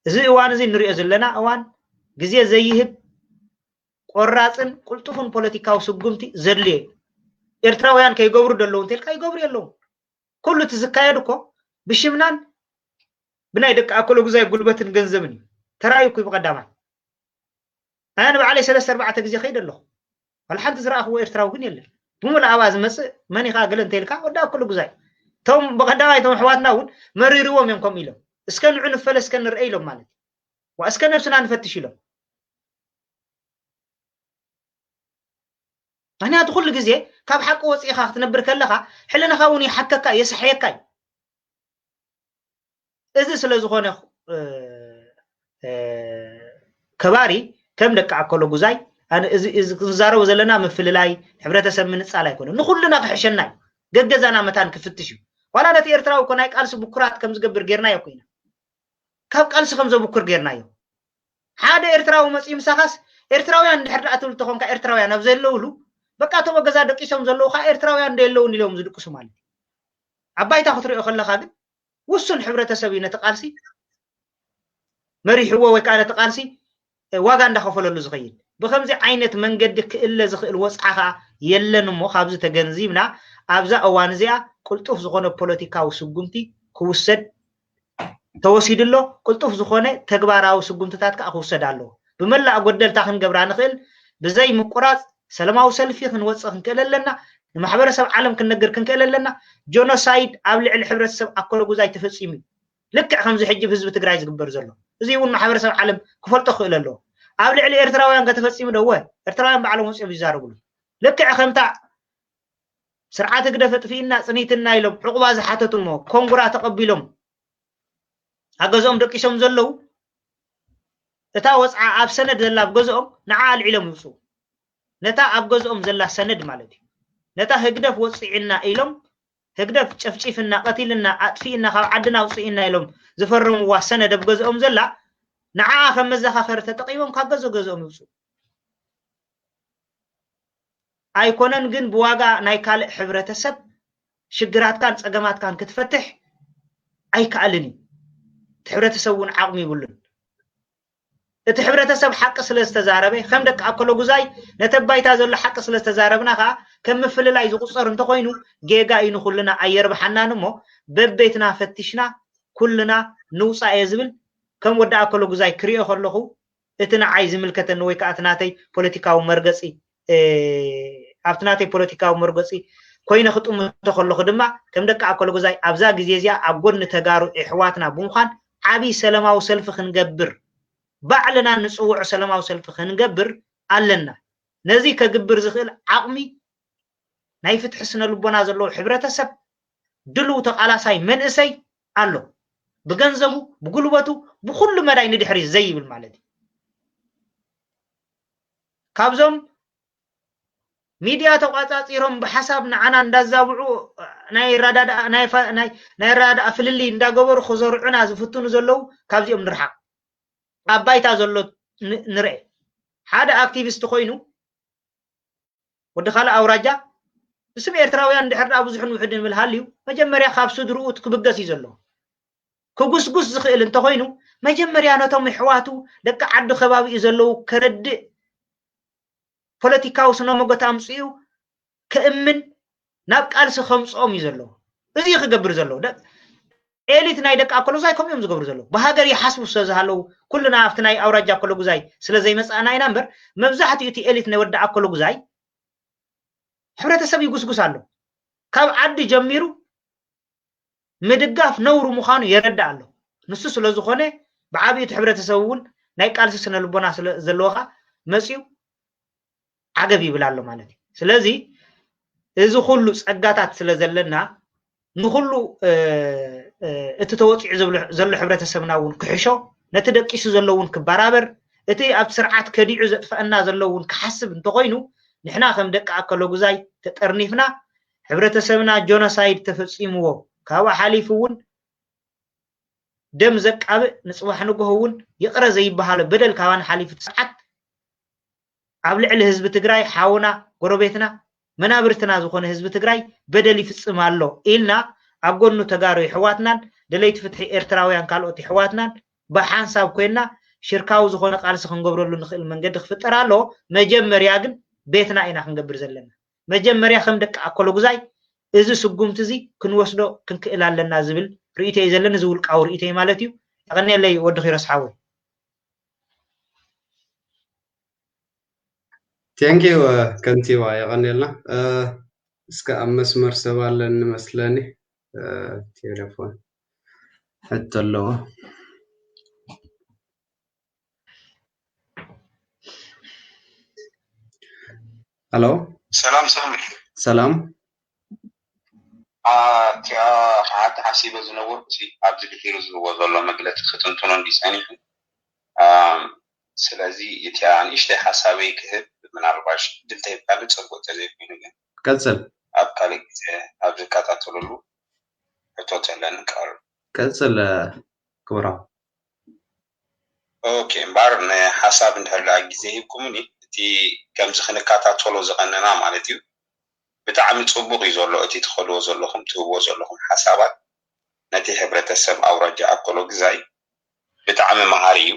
እዚ እዋን እዚ እንሪኦ ዘለና እዋን ግዜ ዘይህብ ቆራጽን ቅልጡፍን ፖለቲካዊ ስጉምቲ ዘድልዮ እዩ። ኤርትራውያን ከይገብሩ ደለዉ እንተልካ ይገብሩ የለዉ። ኩሉ እቲ ዝካየድ እኮ ብሽምናን ብናይ ደቂ ኣኮለጉዛይ ጉልበትን ገንዘብን እዩ። ተራዩ እኮ እዩ ብቐዳማይ። ኣነ ንባዕለይ ሰለስተ ኣርባዕተ ግዜ ከይደ ኣለኹ። ዋላ ሓንቲ ዝረኣኽዎ ኤርትራዊ ግን የለን። ብምሉእ ኣብኣ ዝመጽእ መን ኢኻ ገለ እንተኢልካ ወዲ ኣኮለጉዛይ። እቶም ብቐዳማይ እቶም ኣሕዋትና እውን መሪርዎም እዮም ከምኡ ኢሎም። እስከ ንዑ ንፈለ እስከ ንርአ ኢሎም ማለት እዩ። ዋ እስከ ነብስና ንፈትሽ ኢሎም። ምኽንያቱ ኩሉ ግዜ ካብ ሓቂ ወፂእኻ ክትነብር ከለኻ ሕልናኻ እውን ይሓከካ የስሕየካ እዩ። እዚ ስለ ዝኾነ እ፣ እ፣ ከባሪ ከም ደቂ ኣኮለጉዛይ ኣነ እዚ እዚ ክንዛረቦ ዘለና ምፍልላይ ሕብረተሰብ ምንፃል ኣይኮነን። ንኩልና ክሕሸና እዩ። ገገዛና መታን ክፍትሽ እዩ። ዋላ ነቲ ኤርትራዊ እኮ ናይ ቃልሲ ብኩራት ከም ዝገብር ጌርናዮ እኮ ኢና። ካብ ቃልሲ ከም ዘብኩር ጌርናዮ። ሓደ ኤርትራዊ መፂኡ ምሳኻስ ኤርትራውያን እንድሕር ደኣ ትብል ተኾንካ ኤርትራውያን ኣብ ዘለውሉ በቃ እቶም ኣብ ገዛ ደቂሶም ዘለዉ ከዓ ኤርትራውያን ዶ የለውን ኢሎም ዝድቅሱ ማለት እዩ። ኣብ ባይታ ክትሪኦ ከለኻ ግን ውሱን ሕብረተሰብ እዩ ነቲ ቃልሲ መሪሕዎ ወይ ከዓ ነቲ ቃልሲ ዋጋ እንዳኸፈለሉ ዝኸይድ። ብኸምዚ ዓይነት መንገዲ ክእለ ዝኽእል ወፅዓ ከዓ የለን። እሞ ካብዚ ተገንዚብና ኣብዛ እዋን እዚኣ ቅልጡፍ ዝኾነ ፖለቲካዊ ስጉምቲ ክውሰድ ተወሲዱ ኣሎ። ቅልጡፍ ዝኾነ ተግባራዊ ስጉምትታት ከዓ ክውሰድ ኣለዎ። ብመላእ ጎደልታ ክንገብራ ንኽእል ብዘይ ምቁራፅ ሰላማዊ ሰልፊ ክንወፅእ ክንክእል ኣለና። ንማሕበረሰብ ዓለም ክንነግር ክንክእል ኣለና። ጆኖሳይድ ኣብ ልዕሊ ሕብረተሰብ ኣኮለጉዛይ ተፈፂሙ እዩ። ልክዕ ከምዚ ሕጂ ብህዝቢ ትግራይ ዝግበር ዘሎ። እዚ እውን ማሕበረሰብ ዓለም ክፈልጦ ክኽእል ኣለዎ። ኣብ ልዕሊ ኤርትራውያን ከተፈፂሙ ዶ? እወ፣ ኤርትራውያን ባዕሎም ወፂኦም ይዛረብሉ። ልክዕ ከምታ ስርዓት ህግደፍ ኣጥፊእና ፅኒትና ኢሎም ዕቑባ ዝሓተቱ እሞ ኮንጉራ ተቐቢሎም ኣብ ገዝኦም ደቂሶም ዘለዉ እታ ወፅዓ ኣብ ሰነድ ዘላ ኣብ ገዝኦም ንዓ ኣልዒሎም ይውፅኡ። ነታ ኣብ ገዝኦም ዘላ ሰነድ ማለት እዩ። ነታ ህግደፍ ወፂዕና ኢሎም ህግደፍ ጨፍጪፍና ቀቲልና ኣጥፊእና ካብ ዓድና ኣውፅእና ኢሎም ዝፈረምዋ ሰነድ ኣብ ገዝኦም ዘላ ንዓ ከም መዘኻኸሪ ተጠቂሞም ካብ ገዞ ገዝኦም ይውፅኡ። ኣይኮነን ግን ብዋጋ ናይ ካልእ ሕብረተሰብ ሽግራትካን ጸገማትካን ክትፈትሕ ኣይከኣልን እዩ። እቲ ሕብረተሰብ እውን ዓቕሚ ይብሉን። እቲ ሕብረተሰብ ሓቂ ስለ ዝተዛረበ ከም ደቂ ኣከለጉዛይ ነቲ ኣባይታ ዘሎ ሓቂ ስለ ዝተዛረብና ከዓ ከም ምፍልላይ ዝቁፀር እንተኮይኑ ጌጋ እዩ፣ ንኩልና ኣየርብሓናን። እሞ በቤትና ፈቲሽና ኩልና ንውፃእ እየ ዝብል። ከም ወዲ ኣከለጉዛይ ክሪኦ ከለኹ እቲ ንዓይ ዝምልከተኒ ወይ ከዓ እቲ ናተይ ፖለቲካዊ መርገፂ ኣብቲ ናተይ ፖለቲካዊ መርገፂ ኮይነ ክጥምቶ ከለኹ ድማ ከም ደቂ ኣከለጉዛይ ኣብዛ ግዜ እዚኣ ኣብ ጎኒ ተጋሩ ኣሕዋትና ብምዃን ዓብዪ ሰላማዊ ሰልፊ ክንገብር ባዕልና ንፅውዖ ሰላማዊ ሰልፊ ክንገብር ኣለና። ነዚ ከግብር ዝኽእል ዓቕሚ ናይ ፍትሒ ስነ ልቦና ዘለዎ ሕብረተሰብ ድልው ተቓላሳይ መንእሰይ ኣሎ። ብገንዘቡ ብጉልበቱ ብኩሉ መዳይ ንድሕሪ ዘይብል ማለት እዩ። ካብዞም ሚድያ ተቋፃፂሮም ብሓሳብ ንዓና እንዳዛብዑ ናይ ኣረዳድኣ ፍልልይ እንዳገበሩ ክዘርዑና ዝፍትኑ ዘለዉ ካብዚኦም ንርሓቕ። ኣብ ባይታ ዘሎ ንርኤ። ሓደ ኣክቲቪስት ኮይኑ ወዲ ካልእ ኣውራጃ ብስም ኤርትራውያን እንድሕር ደኣ ብዙሕን ውሕድን ምልሃል እዩ። መጀመርያ ካብ ስድርኡ ክብገስ እዩ ዘለዎ። ክጉስጉስ ዝኽእል እንተኾይኑ መጀመርያ ነቶም ኣሕዋቱ ደቂ ዓዲ ከባቢኡ ዘለዉ ከረድእ ፖለቲካዊ ስነ ሞገት ኣምፅኡ ከእምን ናብ ቃልሲ ከምፅኦም እዩ ዘለዎ። እዚ እዩ ክገብር ዘለዎ። ኤሊት ናይ ደቂ ኣኮሎዛይ ከምኡ እዮም ዝገብሩ ዘለዉ። ብሃገር ይሓስቡ ስለ ዝሃለዉ ኩልና ኣብቲ ናይ ኣውራጃ ኣኮሎጉዛይ ስለ ዘይመፃእና ኢና እምበር መብዛሕትኡ እቲ ኤሊት ናይ ወዲ ኣኮሎጉዛይ ሕብረተሰብ ይጉስጉስ ኣሎ። ካብ ዓዲ ጀሚሩ ምድጋፍ ነውሪ ምዃኑ የረድእ ኣሎ። ንሱ ስለ ዝኾነ ብዓብዩ እቲ ሕብረተሰብ እውን ናይ ቃልሲ ስነ ልቦና ስለ ዘለዎኻ መፅዩ ዓገብ ይብል ኣሎ ማለት እዩ። ስለዚ እዚ ኩሉ ፀጋታት ስለ ዘለና ንኩሉ እቲ ተወፂዑ ዘሎ ሕብረተሰብና እውን ክሕሾ፣ ነቲ ደቂሱ ዘሎ እውን ክበራበር፣ እቲ ኣብቲ ስርዓት ከዲዑ ዘጥፈአና ዘሎ እውን ክሓስብ እንተኮይኑ ንሕና ከም ደቂ ኣከለጉዛይ ተጠርኒፍና ሕብረተሰብና ጆኖሳይድ ተፈፂምዎ ካብኡ ሓሊፉ እውን ደም ዘቃብእ ንፅባሕ ንግሆ እውን ይቕረ ዘይበሃሎ በደል ካባና ሓሊፉ እቲ ስርዓት ኣብ ልዕሊ ህዝቢ ትግራይ ሓውና ጎረቤትና መናብርትና ዝኾነ ህዝቢ ትግራይ በደል ይፍፅም ኣሎ ኢልና ኣብ ጎኑ ተጋሩ የሕዋትናን ደለይቲ ፍትሒ ኤርትራውያን ካልኦት የሕዋትናን ብሓንሳብ ኮይንና ሽርካዊ ዝኾነ ቃልሲ ክንገብረሉ ንኽእል መንገዲ ክፍጠር ኣለዎ። መጀመርያ ግን ቤትና ኢና ክንገብር ዘለና። መጀመርያ ከም ደቂ ኣኮሎጉዛይ እዚ ስጉምቲ እዚ ክንወስዶ ክንክእል ኣለና ዝብል ርእይቶ እዩ ዘለኒ። እዚ ውልቃዊ ርእይቶ እዩ ማለት እዩ። የቐንየለይ ወዲ ኪሮስ ሓወይ። ቴንኪዩ ከንቲባ የቐንየልና። እስከ ኣብ መስመር ሰብ ኣለን መስለኒ። ቴሌፎን ሕቶ ኣለዎ። ሄሎ ሰላም ሳሚ። ሰላም። ኣቲኣ ክሓቲ ሓሲበ ዝነበርኩ ሲ ኣብዚ ድሒሩ ዝህቦ ዘሎ መግለፂ ክትንትኖ እንዲ ፀኒሑ። ስለዚ እቲኣ ንእሽተይ ሓሳበይ ክህብ ምናልባሽ ድል ተሂብካኒ ፅቡቅ ተዘይኮይኑ ግን ቀፅል። ኣብ ካልእ ግዜ ኣብ ዝከታተለሉ ሕቶት ኣለኒ ቀርብ። ቀፅል ክቡራው። ኦኬ እምበኣር ንሓሳብ እንድሕር ደኣ ግዜ ሂብኩምኒ እቲ ከምዚ ክንከታተሎ ዝቐነና ማለት እዩ። ብጣዕሚ ፅቡቕ እዩ ዘሎ እቲ ትኸድዎ ዘለኹም ትህብዎ ዘለኹም ሓሳባት ነቲ ሕብረተሰብ ኣውራጃ ኣኮሎ ግዛይ ብጣዕሚ መሃሪ እዩ።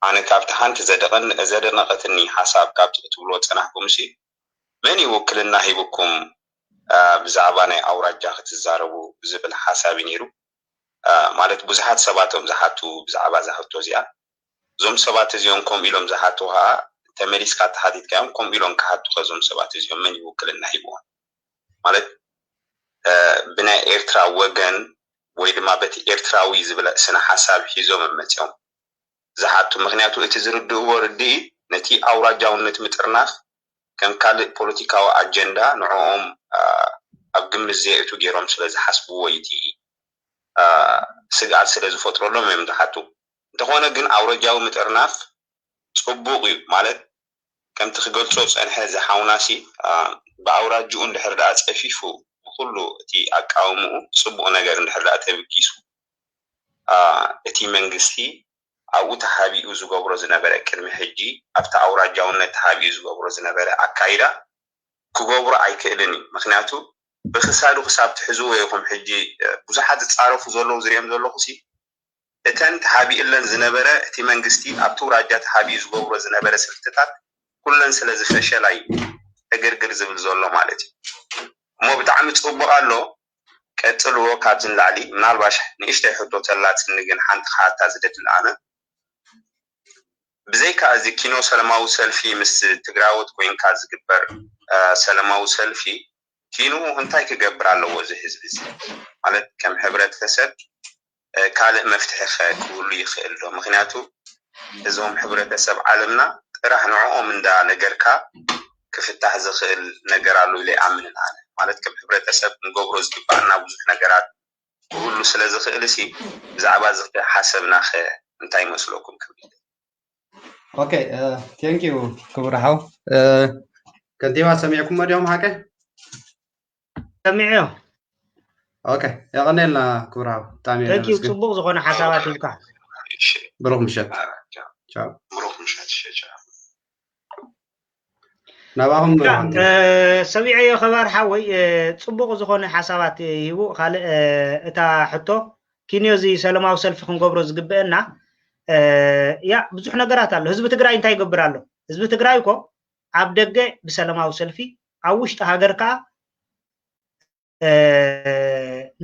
ኣነ ካብቲ ሓንቲ ዘደቐን ዘደነቐትኒ ሓሳብ ካብቲ ክትብልዎ ዝፀናሕኩም ሲ መን እዩ ውክልና ሂብኩም ብዛዕባ ናይ ኣውራጃ ክትዛረቡ ዝብል ሓሳብ እዩ ነይሩ። ማለት ብዙሓት ሰባት እዮም ዝሓቱ ብዛዕባ እዛ ሕቶ እዚኣ። እዞም ሰባት እዚኦም ከምኡ ኢሎም ዝሓቱ ከዓ ተመሊስካ ተሓቲትካዮም ከምኡ ኢሎም ክሓቱኸ እዞም ሰባት እዚኦም መን እዩ ውክልና ሂብዎም? ማለት ብናይ ኤርትራ ወገን ወይ ድማ በቲ ኤርትራዊ ዝብል ስነ ሓሳብ ሒዞም እዮም መፂኦም ዝሓቱ። ምክንያቱ እቲ ዝርድእዎ ርድኢት ነቲ ኣውራጃውነት ምጥርናፍ ከም ካልእ ፖለቲካዊ ኣጀንዳ ንዕኦም ኣብ ግምት ዘየእቱ ገይሮም ስለ ዝሓስብዎ እዩ እቲ ስግኣት ስለ ዝፈጥረሎም እዮም ዝሓቱ። እንተኾነ ግን ኣውራጃዊ ምጥርናፍ ፅቡቕ እዩ ማለት ከምቲ ክገልፆ ዝፀንሐ እዚ ሓውናሲ ብኣውራጅኡ እንድሕር ደኣ ፀፊፉ ብኩሉ እቲ ኣቃውምኡ ፅቡቕ ነገር እንድሕር ደኣ ተብጊሱ እቲ መንግስቲ ኣብኡ ተሓቢኡ ዝገብሮ ዝነበረ ቅድሚ ሕጂ ኣብቲ ኣውራጃውነት ተሓቢኡ ዝገብሮ ዝነበረ ኣካይዳ ክገብሮ ኣይክእልን እዩ። ምክንያቱ ብክሳዱ ክሳብ ትሕዝዎ ኢኹም። ሕጂ ብዙሓት ዝፃረፉ ዘለዉ ዝሪኦም ዘለኹ ሲ እተን ተሓቢእለን ዝነበረ እቲ መንግስቲ ኣብቲ ውራጃ ተሓቢኡ ዝገብሮ ዝነበረ ስልትታት ኩለን ስለ ዝፈሸላ እዩ ዕግርግር ዝብል ዘሎ ማለት እዩ። እሞ ብጣዕሚ ፅቡቅ ኣሎ፣ ቀፅልዎ። ካብዚ ንላዕሊ ምናልባሽ ንእሽተይ ሕቶ ተላትኒ፣ ግን ሓንቲ ክሓታ ዝደሊ ኣነ ብዘይካ እዚ ኪኖ ሰለማዊ ሰልፊ ምስ ትግራዎት ኮይንካ ዝግበር ሰለማዊ ሰልፊ ኪንኡ እንታይ ክገብር ኣለዎ እዚ ህዝቢ እዚ? ማለት ከም ሕብረተሰብ ካልእ መፍትሒ ከ ክህሉ ይኽእል ዶ? ምክንያቱ እዞም ሕብረተሰብ ዓለምና ጥራሕ ንዕኦም እንዳ ነገርካ ክፍታሕ ዝኽእል ነገር ኣሎ ኢለ ኣይኣምንን ኣነ። ማለት ከም ሕብረተሰብ ክንገብሮ ዝግባኣና ብዙሕ ነገራት ክህሉ ስለ ዝኽእል ሲ ብዛዕባ እዚ ሓሰብና ከ እንታይ ይመስለኩም ክብል። ኦኬ፣ ቴንክ ዩ ክቡር ሓው። ከንቲባ ሰሚዕኩሞ ድዮም ሓቀ? ሰሚዐዮ። ኦኬ፣ የቐኔልና ክቡር ሓው። ብጣዕሚ ቴንክ ዩ። ጽቡቕ ዝኾነ ሓሳባት ሂብካ። ብሩኽ ምሸት። ቻው። ብሩኽ ምሸት። ቻው። ናባኹም ሰሚዐዮ ከባር ሓወይ፣ ጽቡቕ ዝኾነ ሓሳባት ሂቡ። ካልእ እታ ሕቶ ኪንዮ እዚ ሰለማዊ ሰልፊ ክንገብሮ ዝግበአና ያ ብዙሕ ነገራት ኣሎ። ህዝቢ ትግራይ እንታይ ይገብር ኣሎ? ህዝቢ ትግራይ እኮ ኣብ ደገ ብሰለማዊ ሰልፊ፣ ኣብ ውሽጢ ሃገር ከዓ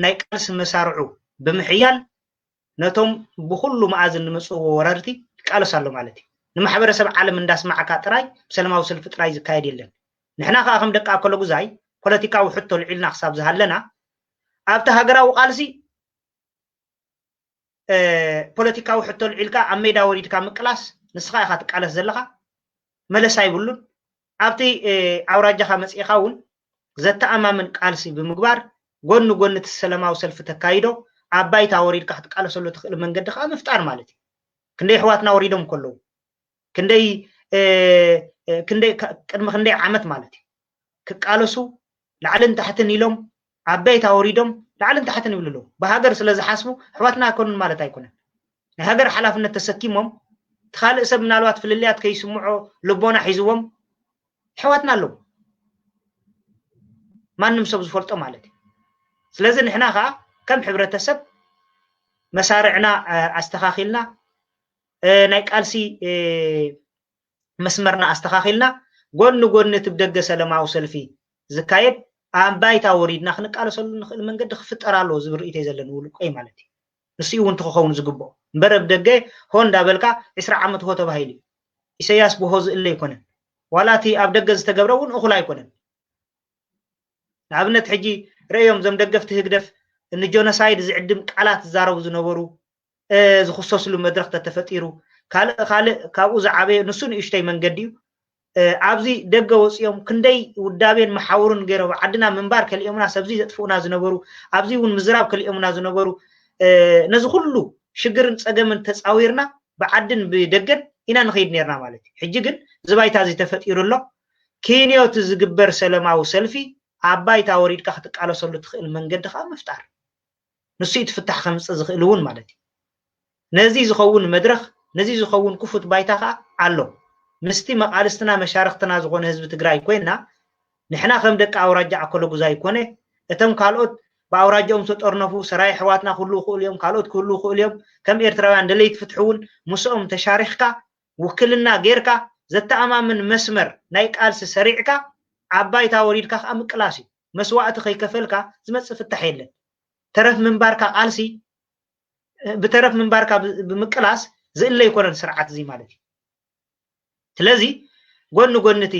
ናይ ቃልሲ መሳርዑ ብምሕያል ነቶም ብኩሉ መኣዝን ዝመፅእዎ ወራርቲ ይቃለስ ኣሎ ማለት እዩ። ንማሕበረሰብ ዓለም እንዳስማዕካ ጥራይ ብሰለማዊ ሰልፊ ጥራይ ዝካየድ የለን። ንሕና ከዓ ከም ደቂ ኣከለጉዛይ ፖለቲካዊ ሕቶ ልዒልና ክሳብ ዝሃለና ኣብቲ ሃገራዊ ቃልሲ ፖለቲካዊ ሕቶ ልዒልካ ኣብ ሜዳ ወሪድካ ምቅላስ ንስኻ ኢኻ ትቃለስ ዘለኻ፣ መለሳ ይብሉን። ኣብቲ ኣውራጃኻ መፂእኻ እውን ዘተኣማምን ቃልሲ ብምግባር ጎኒ ጎኒ እቲ ሰለማዊ ሰልፊ ተካይዶ ኣብ ባይታ ወሪድካ ክትቃለሰሉ ትኽእል መንገዲ ከዓ ምፍጣር ማለት እዩ። ክንደይ ኣሕዋትና ወሪዶም ከለዉ ክንደይ ክንደይ ቅድሚ ክንደይ ዓመት ማለት እዩ ክቃለሱ ላዕልን ታሕትን ኢሎም ኣብ ባይታ ወሪዶም ላዕልን ታሕትን ይብሉ ኣለዉ። ብሃገር ስለ ዝሓስቡ ኣሕዋትና ኣይኮኑን ማለት ኣይኮነን። ናይ ሃገር ሓላፍነት ተሰኪሞም እቲ ካልእ ሰብ ምናልባት ፍልልያት ከይስምዖ ልቦና ሒዝዎም ኣሕዋትና ኣለዉ። ማንም ሰብ ዝፈልጦ ማለት እዩ። ስለዚ ንሕና ከዓ ከም ሕብረተሰብ መሳርዕና ኣስተኻኺልና ናይ ቃልሲ መስመርና ኣስተኻኺልና ጎኒ ጎኒ እቲ ብደገ ሰለማዊ ሰልፊ ዝካየድ ኣብ ባይታ ወሪድና ክንቃለሰሉ ንኽእል መንገዲ ክፍጠር ኣለዎ ዝብል ርእይቶይ ዘለኒ ውልቀይ ማለት እዩ። ንሱ እውን ክኸውን ዝግብኦ እምበር ኣብ ደገ ሆ እንዳበልካ ዕስራ ዓመት ሆ ተባሂሉ እዩ። ኢሰያስ ብሆ ዝእለ ኣይኮነን። ዋላ እቲ ኣብ ደገ ዝተገብረ እውን እኹል ኣይኮነን። ንኣብነት ሕጂ ርእዮም እዞም ደገፍቲ ህግደፍ ንጆኖሳይድ ዝዕድም ቃላት ዝዛረቡ ዝነበሩ ዝኽሰስሉ መድረኽ ተተፈጢሩ ካልእ ካልእ ካብኡ ዝዓበየ ንሱ ንእሽተይ መንገዲ እዩ። ኣብዚ ደገ ወፂኦም ክንደይ ውዳቤን መሓውርን ገይሮም ዓድና ምንባር ከሊኦምና ሰብዚ ዘጥፍኡና ዝነበሩ ኣብዚ እውን ምዝራብ ከሊኦምና ዝነበሩ ነዚ ኩሉ ሽግርን ፀገምን ተፃዊርና ብዓድን ብደገን ኢና ንኸይድ ነርና ማለት እዩ። ሕጂ ግን እዚ ባይታ እዚ ተፈጢሩ ኣሎ። ኪንዮት ዝግበር ሰለማዊ ሰልፊ ኣብ ባይታ ወሪድካ ክትቃለሰሉ ትኽእል መንገዲ ከዓ ምፍጣር ንሱ እዩ እቲ ፍታሕ ከምፅእ ዝኽእል እውን ማለት እዩ። ነዚ ዝኸውን መድረኽ ነዚ ዝኸውን ክፉት ባይታ ከዓ ኣሎ። ምስቲ መቃልስትና መሻርክትና ዝኾነ ህዝቢ ትግራይ ኮይና ንሕና ከም ደቂ ኣውራጃ ኣከለጉዛይ ኮነ እቶም ካልኦት ብኣውራጃኦም ዝተጠርነፉ ሰራይ ኣሕዋትና ክህልዉ ይኽእሉ እዮም፣ ካልኦት ክህልዉ ይኽእሉ እዮም። ከም ኤርትራውያን ደለይቲ ፍትሒ እውን ምስኦም ተሻሪኽካ ውክልና ጌርካ ዘተኣማምን መስመር ናይ ቃልሲ ሰሪዕካ ኣብ ባይታ ወሪድካ ከዓ ምቅላስ እዩ። መስዋእቲ ከይከፈልካ ዝመፅእ ፍታሕ የለን። ተረፍ ምንባርካ ቃልሲ ብተረፍ ምንባርካ ብምቅላስ ዝእለ ኣይኮነን ስርዓት እዚ ማለት እዩ። ስለዚ ጎኒ ጎኒ እቲ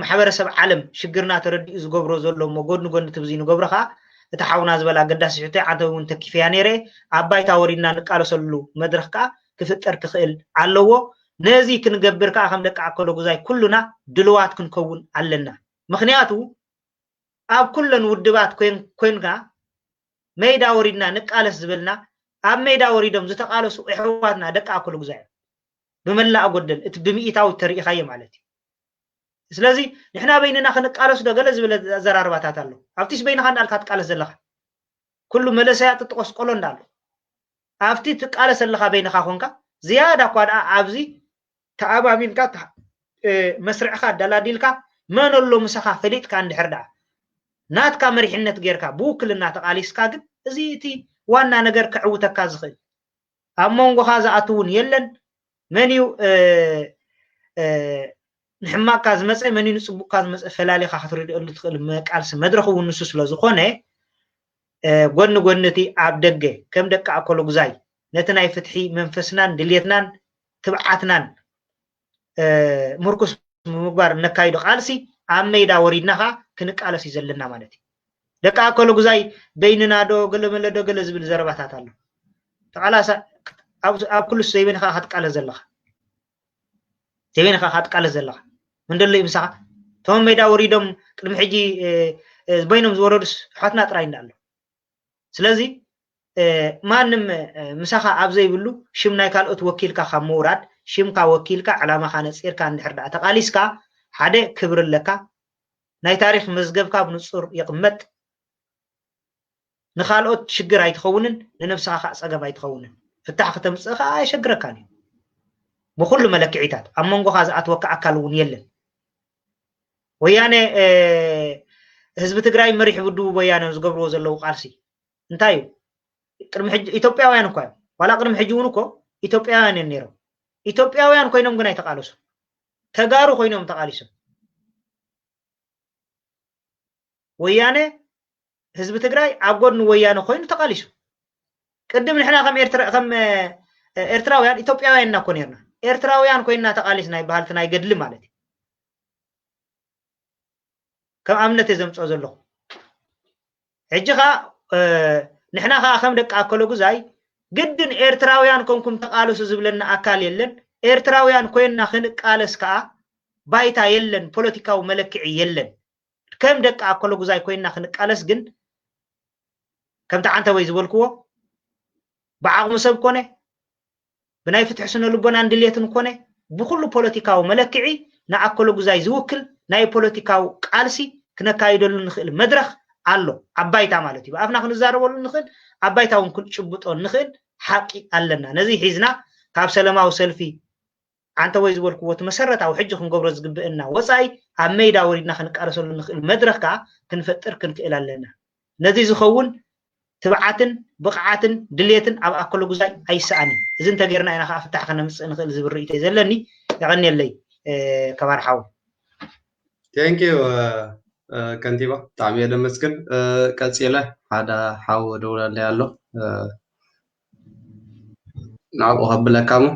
ማሕበረሰብ ዓለም ሽግርና ተረዲኡ ዝገብሮ ዘሎ እሞ ጎኒ ጎኒ እቲ ብዚ ንገብሮ ከዓ እቲ ሓውና ዝበላ ኣገዳሲ ሕቶ ኣንተ እውን ተኪፈያ ነይረ ኣብ ባይታ ወሪድና ንቃለሰሉ መድረክ ከዓ ክፍጠር ክኽእል ኣለዎ። ነዚ ክንገብር ከዓ ከም ደቂ ኣከለጉዛይ ኩሉና ድልዋት ክንከውን ኣለና። ምክንያቱ ኣብ ኩለን ውድባት ኮይንካ ሜዳ ወሪድና ንቃለስ ዝበልና ኣብ ሜዳ ወሪዶም ዝተቃለሱ ኣሕዋትና ደቂ ኣከለጉዛይ እዮም። ብመላእ ጎደል እቲ ብሚኢታዊ ተሪኢኻዮ ማለት እዩ። ስለዚ ንሕና በይንና ክንቃለስ ዶ ገለ ዝብል ኣዘራርባታት ኣሎ። ኣብቲስ በይንኻ እንዳልካ ትቃለስ ዘለኻ ኩሉ መለሰያ ትጥቆስ ቆሎ እንዳሎ ኣብቲ ትቃለስ ኣለኻ በይንኻ ኮንካ ዝያዳ እኳ ደኣ ኣብዚ ተኣማሚንካ መስርዕኻ ኣደላዲልካ መን ኣሎ ምሳኻ ፈሊጥካ እንድሕር ደኣ ናትካ መሪሕነት ጌርካ ብውክልና ተቓሊስካ ግን እዚ እቲ ዋና ነገር ከዕውተካ ዝኽእል ኣብ መንጎኻ ዝኣቱ እውን የለን። መን እዩ ንሕማቅካ ዝመፀ መን እዩ ንፅቡቅካ ዝመፀ ፈላሊኻ ክትርድአሉ ትኽእል መቃልሲ መድረኽ እውን ንሱ ስለ ዝኾነ ጎኒ ጎኒ እቲ ኣብ ደገ ከም ደቂ ኣኮሎጉዛይ ነቲ ናይ ፍትሒ መንፈስናን ድልየትናን ትብዓትናን ምርኩስ ብምግባር እነካይዶ ቃልሲ ኣብ ሜዳ ወሪድና ኸዓ ክንቃለስ እዩ ዘለና ማለት እዩ። ደቂ ኣኮሎጉዛይ በይንና ዶ ገለ መለ ዶ ገለ ዝብል ዘረባታት ኣሎ። ተቓላሳ ኣብ ኩሉስ ዘይበይንኻ ኢኻ ትቃለስ ዘለኻ። ዘይበይንኻ ኢኻ ትቃለስ ዘለኻ። መን ደሎ እዩ ምሳኻ? እቶም ኣብ ሜዳ ወሪዶም ቅድሚ ሕጂ በይኖም ዝወረዱስ ኣሕዋትና ጥራይ እንዳኣሎ። ስለዚ ማንም ምሳኻ ኣብ ዘይብሉ ሽም ናይ ካልኦት ወኪልካ ካብ ምውራድ ሽምካ ወኪልካ ዕላማኻ ነፂርካ እንድሕር ደኣ ተቓሊስካ ሓደ ክብሪ ኣለካ። ናይ ታሪኽ መዝገብካ ብንፁር ይቕመጥ። ንኻልኦት ሽግር ኣይትኸውንን፣ ንነብስኻ ከዓ ፀገም ኣይትኸውንን። ፍታሕ ከተምፅእ ከዓ ኣየሸግረካን እዩ። ብኩሉ መለክዒታት ኣብ መንጎኻ ዝኣትወካ ኣካል እውን የለን። ወያነ ህዝቢ ትግራይ መሪሕ ብድቡ ወያነ ዝገብርዎ ዘለዉ ቃልሲ እንታይ እዩ? ቅድሚ ሕጂ ኢትዮጵያውያን እኳ እዮም። ዋላ ቅድሚ ሕጂ እውን እኮ ኢትዮጵያውያን እዮም ነይሮም። ኢትዮጵያውያን ኮይኖም ግን ኣይተቃለሱ። ተጋሩ ኮይኖም ተቃሊሶም። ወያነ ህዝቢ ትግራይ ኣብ ጎድኒ ወያነ ኮይኑ ተቃሊሱ። ቅድም ንሕና ከም ኤርትራ ከም ኤርትራውያን ኢትዮጵያውያን ኢና እኮ ነርና። ኤርትራውያን ኮይንና ተቃሊስና ይበሃል እቲ ናይ ገድሊ ማለት እዩ። ከም ኣብነት እየ ዘምፅኦ ዘለኹ። ሕጂ ኸዓ ንሕና ኸዓ ከም ደቂ ኣከለጉዛይ ግድን ኤርትራውያን ኮንኩም ተቃለሱ ዝብለና ኣካል የለን። ኤርትራውያን ኮይንና ክንቃለስ ከኣ ባይታ የለን፣ ፖለቲካዊ መለክዒ የለን። ከም ደቂ ኣከለጉዛይ ኮይንና ክንቃለስ ግን ከምቲ ዓንተወይ ዝበልክዎ ብዓቕሚ ሰብ ኮነ ብናይ ፍትሒ ስነ ልቦናን ድልየትን ኮነ ብኩሉ ፖለቲካዊ መለክዒ ንኣከለጉዛይ ዝውክል ናይ ፖለቲካዊ ቃልሲ ክነካይደሉ ንኽእል መድረኽ ኣሎ። ኣብ ባይታ ማለት እዩ። ብኣፍና ክንዛረበሉ ንኽእል፣ ኣብ ባይታ እውን ክንጭብጦ ንኽእል ሓቂ ኣለና። ነዚ ሒዝና ካብ ሰለማዊ ሰልፊ ዓንተወይ ዝበልክዎ እቲ መሰረታዊ ሕጂ ክንገብሮ ዝግብእና ወፃኢ ኣብ መይዳ ወሪድና ክንቃለሰሉ ንኽእል መድረኽ ከዓ ክንፈጥር ክንክእል ኣለና። ነዚ ዝኸውን ትብዓትን ብቕዓትን ድልየትን ኣብ ኣከለጉዛይ ኣይሰኣንን። እዚ እንተጌርና ኢና ከዓ ፍታሕ ከነምፅእ ንኽእል ዝብል ርእይቶ እዩ ዘለኒ። የቐንየለይ ከባር ሓው። Thank you ከንቲባ፣ ብጣዕሚ እየ ደመስግን። ቀፂለ ሓደ ሓው ደውለለይ ኣሎ፣ ናብኡ ከብለካ እሞ።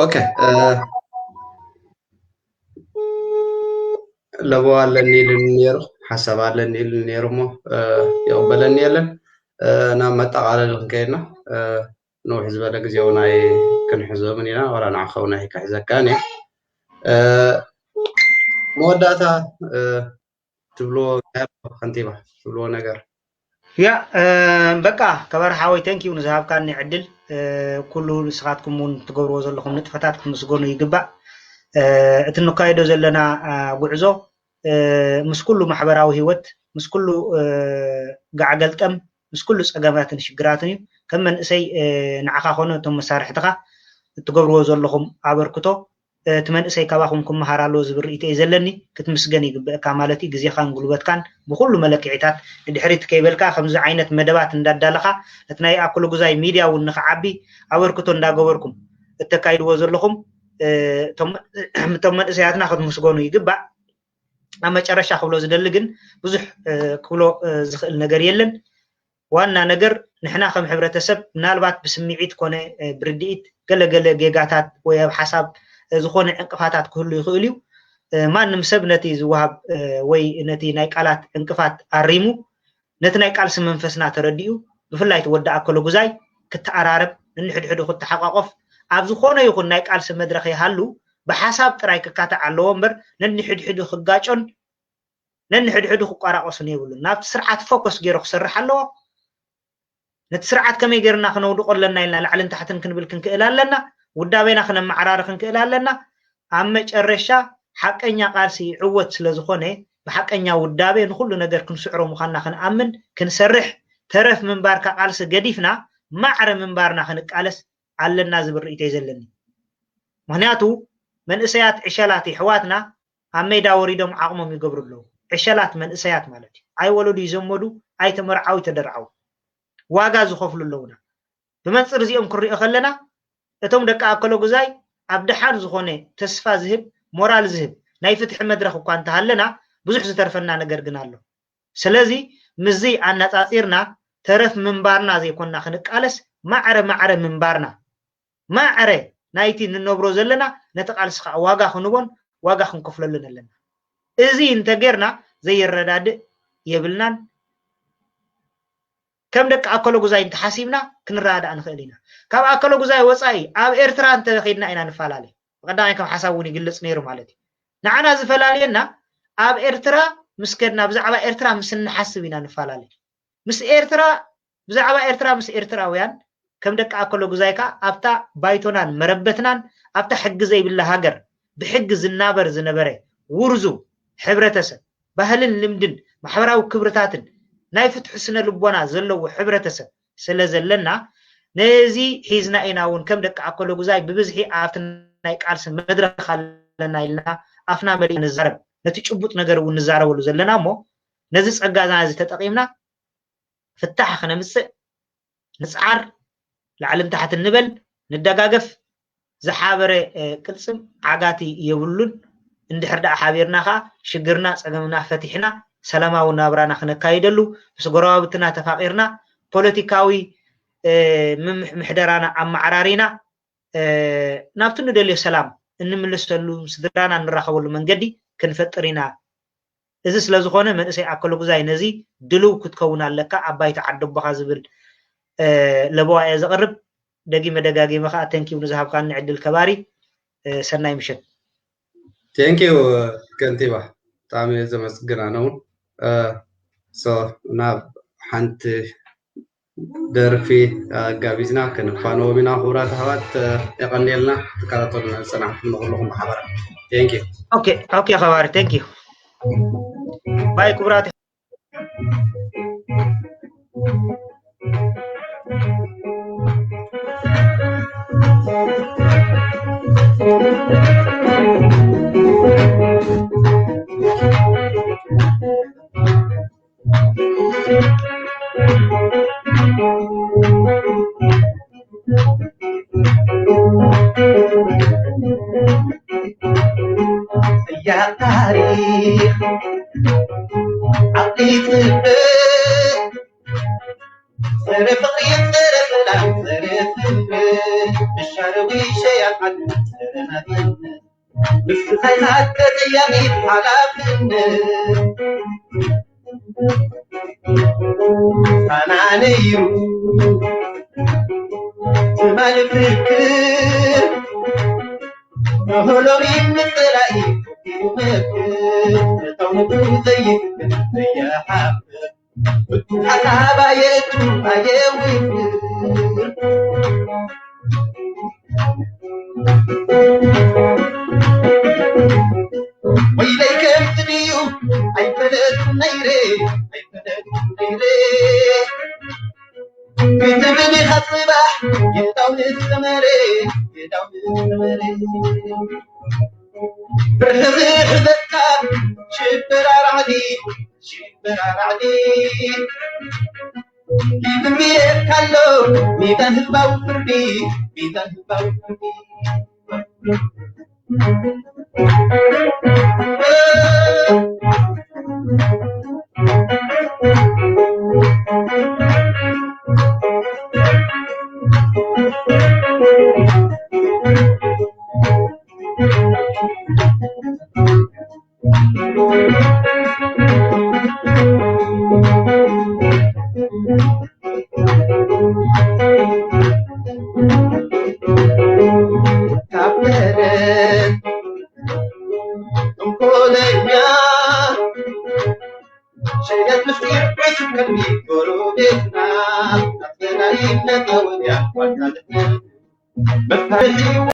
ኦኬ፣ ለበዋ ኣለኒ ኢሉኒ ነይሩ፣ ሓሳብ ኣለኒ ኢሉኒ ነይሩ እሞ ይቕበለኒ የለን። ናብ መጠቓለሊ ክንከይድና፣ ንውሕ ዝበለ ግዜ እውን ኣይክንሕዞምን ኢና፣ ዋላ ንዓኻ እውን ኣይክሕዘካን እየ። መወዳእታ ትብልዎ ከንቲባ ትብልዎ ነገር? ያ በቃ ከበር ሓወይ፣ thank you ንዝሃብካኒ ዕድል። ኩሉ ንስኻትኩም እውን ትገብርዎ ዘለኹም ንጥፈታት ክትምስገኑ ይግባእ። እቲ እንካየዶ ዘለና ጉዕዞ ምስ ኩሉ ማሕበራዊ ህይወት፣ ምስ ኩሉ ጋዕገልጠም፣ ምስ ኩሉ ፀገማትን ሽግራትን እዩ። ከም መንእሰይ ንዓኻ ኮነ እቶም መሳርሕትኻ እትገብርዎ ዘለኹም ኣበርክቶ እቲ መንእሰይ ካባኹም ክመሃር ኣለዎ ዝብል ርእይቶ እዩ ዘለኒ። ክትምስገን ይግበአካ ማለት እዩ። ግዜኻን ጉልበትካን ብኹሉ መለክዒታት ንድሕሪት ከይበልካ ከምዚ ዓይነት መደባት እንዳዳለኻ ነቲ ናይ ኣኩለጉዛይ ሚድያ እውን ንኽዓቢ ኣበርክቶ እንዳገበርኩም እተካይድዎ ዘለኹም እቶም መንእሰያትና ክትምስገኑ ይግባእ። ኣብ መጨረሻ ክብሎ ዝደሊ ግን ብዙሕ ክብሎ ዝኽእል ነገር የለን። ዋና ነገር ንሕና ከም ሕብረተሰብ ምናልባት ብስምዒት ኮነ ብርድኢት ገለገለ ጌጋታት ወይ ኣብ ሓሳብ ዝኾነ ዕንቅፋታት ክህሉ ይኽእል እዩ። ማንም ሰብ ነቲ ዝወሃብ ወይ ነቲ ናይ ቃላት ዕንቅፋት ኣሪሙ ነቲ ናይ ቃልሲ መንፈስና ተረዲኡ ብፍላይ እቲ ወዲ ኣከለጉዛይ ክተኣራረብ ነንሕድሕዱ ክተሓቋቆፍ ኣብ ዝኾነ ይኹን ናይ ቃልሲ መድረኽ ይሃሉ ብሓሳብ ጥራይ ክካታዕ ኣለዎ እምበር ነንሕድሕዱ ክጋጮን ነንሕድሕዱ ክቋራቆሱን የብሉን። ናብቲ ስርዓት ፎከስ ገይሩ ክሰርሕ ኣለዎ። ነቲ ስርዓት ከመይ ገይርና ክነውድቆ ኣለና ኢልና ላዕልን ታሕትን ክንብል ክንክእል ኣለና። ውዳቤና ክነመዓራሪ ክንክእል ኣለና። ኣብ መጨረሻ ሓቀኛ ቃልሲ ይዕወት ስለ ዝኾነ ብሓቀኛ ውዳቤ ንኹሉ ነገር ክንስዕሮ ምዃንና ክንኣምን ክንሰርሕ፣ ተረፍ ምንባርካ ቃልሲ ገዲፍና ማዕረ ምንባርና ክንቃለስ ኣለና ዝብል ርእይቶ እዩ ዘለኒ። ምኽንያቱ መንእሰያት ዕሸላት ይሕዋትና ኣብ ሜዳ ወሪዶም ዓቕሞም ይገብሩ ኣለዉ። ዕሸላት መንእሰያት ማለት እዩ። ኣይወለዱ ይዘመዱ፣ ኣይተመርዓው ይተደርዓው ዋጋ ዝኸፍሉ ኣለዉና። ብመንፅር እዚኦም ክንሪኦ ከለና እቶም ደቂ ኣከለጉዛይ ኣብ ደሓን ዝኾነ ተስፋ ዝህብ ሞራል ዝህብ ናይ ፍትሒ መድረኽ እኳ እንተሃለና ብዙሕ ዝተርፈና ነገር ግን ኣሎ። ስለዚ ምስዚ ኣነፃፂርና ተረፍ ምንባርና ዘይኮንና ክንቃለስ ማዕረ ማዕረ ምንባርና ማዕረ ናይቲ ንነብሮ ዘለና ነቲ ቃልሲ ከዓ ዋጋ ክንቦን ዋጋ ክንከፍለሉን ኣለና። እዚ እንተጌርና ዘይረዳድእ የብልናን። ከም ደቂ ኣከለጉዛይ እንተሓሲብና ክንረዳዳእ ንኽእል ኢና። ካብ ኣከለጉዛይ ወፃኢ ኣብ ኤርትራ እንተኸይድና ኢና ንፈላለ። ብቐዳማይ ከም ሓሳብ እውን ይግለፅ ነይሩ ማለት እዩ። ንዓና ዝፈላልየና ኣብ ኤርትራ ምስ ከድና ብዛዕባ ኤርትራ ምስ እንሓስብ ኢና ንፈላለ። ምስ ኤርትራ ብዛዕባ ኤርትራ ምስ ኤርትራውያን ከም ደቂ ኣከለጉዛይ ከዓ ኣብታ ባይቶናን መረበትናን ኣብታ ሕጊ ዘይብላ ሃገር ብሕጊ ዝናበር ዝነበረ ውርዙ ሕብረተሰብ ባህልን ልምድን ማሕበራዊ ክብርታትን ናይ ፍትሒ ስነ ልቦና ዘለዎ ሕብረተሰብ ስለ ዘለና ነዚ ሒዝና ኢና እውን ከም ደቂ ኣከለጉዛይ ብብዝሒ ኣብቲ ናይ ቃልሲ መድረኽ ኣለና ኢልና ኣፍና መሊእና ንዛረብ ነቲ ጭቡጥ ነገር እውን ንዛረበሉ ዘለና እሞ ነዚ ጸጋና እዚ ተጠቒምና ፍታሕ ክነምፅእ ንፅዓር፣ ላዕልን ታሕትን ንበል፣ ንደጋገፍ። ዝሓበረ ቅልፅም ዓጋቲ የብሉን። እንድሕር ደኣ ሓቢርና ከዓ ሽግርና ፀገምና ፈቲሕና ሰላማዊ ናብራና ክነካይደሉ ምስ ጎረባብትና ተፋቂርና ፖለቲካዊ ምሕደራና ኣመዓራሪና ናብቲ ንደልዮ ሰላም እንምልሰሉ ስድራና እንራኸበሉ መንገዲ ክንፈጥር ኢና። እዚ ስለ ዝኾነ መንእሰይ ኣከለጉዛይ ነዚ ድልው ክትከውን ኣለካ ኣብ ባይታ ዓደቦኻ ዝብል ለበዋ እየ ዘቕርብ። ደጊመ ደጋጊመ ከዓ ተንኪው ንዝሃብካኒ ዕድል ከባሪ ሰናይ ምሸት። ቴንኪው ከንቲባ ብጣዕሚ ዘመስግን ኣነ እውን ናብ ሓንቲ ደርፊ ኣጋቢዝና ክንፋነዎም ኢና። ክቡራት ኣሕዋት የቐንየልና ትከታተሉና ዝጸናሕኩም ንኹልኹም ብሓባር thank you። ኦኬ ኦኬ ከባሪ thank you bye ክቡራት يا تاريخ عقلي تبدل سر فقري سر سلام سر سر الشهر ويشيع عن سر ما بين بس خيرات الأيام يتحلى أنا نيرو تمال فكر هلوري مثلائي ومكر طوب زيت يا حافظ حسابا يتو أيوي ويلي كم تنيو أي بلد نيري أي بلد نيري كتبني خصبح يداو السمري يداو السمري برهغي خذتها شبر رعدي شبر رعدي كيف ميت كالو ميدان هباو فردي ميدان هباو فردي የትምስጢር ቤት ቅድሚ ጎረቤትና፣ ኣስገዳሪ መታወቂያ ዋልታ ልትል መታወቂያ